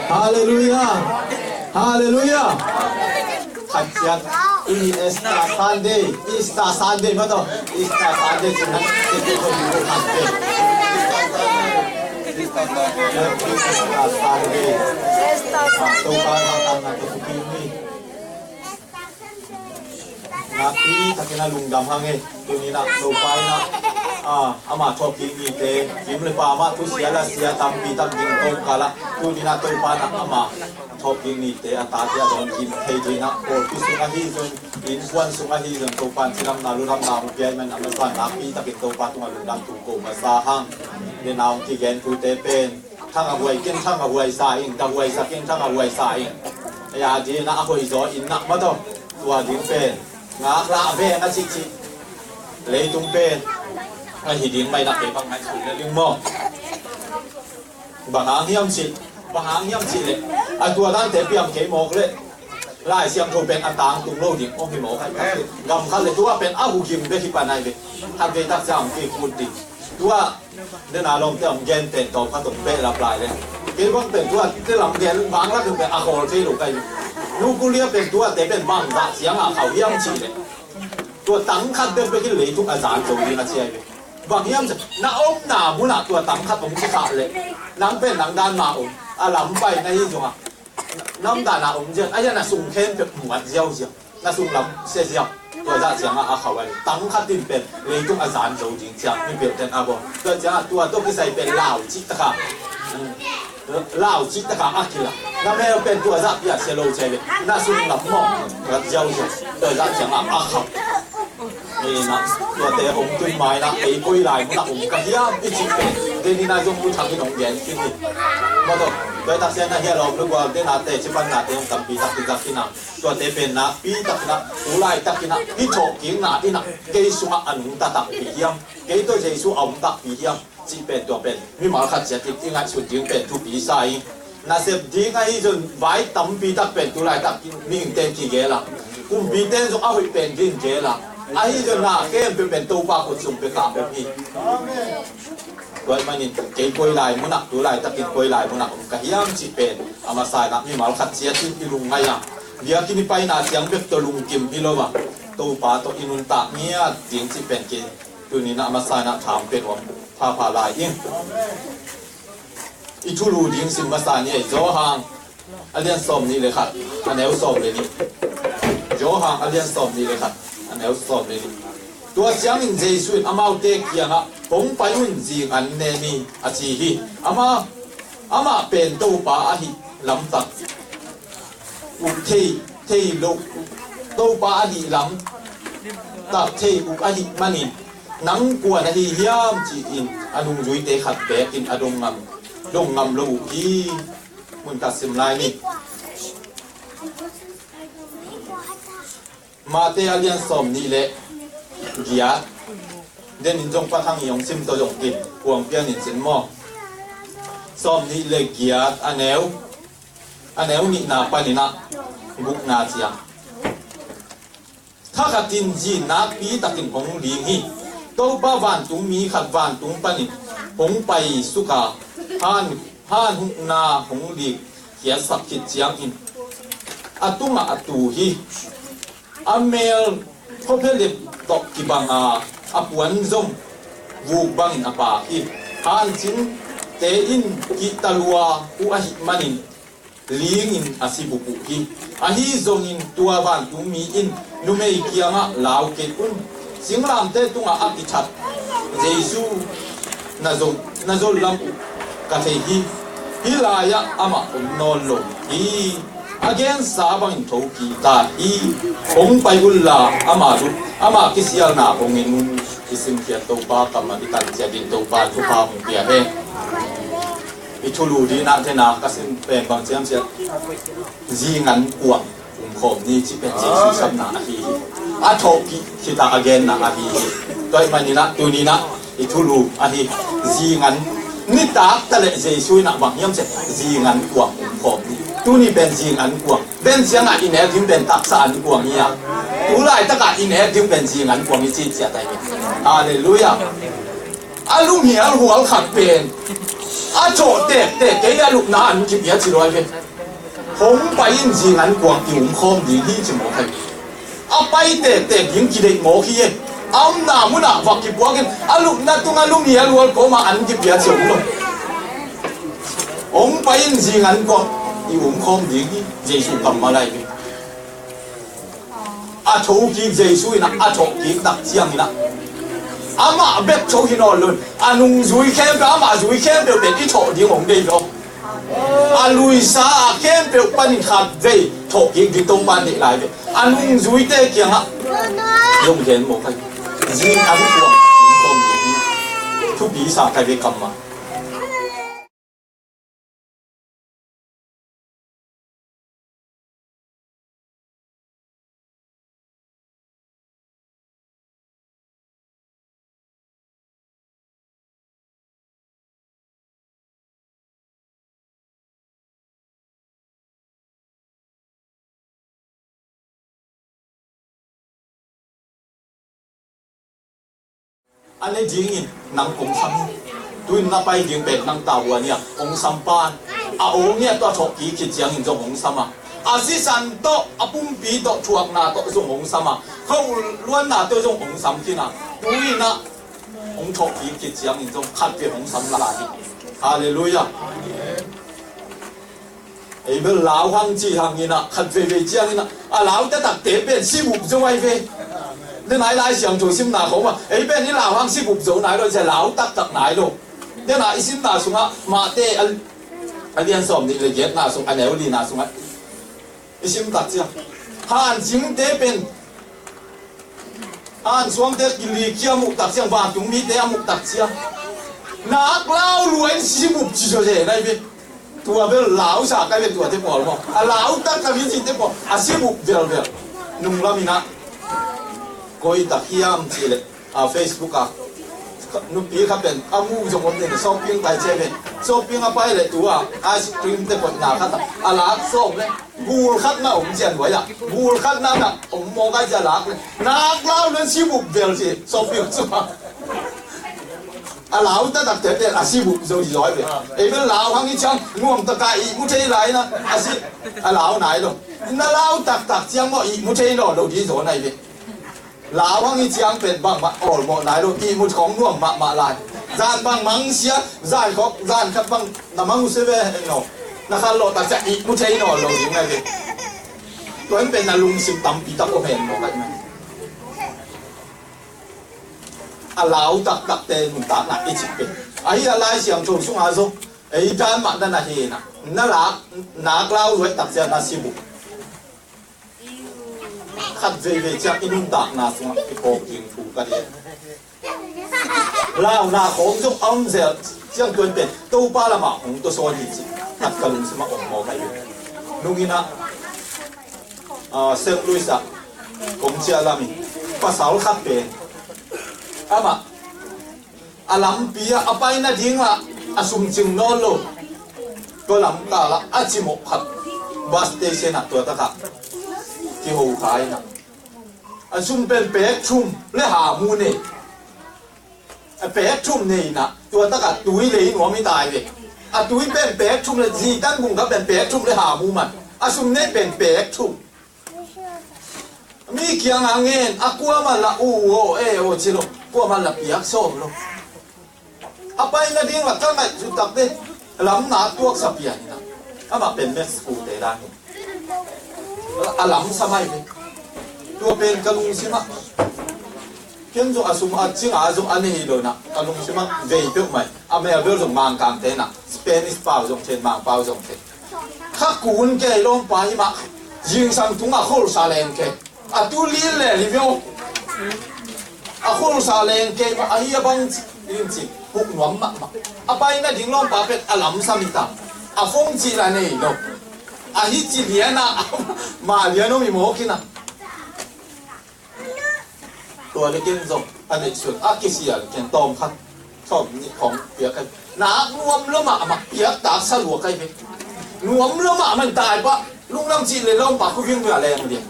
Halleluiah. Halleluiah. Khat ciat, i Easter Sunday, Easter Sunday mah tawh, Easter Sunday cih na, Easter Sunday. Easter Sunday. Topa na tang na to suki ni. Nakpi takin a lungdam hang e. Tuni-in ah Topa in ah, ah, ama thawhkik nite, lim le pam ah thusia la sia tampi tak ding tawh kal ah, tuni-in ah Topa in ah ama thawhkik nite a tate a dawn kim thei dingin ah, pawlpi sung ahi zong, innkuan sung ahi zong, Topa in cidamna, ludamna hong pia ahih manin a masa in nakpi takin Topa tungah lungdam thu ko masa hang. Nidang hong kigen thute pen Thang a huai keng, thang a huai sa ing, ta huai sa keng, thang a huai sa ing. Ei a dingin ah a hoih zaw in nak mah tawh. Tua ding pen ngaklah veng a cihcih. Leitung pen a hi ding mah in ah kei bang ngaihsun le ding maw? Bang hang hiam cih, bang hang hiam cih leh a tua dante piang kei mawk leh Lai Siangtho pen a tangtung lo ding hong hi mawk ahi. Gam khat le tua pen a huhim bek hi pan ahi ve. Khatvei tak ciang hong kikhut ding. Tua Nidang a lawmte hong gen pen tawm khat hong behlap lai le. Kei bang pen tua te lam gen vang lak in pen a khawl thei lo ka hi. Nuclear pen tua te pen bang zah ciang a khauh hiam cih le. Tua tang khat bek bek in leitung a zan zo ding a ci ahi ve. Bang hiam cih na omna mun ah tua tang khat hong ci khah le. Nang pen nang dan mah om. A lam pai na hi zong a. Namdan a om ziau, a hian a sung khempeuh muat ziauziau, na sung lam sia ziau. Tua zah ciangah a khauh a, tang khat in pen leitung a zan zo ding ciang mi peuh ten a bawl. Tua ciangah tua tawh kisai pen lau cih takah, lau cih takah a kila. Na mel pen tua zah piah sia lo cia le, na sung lam mawh rat ziauziau. Tua zah ciangah a khauh. Ina, tuate hong tun mai na, ei koi lai munah om ka hiam i cih pen, den ina zong u thak in hong gen khin hi. Maw tawh, tua i tak sian na hia lawm lu gual den a teci pan nate hong tampi tak i zak ina. Tuate pen nakpi tak ina, tu lai tak ina, i thawhkikna ina, kei sungah a nungta takpi hiam, kei tawh Jesu a om takpi hiam. Cih pen tua pen mimal khat ciat in i ngaihsut ding pen thupi sa ing. Nasep ding ahi zong vai tampi tak pen tu laitak mihingte in kigel a, kumpite in zong a hoih pen ding gel a, ahi zong na khempeuh pen Topa khut sung pek a om hi. Tua ahih manin kei koi lai munah tu laitakin koi lai munah om ka hiam cih pen a masa inah mimal khat ciat in i lungngaih a, biakinn i paina ciang bek tawh lungkim hi lo a, Topa tawh i nuntak ngiat ding cih pen kei Tuni-in a masa inah tham pia nuam phapha lai ing. I thulu ding sim masa ni ei, Johan a lian sawm nih le khat, a neu sawm le nih. Johan a lian sawm nih le khat, a neu sawm le nih. Tua ciangin Jesu in amaute kiangah, "Hong pai un, zing an ne ni," a ci hi. Ama, amah pen Topa ahih lamtak uk thei, thei lo, Topa ahih lamtak thei uk ahih manin, "Nang kua na hi hiam?" ci-in a nungzuite khat beek in a dong ngam, dong ngam lo uh hi. Mun khat sim lai ni. Mate a lian sawm nih le giat. Den in zong pathang i hong sim tawh zong kin kuang pian in sin maw? Sawm nih le giat a neu, a neu nihna panin ah gukna ciang. Thakhatin zi nakpi takin hong ling hi. Topa vantungmi khat vantung panin hong paisuk a, han, han hukna hong lik khiatsak khit ciangin a tungah a tu hi. A mel khuaphialim tawh kibang a, a puan zong vuk bangin a paak hi. Hancinte in kihta lua uh ahih manin lingin a sibup uh hi. Ahi zongin tua vantungmi in numei kiangah lau kei un. Singlamteh tungah a kithat Jesu na zol, na zol lam uh ka thei hi. Hih lai-ah amah om nawn lo hi. A gensa bangin thokik ta hi. Hong pai unla ama lut, ama kisialna hong en un. I simkhiat Topa kammal i tan ciat dingin Topa thupha hong pia hen. I thulu dingin ah tena ka sim pen bang ciamciat zingan kuang umkhawm ni cih pen Jesu sapna ahi hi. A thawhkik khit a a genna ahi hi. Tua ahih manin ah tuni-in ah i thulu ahi zingan nitak ta leh Jesu in ah bang hiam cih leh zingan kuang umkhawm ni. Tuni pen zingan kuang. Ven ciangah i nek ding pen taksa an kuang hi a. Tu laitakah i nek ding pen zingan kuang hi ci ciat ahi hi. Halleluiah. A lum hialhual khat pen a thawh tektek kei a lupna an kipia ci luai ve. Hong pai in zingan kuang i umkhawm ding hi ci mawk hi. A pai tektek ding kideih mawk hi e. A omna munah va kipuak in a lupna tungah lum hialhual kawmah an kipia ci om lo. Hong pai in zingan kuang i umkhawm ding hi. Jesu kammal ahi hi. A thokik Jesu in ah a thawhkik tak ciangin ah amah bek tho hi nawn lo in a nungzui khempeuh, amah zui khempeuh pen i thawh ding hong deih lo. A luisa ah khempeuh panin khatvei thawhkik ding Topa deih lai ve. A nungzuite kiangah zong gen mawk ahi. Zingan kuang umkhawm ding hi. Thupi sa ka ve kammal. A ne dingin nang kong sam hi. Tu-in na pai ding pen nang tavuan hi a, hong sam pan a, aw ngiat tawh a thawhkik khit ciangin zong hong sam a, a sisan tawh, a pumpi tawh, thuakna tawh zong hong sam a, khuaul luanna tawh zong hong sam khin a, tu-in ah hong thawhkik khit ciangin zong khatvei hong sam lai hi. Halleluiah. Ei bel lau hang ci hangin ah khat veivei ciangin ah a lau taktakte pen sibup zo ahi ve. Denai Lai Siangtho simna khawng ah ei pen i lau hang sibup zo nai lo, cia lau taktak nai lo. Denai i simna sungah Mate a, a lian sawm nih le giatna sung a neu lina sungah i sim tak ciang hancingte pen, hansuangte kilikia muh tak ciang, vantungmite a muh tak ciang nak lau lua in sibup ci zo ze nai ve. Tua bel lau sa kai ve tuate pawl maw? A lau taktak hi cite pawl a sibup velvel. Nunglam in ah koi tak hiam cih leh a Facebook ah nupi khat pen a mu zong om den, shopping pai cia ve. Shopping a pai leh tua ice cream te koihna khat ah a lak sawm leh gul khat na om cian huai ah, gul khat na na om mawk ai cia lak leh nak lau lua in sibup vel ci shopping sungah. A lau taktak tete a sibup zo hi zaw ve. Ei bel lau hang i ciang nuam taka ihmu thei lai na a si, a lau nai lo. Na lau taktak ciang maw ihmu thei nawn lo di zaw nai ve. Lau hang i ciang pen bangmah awlmawh nai lo, ihmu khawng nuam mahmah lai. Zan bang mang sia, zan khawng, zan khat bang na mang uh sia ve, no. Na khan lawh tak ciang ihmu thei nawn lo ding nai ve. Tua in pen na lungsim tampi tak om hen maw kai na. A lau taktakte nuntakna i cih pen ahi a, Lai Siangtho sungah zong ei dan mah na na hi na, na lak, nak lau zuai tak ciang na sibup. Khat veivei ciang i nuntakna sungah i kawk ding thu ka hi. Launa khawng zong a om zel ciang tuan pen Topa lamah hong tuasawn hi cih khat ka lungsimah om mawk ahi. Nung in ah Ah, Saint Louis ah kong ciah lam in pasal khat pen amah a lampi ah a pai nading ah a sum cing nawn lo. Tua lamkal ah a cimawh khat bus station ah tua takah kiho kha in ah, a sum pen pek thum le hamu nei. A pek thum nei in ah tua takah tui lei nuam hi ta hi ve. A tui pen pek thum le, zitan bung kha pen pek thum le hamu man. A sum nei pen pek thum. Mi kiangah ngen, a kuamah la u aw e aw ci lo, kuamah la piak sawm lo. A pai nading la ka ngaihsut tak te, lam na tuaksa pian in ah. Amah pen Max Pu te dan hi. A lamsam ahi ve. Tua pen ka lungsim ah, ken zong a sum a cing a zong a nei hi lo in ah, ka lungsim ah vei peuhmah hi. A mel bel zong Mangkang te in ah, Spanish pau zong then, Mang pau zong then. Kha kun kei lawmpa hi mah, zingsang tungah kholsa leng kei. A tu lil le li veu. A kholsa leng kei mah, ahi a bang ci, lim ci, puk nuam mahmah. A pai nading lawmpa pen a lamsam hi ta. A phone ci la nei lo. Ahi ci lian a, mah lian om hi mawk in ah. Tua le ken zong a neih sun a kisia le ken tawm khat, tawm nih khawng piak kai. Nak nuam lo mahmah, piak taksa lua kai ve. Nuam lo mahmah in tai pah, lungdam cih le lawmpa khu ving ving a leng lian.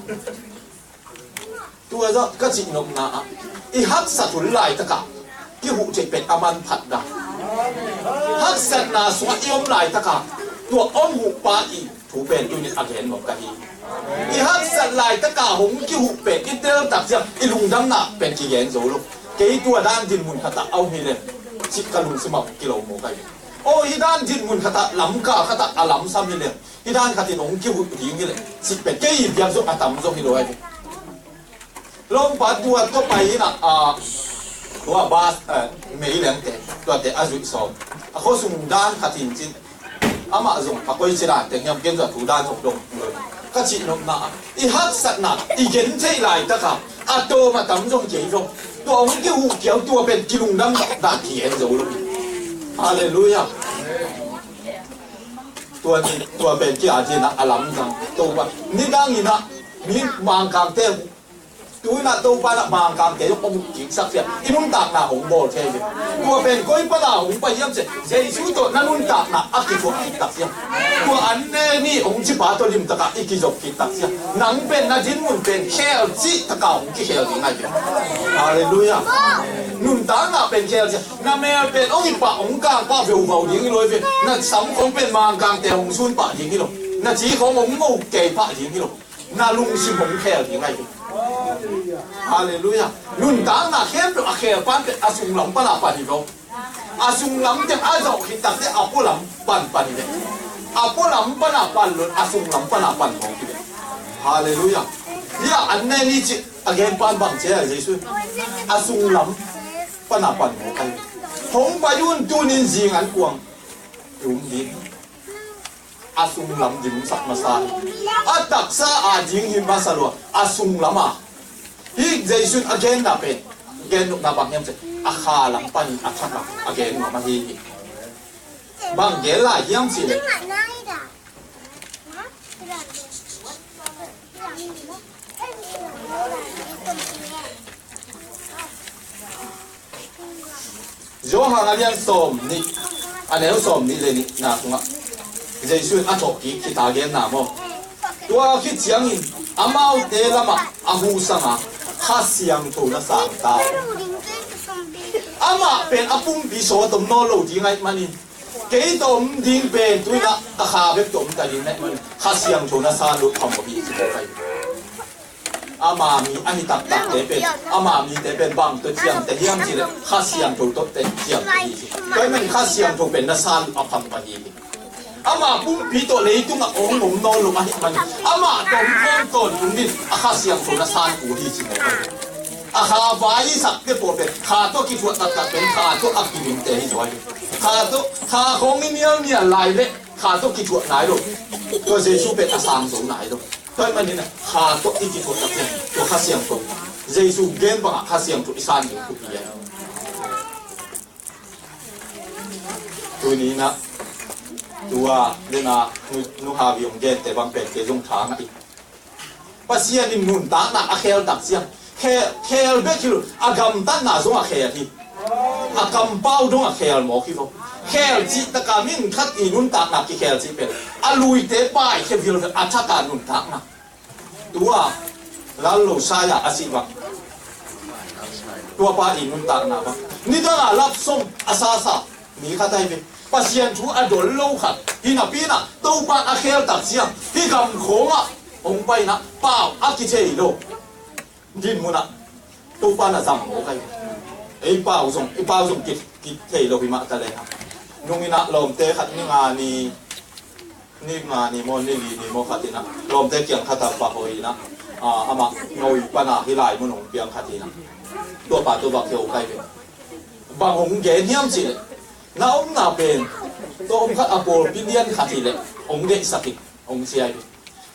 Tua zah ka cih nopna ah, i haksat hun laitakah kihuh theih pen a manphat dah. Haksatna sungah i om laitakah tua om huhpa i thu pen tuni a gen nop ka hi. I haksat laitakah hong kihuh pen i tel tak ciang i lungdamna pen kigen zo lo. Kei tua dan dinmun khatah a om hi leng cih ka lungsim ah hong kilo maw ka hi. Aw, hi dan dinmun khatah lamkal khatah a lamsam hi leng, hi dan khatin hong kihuh ding hi leng cih pen kei biak zong a tam zong hi lo ahi. Lawmpa tua tawh pai in ah, ah, tua bus, eh, meilengte, tuate a zuih sawm. A khuasung dan khatin cin, amah zong a koi ci dan teng hiam, ken zong a thu dan zong dong. Ka cih nopna ah, i haksatna i gen theih laitakah a tawm a tam zong kei zong, tua hong kihuh kiau tua pen kilungdam dah kigen zo lo. Halleluiah. Tua ni, tua pen ki-at in ah a lamdang Topa nidang in ah, mi Mangkangte, tu in ah Topa in ah Mangkangte zong hong kiksak ciang i nuntakna hong bawl thei ve. Tua pen koi pana hong pai hiam cih leh, Jesu tawh na nuntakna a kithuah kik tak ciang, tua an ne ni hong cipa tawh limtakah i kizop kik tak ciang, nang pen na dinmun pen khel cih takah hong kikhel ding ahi ve. Halleluiah. Nuntakna pen khel ciang, na mel pen hong i pah hong kang pah veuvau ding hi lo hi ve. Na sam khong pen Mangkangte hong sun pah ding hi lo. Na ci khong hong ngo kei pah ding hi lo. Na lungsim hong khel ding ahi ve. Halleluiah. Nuntakna khempeuh a khel pan pen a sunglam pana pan hi lo. A sunglam teng a zawh khit tak teh a pualam pan pan hi ve. A pualam pana pan lo, a sunglam pana pan mawk hi ve. Halleluiah. Hia an ne ni cih a gen pan bang ci a, Jesu a sunglam pana pan mawk ahi ve. Hong pai un, tunin zing an kuang tum ding. A sunglam dimsak masa hi. A taksa a ding hi masa lua, a sunglam a. Hih Jesu in a genna pen, gen nopna bang hiam cih leh, a kha lam panin a thak a, a gen nuam ahi hi. Bang gen lai hiam cih leh, Johan a lian sawm nih, a neu sawm nih le nihna sungah Jesu in a thawhkik khit a genna maw? Tua khit ciangin amaute lamah a husang a, Kha Siangtho na sang ta. Amah pen a pumpi sawt om nawn lo ding ahih manin, kei tawh om ding pen tu-in ah ka kha bek tawh om ta ding ahih manin, Kha Siangtho na san lut phamawh hi, ci mawk ahi. Ama mi ahi taktakte pen, ama mite pen bang tawh ciamte hiam cih leh Kha Siangtho tawh teh ciamte hi, ci. Tua ahih manin Kha Siangtho pen na san lut a phamawh hi. Ama pumpi tawh leitungah hong om nawn lo ahih manin, amah tawh hong tawntung dingin a Kha Siangtho na san kul hi, ci mawk ahi. A kha vai i sakte pawl pen kha tawh kithuah taktak pen kha tawh a kidingte hi zaw hi. Kha tawh, kha khawng i nialnial lai leh kha tawh kithuah nai lo. Tua Jesu pen a sang zo nai lo. Tua ahih manin kha tawh i kithuah taktak tua Kha Siangtho, Jesu gen bangah Kha Siangtho i san ding thupi ahi. Tuni-in ah tua dena nu, nu Havi hong gente bang pen kei zong tha ngah hi. Pasian in nuntakna a khel tak ciang, khel, khel bek hi lo, a gamtatna zong a khel hi. A kampau dong a khel mawk hi vo. Khel cih taka min khat i nuntakna kikhel cih pen a luite paikhia vilvel a thaka nuntakna. Tua Lal Lo Saya a sih bang, tua pa i nuntakna bang, nidang a lap song a sasa mi khat ahi ve. Pasian thu a dol lo khat hi napi inah Topa a khel tak ciang hih gam khawngah hong pai inah pau a kithei lo dinmun ah Topa na zang mawk ahi. Ei pau zong, i pau zong ki, kithei lo hi mah ta leh. Nung inah lawmte khat ni nga ni, ni nga ni maw, ni li ni maw khat inah lawmte kiang khat ah pahoi inah, ah, amah noi pana hih lai mun hong piang khat inah tua pa tua va keu kai ve. Bang hong gen hiam cih leh, na omna pen tua om khat a pawlpi lian khat hi leh hong deihsak hi, hong sia hi.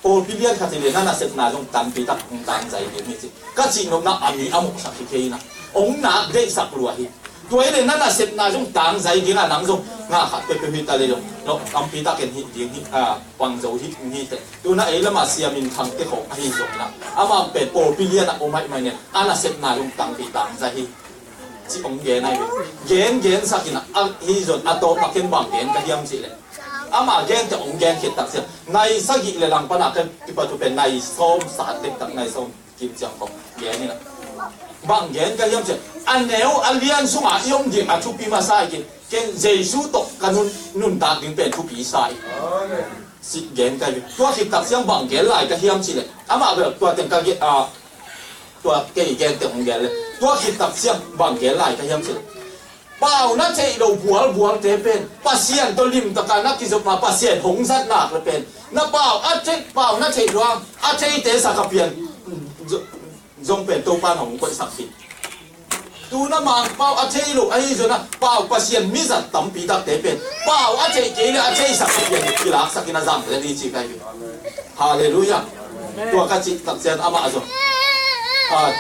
Pawlpi lian khat hi leh na nasepna zong tampi tak hong tangzai ding hi ci. Ka cih nopna a mi a mawhsak hi kei inah hong nak deihsak lua hi. Tua hi leh na nasepna zong tangzai ding a nang zong nga khat peuhpeuh hi ta leh zong, no, tampi tak en hi ding hi, a, pang zo hi, hi teh. Tu inah ei lamah Sia Min Thang te khawng ahi zong inah amah pen pawlpi lian ah om ahih manin a nasepna zong tampi tangzai hi. Ci hong gen ahi ve. Gen, gensak inah ahi zong a tawpna ken bang gen ka hiam cih leh, amah gente hong gen khit tak ciang nai sagih le lang pana ka kipat uh pen nai sawm sat dektak, nai sawm kim ciang khawng gen inah bang gen ka hiam cih leh, a neu a lian sungah i om ding a thupi masa hi kei. Ken Jesu tawh ka nun, nuntak ding pen thupi sa hi. Ci gen ka hi ve. Tua khit tak ciang bang gen lai ka hiam cih leh, amah bel tua teng ka gen, a, tua kei gen teng hong gen leh, tua khit tak ciang bang gen lai ka hiam cih leh, pau na theih lo bualbualte pen Pasian tawh limtaka na kizopna Pasian hong zat nak leh pen na pau a theih, pau na theih lo hang a theite sak a pian zong pen Topa in hong koihsak hi. Tu inah Mangpau a thei lo ahi zong inah pau Pasian mizat tampi takte pen pau a theih kei leh a theisak a pian kilaksak inah zang lel hi ci ka hi. Halleluiah. Tua ka cih tak ciang amah zong, a,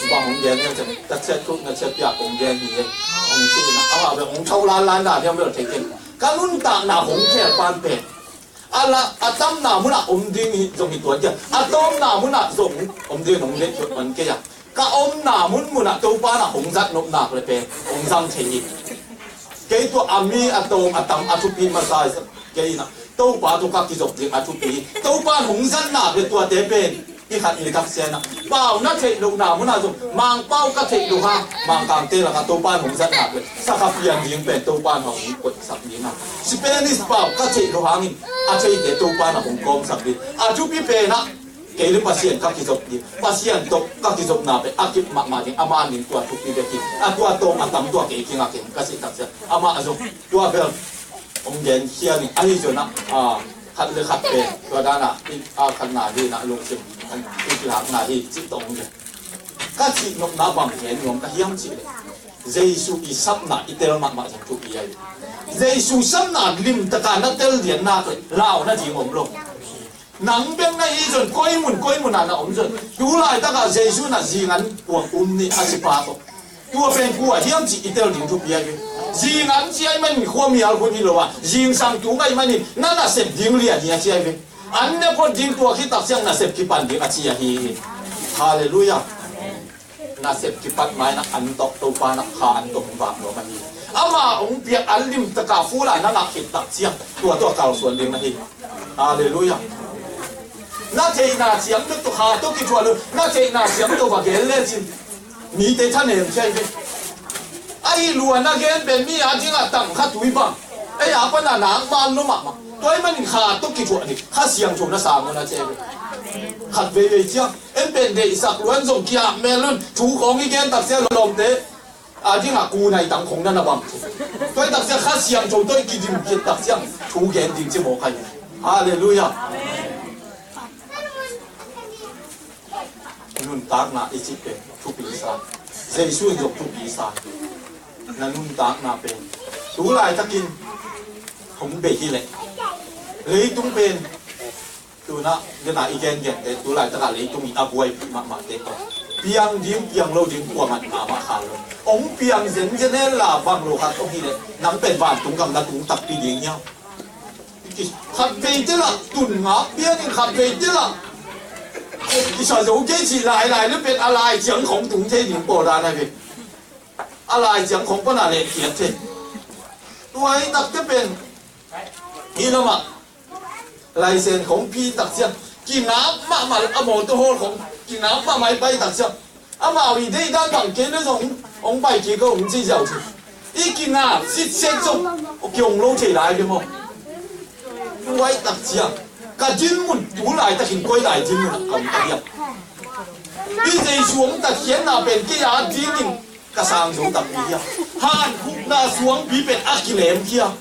bang hong gen hiam cih leh, ka chet khuk na chet piak hong gen hi e, hong ci inah amah bel hong tho lanlan dan hiam bel thei kei. Ka nuntakna hong khel pan pen a la, a tamna munah om ding hi zong hi tuan kei a, a tawmna munah zong om ding hong deih tuan kei a. Ka omna munmunah Topa in ah hong zat nop nak leh pen hong zang thei hi. Kei tua a mi a tawm a tam a thupi masa hi kei inah Topa tawh ka kizop ding a thupi hi. Topa in hong zat nak leh tuate pen i khat i tak ciang inah pau na theih lohna munah zong Mangpau ka theih loh hang Mangkangte lakah Topa in hong zat nak leh sak a pian ding pen Topa in hong koihsak ding a, Spanish pau ka theih loh hangin a theite Topa in ah hong kawmsak ding. A thupi pen ah kei le Pasian ka kizop ding, Pasian tawh ka kizopna pen a kip mahmah ding, amah in tua thupi bek hi. A tua tawm a tam tua kei kiangah kei ka cih tak ciang amah zong tua bel hong genkhia ning ahi zong inah, a, khat le khat pen tua dan a, i, a, khatna hi inah lungsim i kilakna hi cih tawh hong gen. Ka cih nopna bang gen nuam ka hiam cih leh, Jesu i sapna i tel mahmah zong thupi ahi. Jesu sapna limtaka na tel lian nak leh lau nading om lo. Nang bek na hi zong koi mun koi mun ah na om zong. Tu laitakah Jesu in ah zingan kuang um nih a sipa tawh. Tua pen kua hiam cih i tel ding thupi ahi ve. Zingan ci ahih manin khuamial hun hi lo a, zingsang tung ahih manin na nasep ding lian hi a ci ahi ve. An ne phot ding tua khit tak ciang nasep kipan ding a ci ahi hi. Halleluiah. Nasep kipat ma-in ah an tawh Topa in ah kha an tawh hong vak nuam ahi. Ama hong piak an limtaka ful a na ngah khit tak ciang tua tawh kalsuan ding na hi. Halleluiah. Na theihna ciang tawh, kha tawh kithuah lo, na theihna ciang tawh va gen lecin mite thanem thei ve. Ahi lua na gen pen mi a dingah tang kha tui bang, ei a pana nak man lo mahmah. Tua ahih manin kha tawh kithuah ding, Kha Siangtho na sang un a ci ve. Khat veivei ciang en pen deihsak luan zong kiah mel un, thu khawng i gen tak ciang lawmte a dingah kunai tang khong na na bang. Tua i tak ciang Kha Siangtho tawh i kidim khit tak ciang thu gen ding ci mawk ahi. Halleluiah. Nuntakna i cih pen thupi sa. Jesu in zong thupi sa. Na nuntakna pen tu laitakin hong bei hi leh, leitung pen tu-in ah, den a i gengente, tu laitakah leitung i a buaipih mahmahte tawh piang ding, piang lo ding kuamah in amah khal lo. Hong piang zenzen hen la, bang lo khat hong hi leh, nang pen vantung gam na tung takpi ding hiam? Khat veite lah tun ngak pian in, khat veite lah Kisa zo kei cih lailai le pen a lai ciang khong tung thei ding pawl dan a ve. A lai ciang khong pana leh kiat thei. Tua hi takte pen hi lamah laisen khong pi tak ciang kingap mahmah a mawtaw hawl khong kingap mahmah i pai tak ciang amau i deih dan bang kei le zong hong pai kik a hong ci ziau ci. I kingap sitset zong ki hong lo thei lai ve maw? Tua i tak ciang ka dinmun tu laitakin koi lai dinmun ah ka om ka hiam? I Jesu hong tatkhiatna pen kei a dingin ka sang zo takpi hiam? Hankhukna suangpi pen a kilem hiam?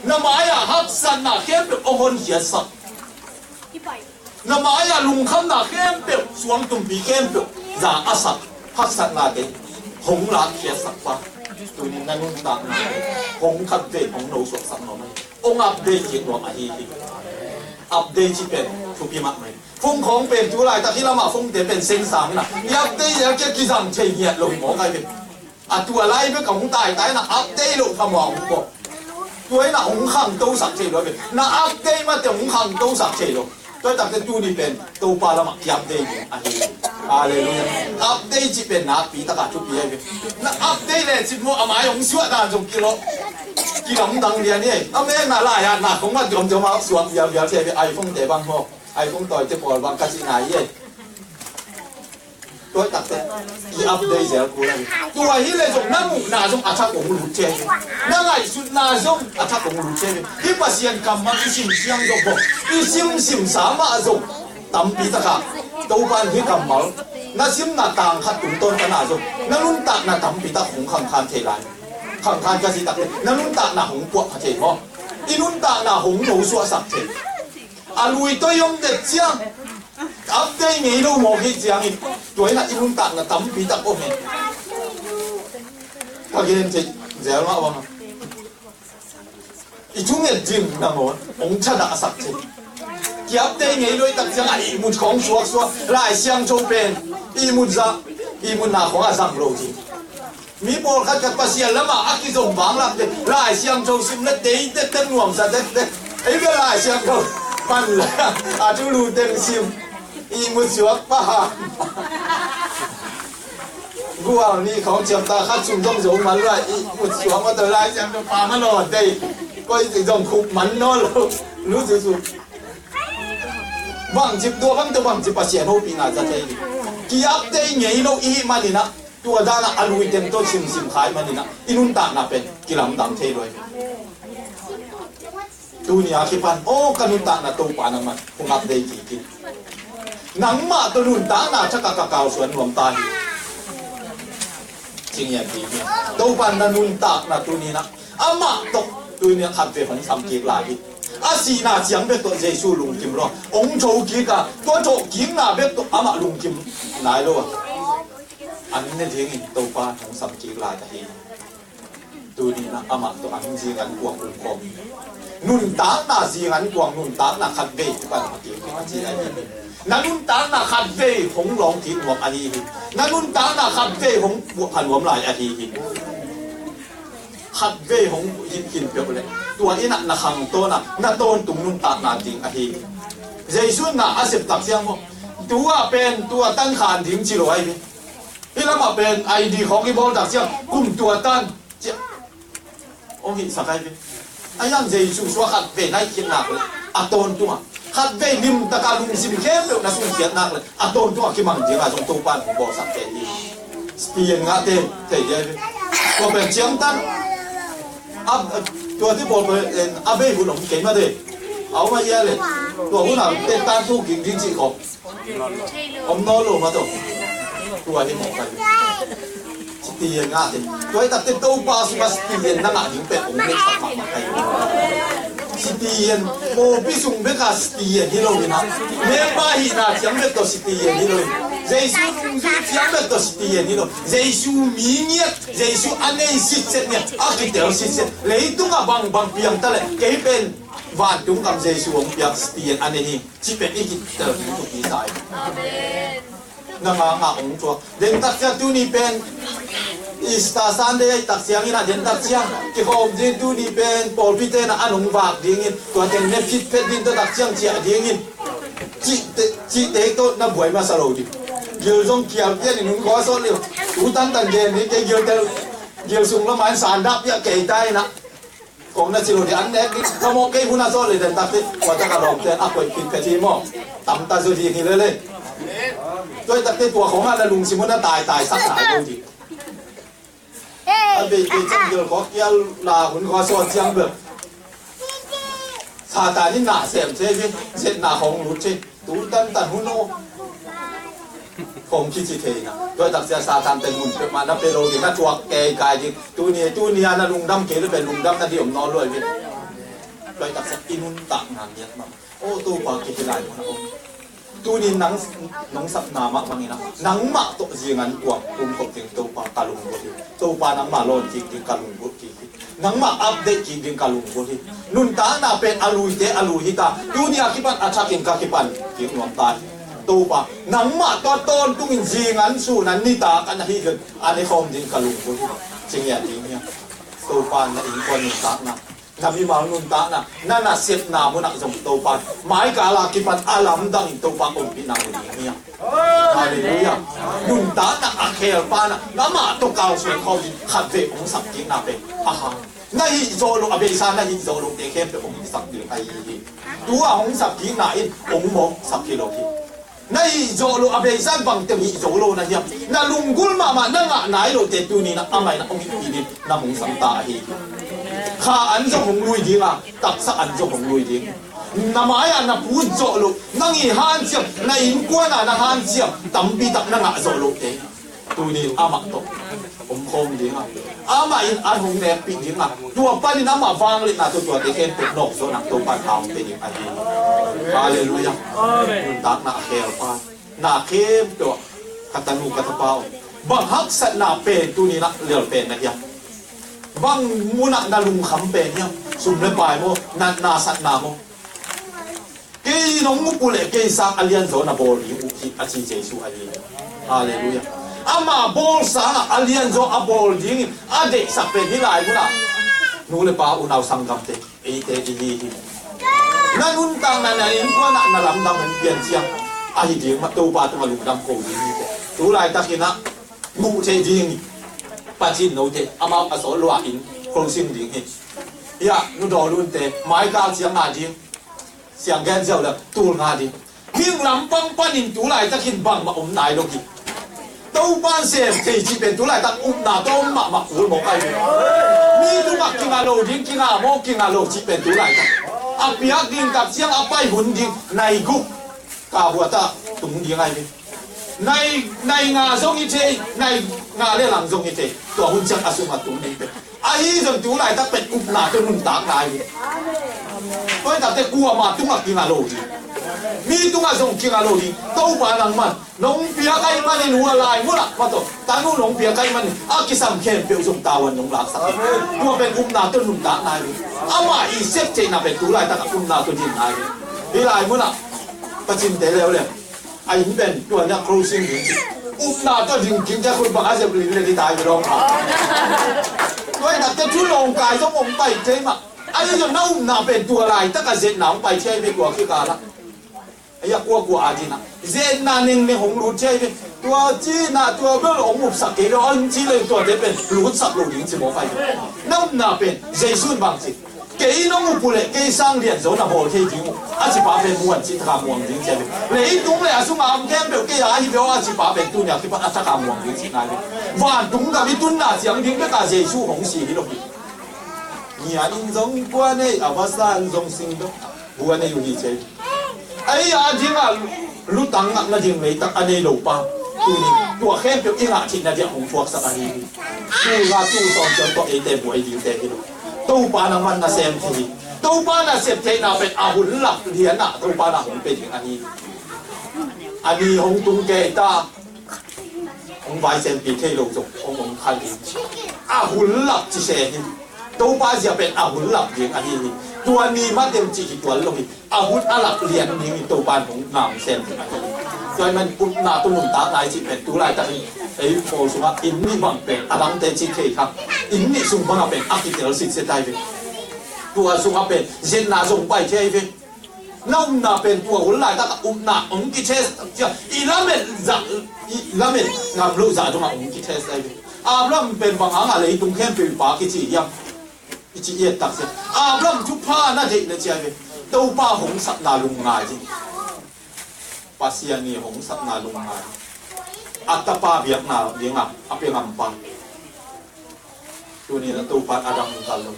Na mai-ah haksatna khempeuh hong honkhiatsak. Na mai-ah lungkhamna khempeuh, suangtumpi khempeuh za a sak, haksatnate hong lakkhiatsak pa. Tunin na nuntakna hong khat vei hong nosuaksak nuam ahi. Hong update kik nuam ahi hi. Update cih pen thupi mahmah hi. Phone khawng pen tu laitak hi lamah phone te pen sensor in a i update leh a kia kizang thei ngiat lo hi mawk ai ve. A tua lai bek a hong taitai na update loh kha mawk pawh. Tua in a hong khangtosak thei lo ve. Na update mate hong khangtosak thei lo. Tua takte tuni pen Topa lamah ki update ding ahi. Halleluiah. Update cih pen nakpi taka thupi ahi ve. Na update leh cih maw a mai hong suah dan zong kilawh. Kilamdang lian hi. A mekna lai-ah nak hong mat diamdiam a suak vialvial thei ve. iPhone te bang maw, iPhone tawite pawl bang ka cihna hi. Tua takte i update zel kul ahi. Tua hi leh zong na muhna zong a thak hong lut thei hi. Na ngaihsutna zong a thak hong lut thei hi. Hih Pasian kammal i sim siang zong bawk i simsim sa mah zong tampi taka Topa in hih kammal na simna tang khat tungtawn pana zong na nuntakna tampi tak hong khangkhan thei lai. Khangkhan ka cih takte na nuntakna hong puah kha thei maw? I nuntakna hong nosuahsak thei. A lui tawh i om det ciang update ngei lo mawk hi ciangin tua in a i nuntakna tampi tak om hi. Ka gen thei zel mah bang a i thunget ding nangawn hong thadahsak thei. Ki update ngei lo i tak ciang a ihmut khawng suaksuak, Lai Siangtho pen ihmut zah, ihmutna khawng a zang lo ding. Mi pawlkhat khat Pasian lamah a kizom vanglak te Lai Siangtho sim le tei tektek nuamsa tektek. Ei bel Lai Siangtho pan le a thulu teng sim. Ihmut suak pa ha. Gual ni khawng ciamta khat sum zong zo man lai ihmut suak ma tawh Lai Siangtho pa ma law tei. Koi zong khup man naw lo. Lu su su. Bangcip tua bang tawh bangcip Pasian hopihna za thei. Ki update ngei lo i hih maninah tua danah a lui teng tawh simsim khai maninah i nuntakna pen kilamdang thei luai. Tuni a kipan aw ka nuntakna Topa nangmah hong update kik in. Nangmah tawh nuntakna thakah ka kalsuan nuam ta hi. Ci ngiat ding hi. Topa na nuntakna tuninah amah tawh tuninah khat vei hong sam kik lai hi. A sihna ciang bek tawh Jesu lungkim lo a hong tho kik a tua thawhkikna bek tawh amah lungkim nai lo a an ne dingin Topa hong sam kik lai ahi. Tuninah amah tawh an zingan kuang um khawm nuntakna zingan kuang nuntakna khat vei kipan a kik a ci lai hi. Na nuntakna khat vei hong lawng kik nuam ahi hi. Na nuntakna khat vei hong puah kha nuam lai ahi hi. Khat vei hong hit khin peuh leh tua innah na khangtawnah na tawntung nuntakna ding ahi hi. Jesu na a septak ciang maw tua pen tua tankhan ding ci lo ahi hi. Hih lamah pen I D khawng i bawl tak ciang kum tua tan ciah hong hihsak ahi hi. A hiang Jesu sua khat vei na hih khit nak le a tawntung a khat vei limtaka lungsim khempeuh na sunkhiat nak le a tawntung a kimang dinga zong Topa in hong bawlsak kei hi. Siti en ngahte thei dia hi. Tua pen ciangtan a tuate bawl pen a bei hun om kei mate a om a ia le tua hun a te tan tu ging ding cih khawng om nawn lo mah tawh tua hi mawh ka hi. Siti en ngah te tua hi takte Topa sungah siti en na ngah ding pek hong neksak mahmah ka hi. Siti en pawlpi sung bekah siti en hi lo hi na. Member hihna ciang bek tawh siti en hi lo hi. Jesu nungzui ciang bek tawh siti en hi lo. Jesu mi ngiat Jesu a nei sitset ngiat a kitel sitset leitungah bangbang piang ta leh kei pen vantung kam Jesu hong piak siti en a nei hi. Cih pen i kitel ding thupi sa hi. Nangah ngah hong thuak den tak ciang tuni pen Easter Sunday ahi tak ciangin a den tak ciang kikhawm ding tuni pen pawlpi tenah an hong vak dingin tua teng ne phitphet ding tua tak ciang ciah dingin Cihte, cihte tawh na buai masa lo ding. Gil zong kial pian in hun khua sawt liu. Tu tantan gen ni kei gil tel, gil sung lamah in sandap piah kei ta inah. Kong na ci lo ding an nek ding. Ka mawh kei hun a sawt le den takte. Tua tak a lawmte a koih khit phet hi maw. Tamta zo ding hi lele. Tua takte tua khong a na lungsim hun a taitai sak nai lo ding. A veivei ciang gil khua kial la hun khua sawt ciang bel Satan in na sem thei hi, zetna khong lut thei. Tu tantan hun aw. Khong kici thei na. Tua tak cia Satan pen hun pek mah na pe lo ding, na tuak kei kai ding. Tuni, tuni a na lungdam kei le pen lungdam na dih om nawn lo hi. Tua tak cia i nuntak na ngiat mah. Aw Topa kei hi lai mun a om. Tunin nang, nong sapna mah bangin ah, nangmah tawh zingan kuang kumkhop ding Topa ka lunggulh hi. Topa nangmah lawn kik ding ka lunggulh kik hi. Nangmah update kik ding ka lunggulh hi. Nuntakna pen a luite a lui hi ta. Tuni a kipan a thakin ka kipan kik nuam ta hi. Topa nangmah tawh tawntungin zingan sunan nitak an ahi ding an i khawm ding ka lunggulh hi. Cingiat ding hi. Topa na innkuan nuntakna, na mimal nuntakna, na nasepna munah zong Topa maikal a kipan a lamdangin Topa ompihna mu ding hi a. Halleluiah. Nuntakna a khelpa na amah tawh kalsuan khawm in khatvei hong sapkikna pen a ha. Na hih zawh loh a beisa na hih zawh lohte khempeuh hong hihsak ding ahi hi. Tu a hong sapkikna in hong mawksak hi lo hi. Na hih zawh loh a beisa bangteng hih zo lo na hiam? Na lunggulh mahmah na ngah nai loh te tuni na amah in a hong hih kik in na hong sam ta ahi. Kha an zong hong lui ding a, taksa an zong hong lui ding. Na mai-ah na put zawh loh, nang i hanciam, na innkuan ah na hanciam tampi tak na ngah zawh loh te tuni amah tawh om khawm ding a, amah in an hong nekpih ding a, tua panin amah vangliatna tawh tuate khempeuh nawk zawh nang Topa in a hong pe ding ahi. Halleluiah. Nuntakna a khelpa na khempeuh ah ka tanu ka tapa aw, bang haksatna pen tuni na lel pen na hiam? Bang munah na lungkham pen hiam? Sum le pai maw, natna satna maw? Kei nong up uh leh kei sang a lianzaw na bawl ding uh hi a ci Jesu ahi. Halleluiah. Ama bawl sangah a lianzaw a bawl dingin a deihsak pen hih lai munah nu le pa unau sanggamte eite i hi hi. Na nuntakna na innkuan ah na lamdang hong pian ciang ahi ding mah Topa tungah lungdam ko ding hi. Tu laitakin ah muh theih ding Pasian note amau a sawt lua in closing ding hi. Hiah nu Daw Lunte maikal ciang ngah ding. Siang gen ziau le tul nga ding. Mihing lampang panin tu laitakin bangmah om nai lo hi. Topa in sem thei cih pen tu laitak upna tawh om mahmah kul mawk ahi. Mi tungah kingah lo ding, kingah maw kingah lo cih pen tu laitak a piak ding tak ciang a pai hun ding nai guk ka huatah tung ding ahi. Nai, nai nga zong hi thei, nai nga le lang zong hi thei. Tua hun ciang a sungah tung ding pen ahi zong tu laitak pen upna tawh nuntakna hi. Tua hi takte kuamah tungah kingah lo ding. Mi tungah zong kingah lo ding. Topa nangman nong piak ahih manin hua lai munah mah tawh tanu nong piak ahih manin a kisam khempeuh zong tavuan nong laksak hi. Tua pen upna tawh nuntakna hi. Amah i sep theihna pen tu laitak a upna tawh dinna hi. Hih lai munah Pasian te leuleu a inn pen tua niah closing ding ci. Upna tawh ding kim cia khut bang a zep ling le di tai lawng kha. Tua hi takte thu lawng kai zong om pai thei mah. Ahi zong na upna pen tua laitak a zetna hong pai thei ve tua khika lah. Ahi a kuakua a dinah zetna nengneng hong lut thei ve. Tua cinah tua bel hong upsak kei lo an ci le tuate pen lutsak lo ding ci mawk ahi ve. Na upna pen Jesu in bang ci? Kei nong up uh leh kei sang lianzaw na bawl thei ding uh a ci pa pen muan cih taka muang ding ci a ve. Leitung le a sungah a om khempeuh kei a hi ve aw a ci pa pen tuni a kipan a taka muang ding ci nai ve. Vantung gam i tunna ciang ding bek a Jesu hong si hi lo hi. Ngia in zong kua nei a vasa in zong sing dong bua nei uh hi ci a hi. Ahi a dingah lutang ngah nading leitak a nei lo pa tuni tua khempeuh i ngah theih nadiah hong thuaksak ahi hi. Tul nga tul sawm ciang tua eite buai dingte hi lo. Topa nangman na sem thei hi. Topa na sep theihna pen a hun lak lianah Topa na hong pe ding ahi hi. A ni hong tung kei ta. Hong vaisempi thei lo zong hong om kha ding. A hun lak ci se hi. Topa zia pen a hun lak ding ahi hi. Tua ni matem cih hi tuan lo hi. A hun a lak lian dingin Topa in hong na hong sem ding ahi hi. Tua hi man upna tawh nuntakna i cih pen tu laitakin ei pawl sungah inn nih bang pen a dangte cih thei kha. Inn nih sung bangah pen a kitel sitset ahi ve. Tua sungah pen zetna zong pai thei ahi ve. Na upna pen tua hun laitak a upna hong kitest cia, i lamet zah, i lamet ngam loh zah dongah hong kitest ahi ve. Abraham pen bang hangah leitung khempeuh i pa kici hiam? I ci i et tak cia, Abraham thupha na deih na ci ahi ve. Topa hong sapna lungngai ci. Pasian i hong sapna lungngai. A tapa biakna dingah a pia ngampa. Tuni na Topa a dang kal lo.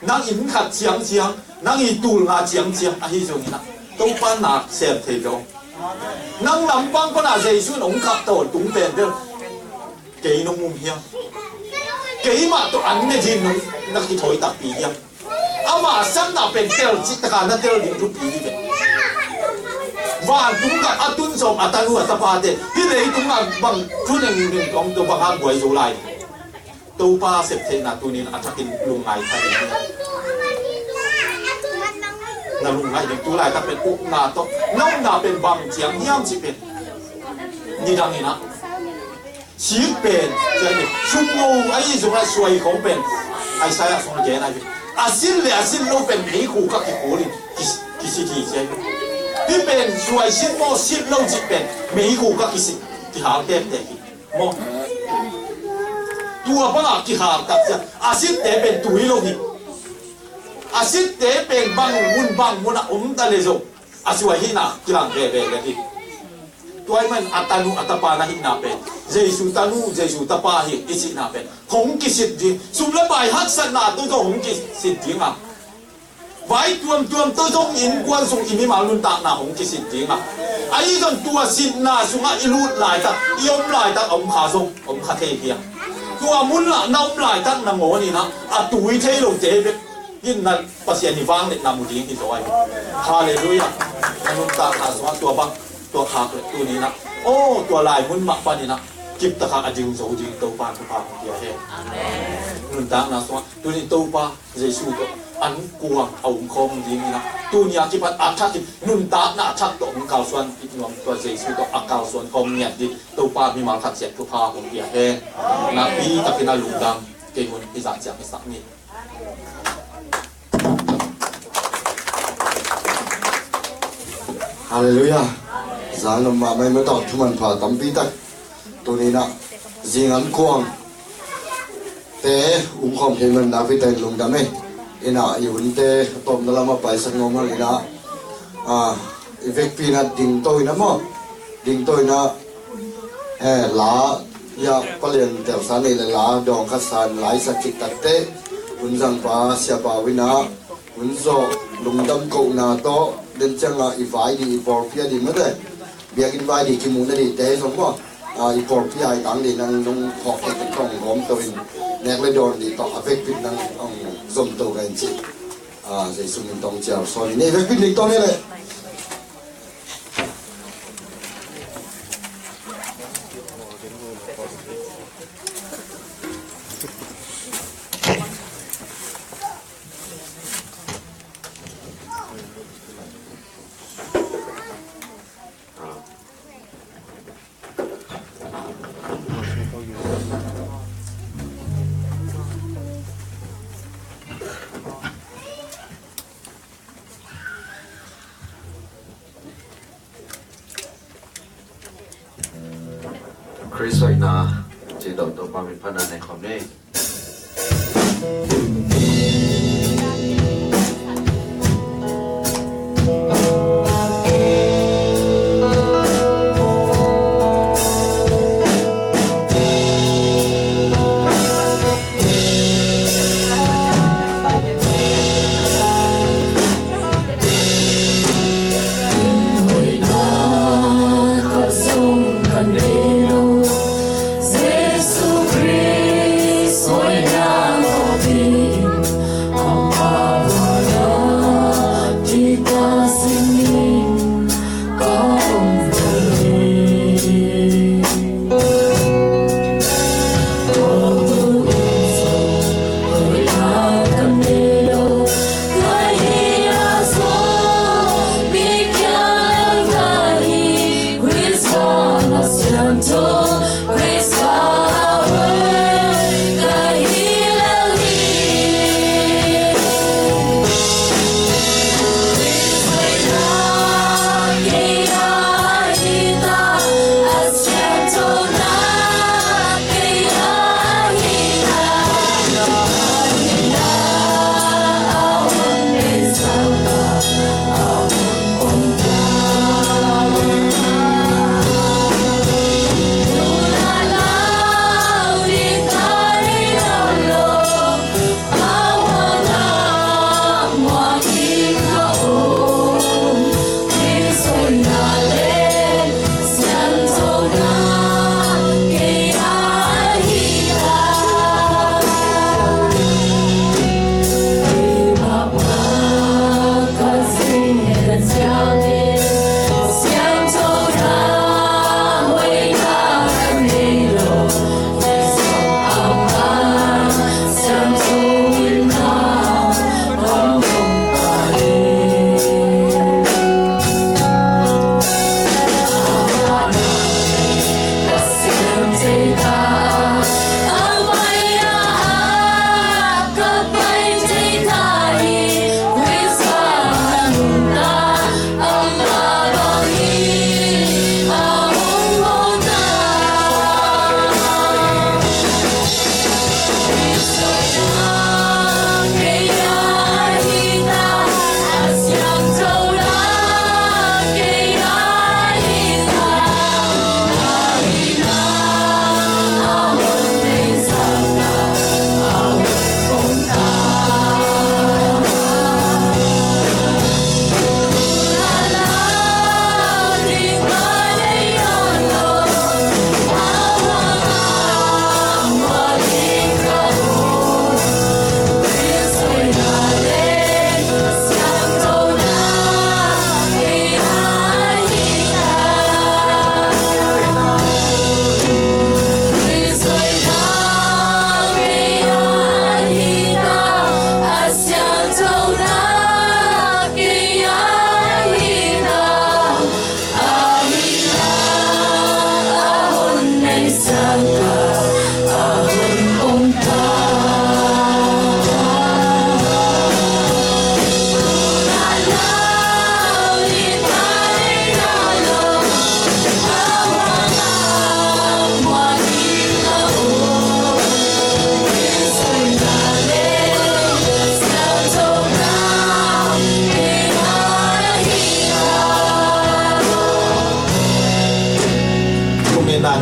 Nang inn khat ciangciang, nang i tul nga ciangciang ahi zongin ah Topa na sem thei lo. Nang lampang pana Jesu in hong khap tawntung pen bel kei nong um hiam? Keimah tawh an ne din nong na kithawi takpi hiam? Ama sapna pen tel cih taka na tel ding thupi hi ve. Vantung gam a tun sawm a tanu a tapate hih leitung a bang thu neng neng tawng tua bang a buai zo lai. Topa sep theihna tunin a thakin lungngai kha ding hi. Na lungngai ding tu laitak pen upna tawh na upna pen bang ciang hiam cih pen nidang in ah sik pen, sumngo ahi zongah suai khawng pen Isaiah sung a gen ahi ve. A sit le a sit lo pen meikhu ka kikhul in ki, kisit hi ci ahi ve. Hih pen suai sit maw sit lo cih pen meikhu ka kisit, kihal tektek hi. Maw? Tua bangah kihal tak cia. A sitte pen tui lo hi. A sitte pen bang mun bang munah om ta le zong a suai hihna kilang veve le hi. Tua ahih manin a tanu a tapa na hihna pen Jesu tanu, Jesu tapa hi i cihna pen hong kisit ding. Sum le pai haksatna tawh zong hong kisit ding a, vai tuamtuam tawh zong innkuan sung i mimal nuntakna hong kisit ding a, ahi zong tua sitna sungah i lut laitak, i om laitak a om kha zong om kha thei hi a, tua munah na om laitak nangawn in ah a tui thei lote bek in na Pasian i vangliatna mu ding hi zaw ahi. Halleluiah. Na nuntakna sungah tua bang, tua khak le tuni in ah, aw, tua lai mun mah panin ah kiptak a ding zo ding Topa thupha hong pia hen. Nuntakna sungah tuni Topa Jesu tawh an kuang a um khawm ding in ah, tuni a kipat a thakin nuntakna a thak tawh hong kalsuan pi nuam tua Jesu tawh a kalsuan khawm ngiat ding Topa mimal khat ciat thupha hong pia hen. Nakpi takin a lungdam kei hun i zah ciang i sak ni. Halleluiah. Zang lam mahmah i mah tawh thuman pha tampi tak. Tuni in ah zingan kuang te um khawm thei man nakpi takin lungdam ei. In ah i hunte a tawpna lamah paisak ngawng hang in ah, ah, i vekpi in ah dingto in ah maw? Dingto in ah, eh, la, ya, palian telsa nei le la dawng khat san la i sak cik takteh hun zangpa siapa uh in ah hun zawh lungdam kohna tawh den ciangah i vai dih i pawlpi a dih mate. Biakinn vai dih kimuhna dihte zong maw, ah, i pawlpi a i tang dih nang nong hawk kik tawng gawm to in nek le dawn dih tawh a vekpi in nang hong zom to ka in cih. Ah, Jesu min tawh cial sawn in ei vekpi in ding tawh ni leh. Khrist hoihna cih tawh Topa min phatna nei khawm ni.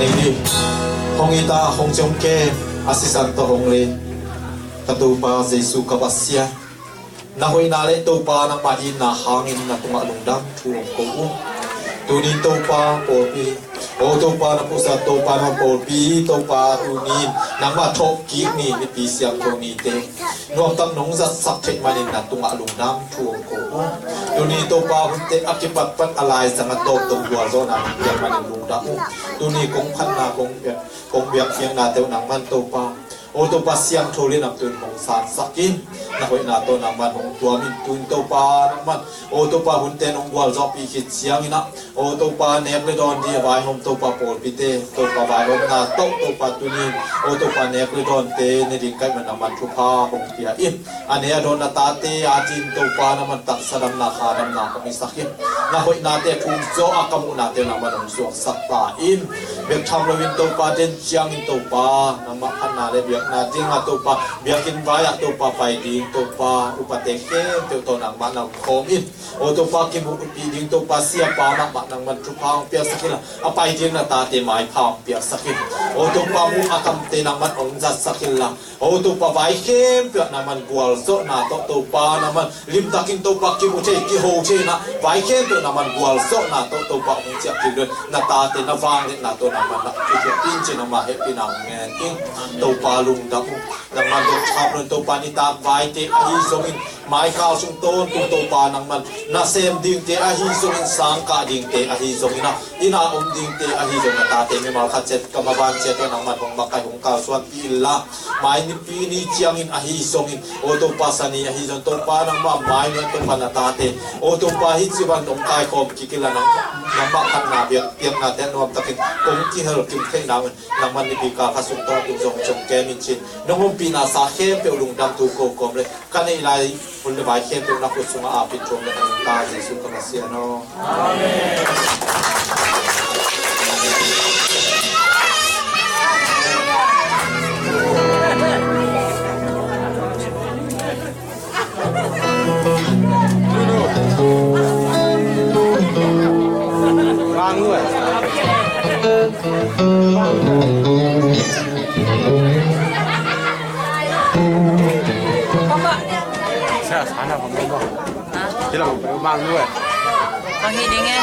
Hong it a, hong ciong kem, a sisan tawh hong lei ka Topa Jesu ka Pasian, na hoihna le Topa nangmah itna hangin na tungah lungdam thu hong ko uh. Tunin Topa pawlpi, o Topa na pusa Topa na pawlpi, Topa tunin nangmah thawhkik ni, mipi siangtho nite nuamtak nong zatsak theih manin na tungah lungdam thu hong ko uh. Tuni Topa hunte a kipatpat a laizang a tawp tawh gualzawhna nong piak manin lungdam uh. Tuni kong phatna kong biak, kong biak piaknate uh nangman Topa, o Topa siangtho le namtun hong sansak in, na hoihna tawh nangman hong tuam in. Tun Topa nangman, o Topa hunte nong gualzawhpih khit ciangin ah, o Topa nek le dawn ding a vaihawm Topa pawlpite, Topa vaihawmna tawh Topa tunin, o Topa nek le dawnte ne ding kaih man nangman thupha hong pia in. A ne a dawn na tate a dingin Topa nangman taksa damna kha damna hong hisak in. Na hoihnate a thum zaw a ka muhnate nangman hong suaksak ta in. Bek tham loin Topa den ciangin Topa nangmah phatna le biakna dingah Topa biakinn vai-ah Topa pai ding Topa upate khempeuh tawh nangmah na om khawm in. O Topa kimuhpih ding Topa siapa mahmah nangman thupha hong piaksak inla, a pai ding na tate maipha hong piaksak in. O Topa mu a kamte nangman hong zatsak inla, o Topa vai khempeuh ah nangman gualzawhna tawh Topa nangman limtakin Topa kimu thei kiho thei inah, vai khempeuh nangman gualzawhna tawh Topa hong ciah kik lo in. Na tate na vangliatna tawh nangman na kithiah pincin nangmah hehpihna hong ngen in. Topa lungdam uh. Nangman dong thap lo in Topa nitak vaite ahi zongin, maikhal sung tawntung Topa nangman nasem dingte ahi zongin, sangkah dingte ahi zongin ah, inn a om dingte ahi zongin, na tate mimal khat ciat ka maban ciat uh nangman hong makaih hong kalsuanpih inla, mai nipi ni ciangin ahi zongin, o Topa sani ahi zongin Topa nangmah mai nuai Topa na tate, o Topa hih ci van hong kaikhawm kik inla, nang, nangmah phatna biak piaknate nuamtakin kong kihel kim theih nangin, nangman nipi kal khat sung tawntung zong ciong kem in cin. Nong ompihna sa khempeuh lungdam thu ko kawm le ka neih lai hun le vai khempeuh na khut sungah apit thuam le ka nungta Jesu ka Masiah aw. Amen. Bang lu eh. Sa, sana bang lu bang. Sila bang lu eh. Bang hiding eh.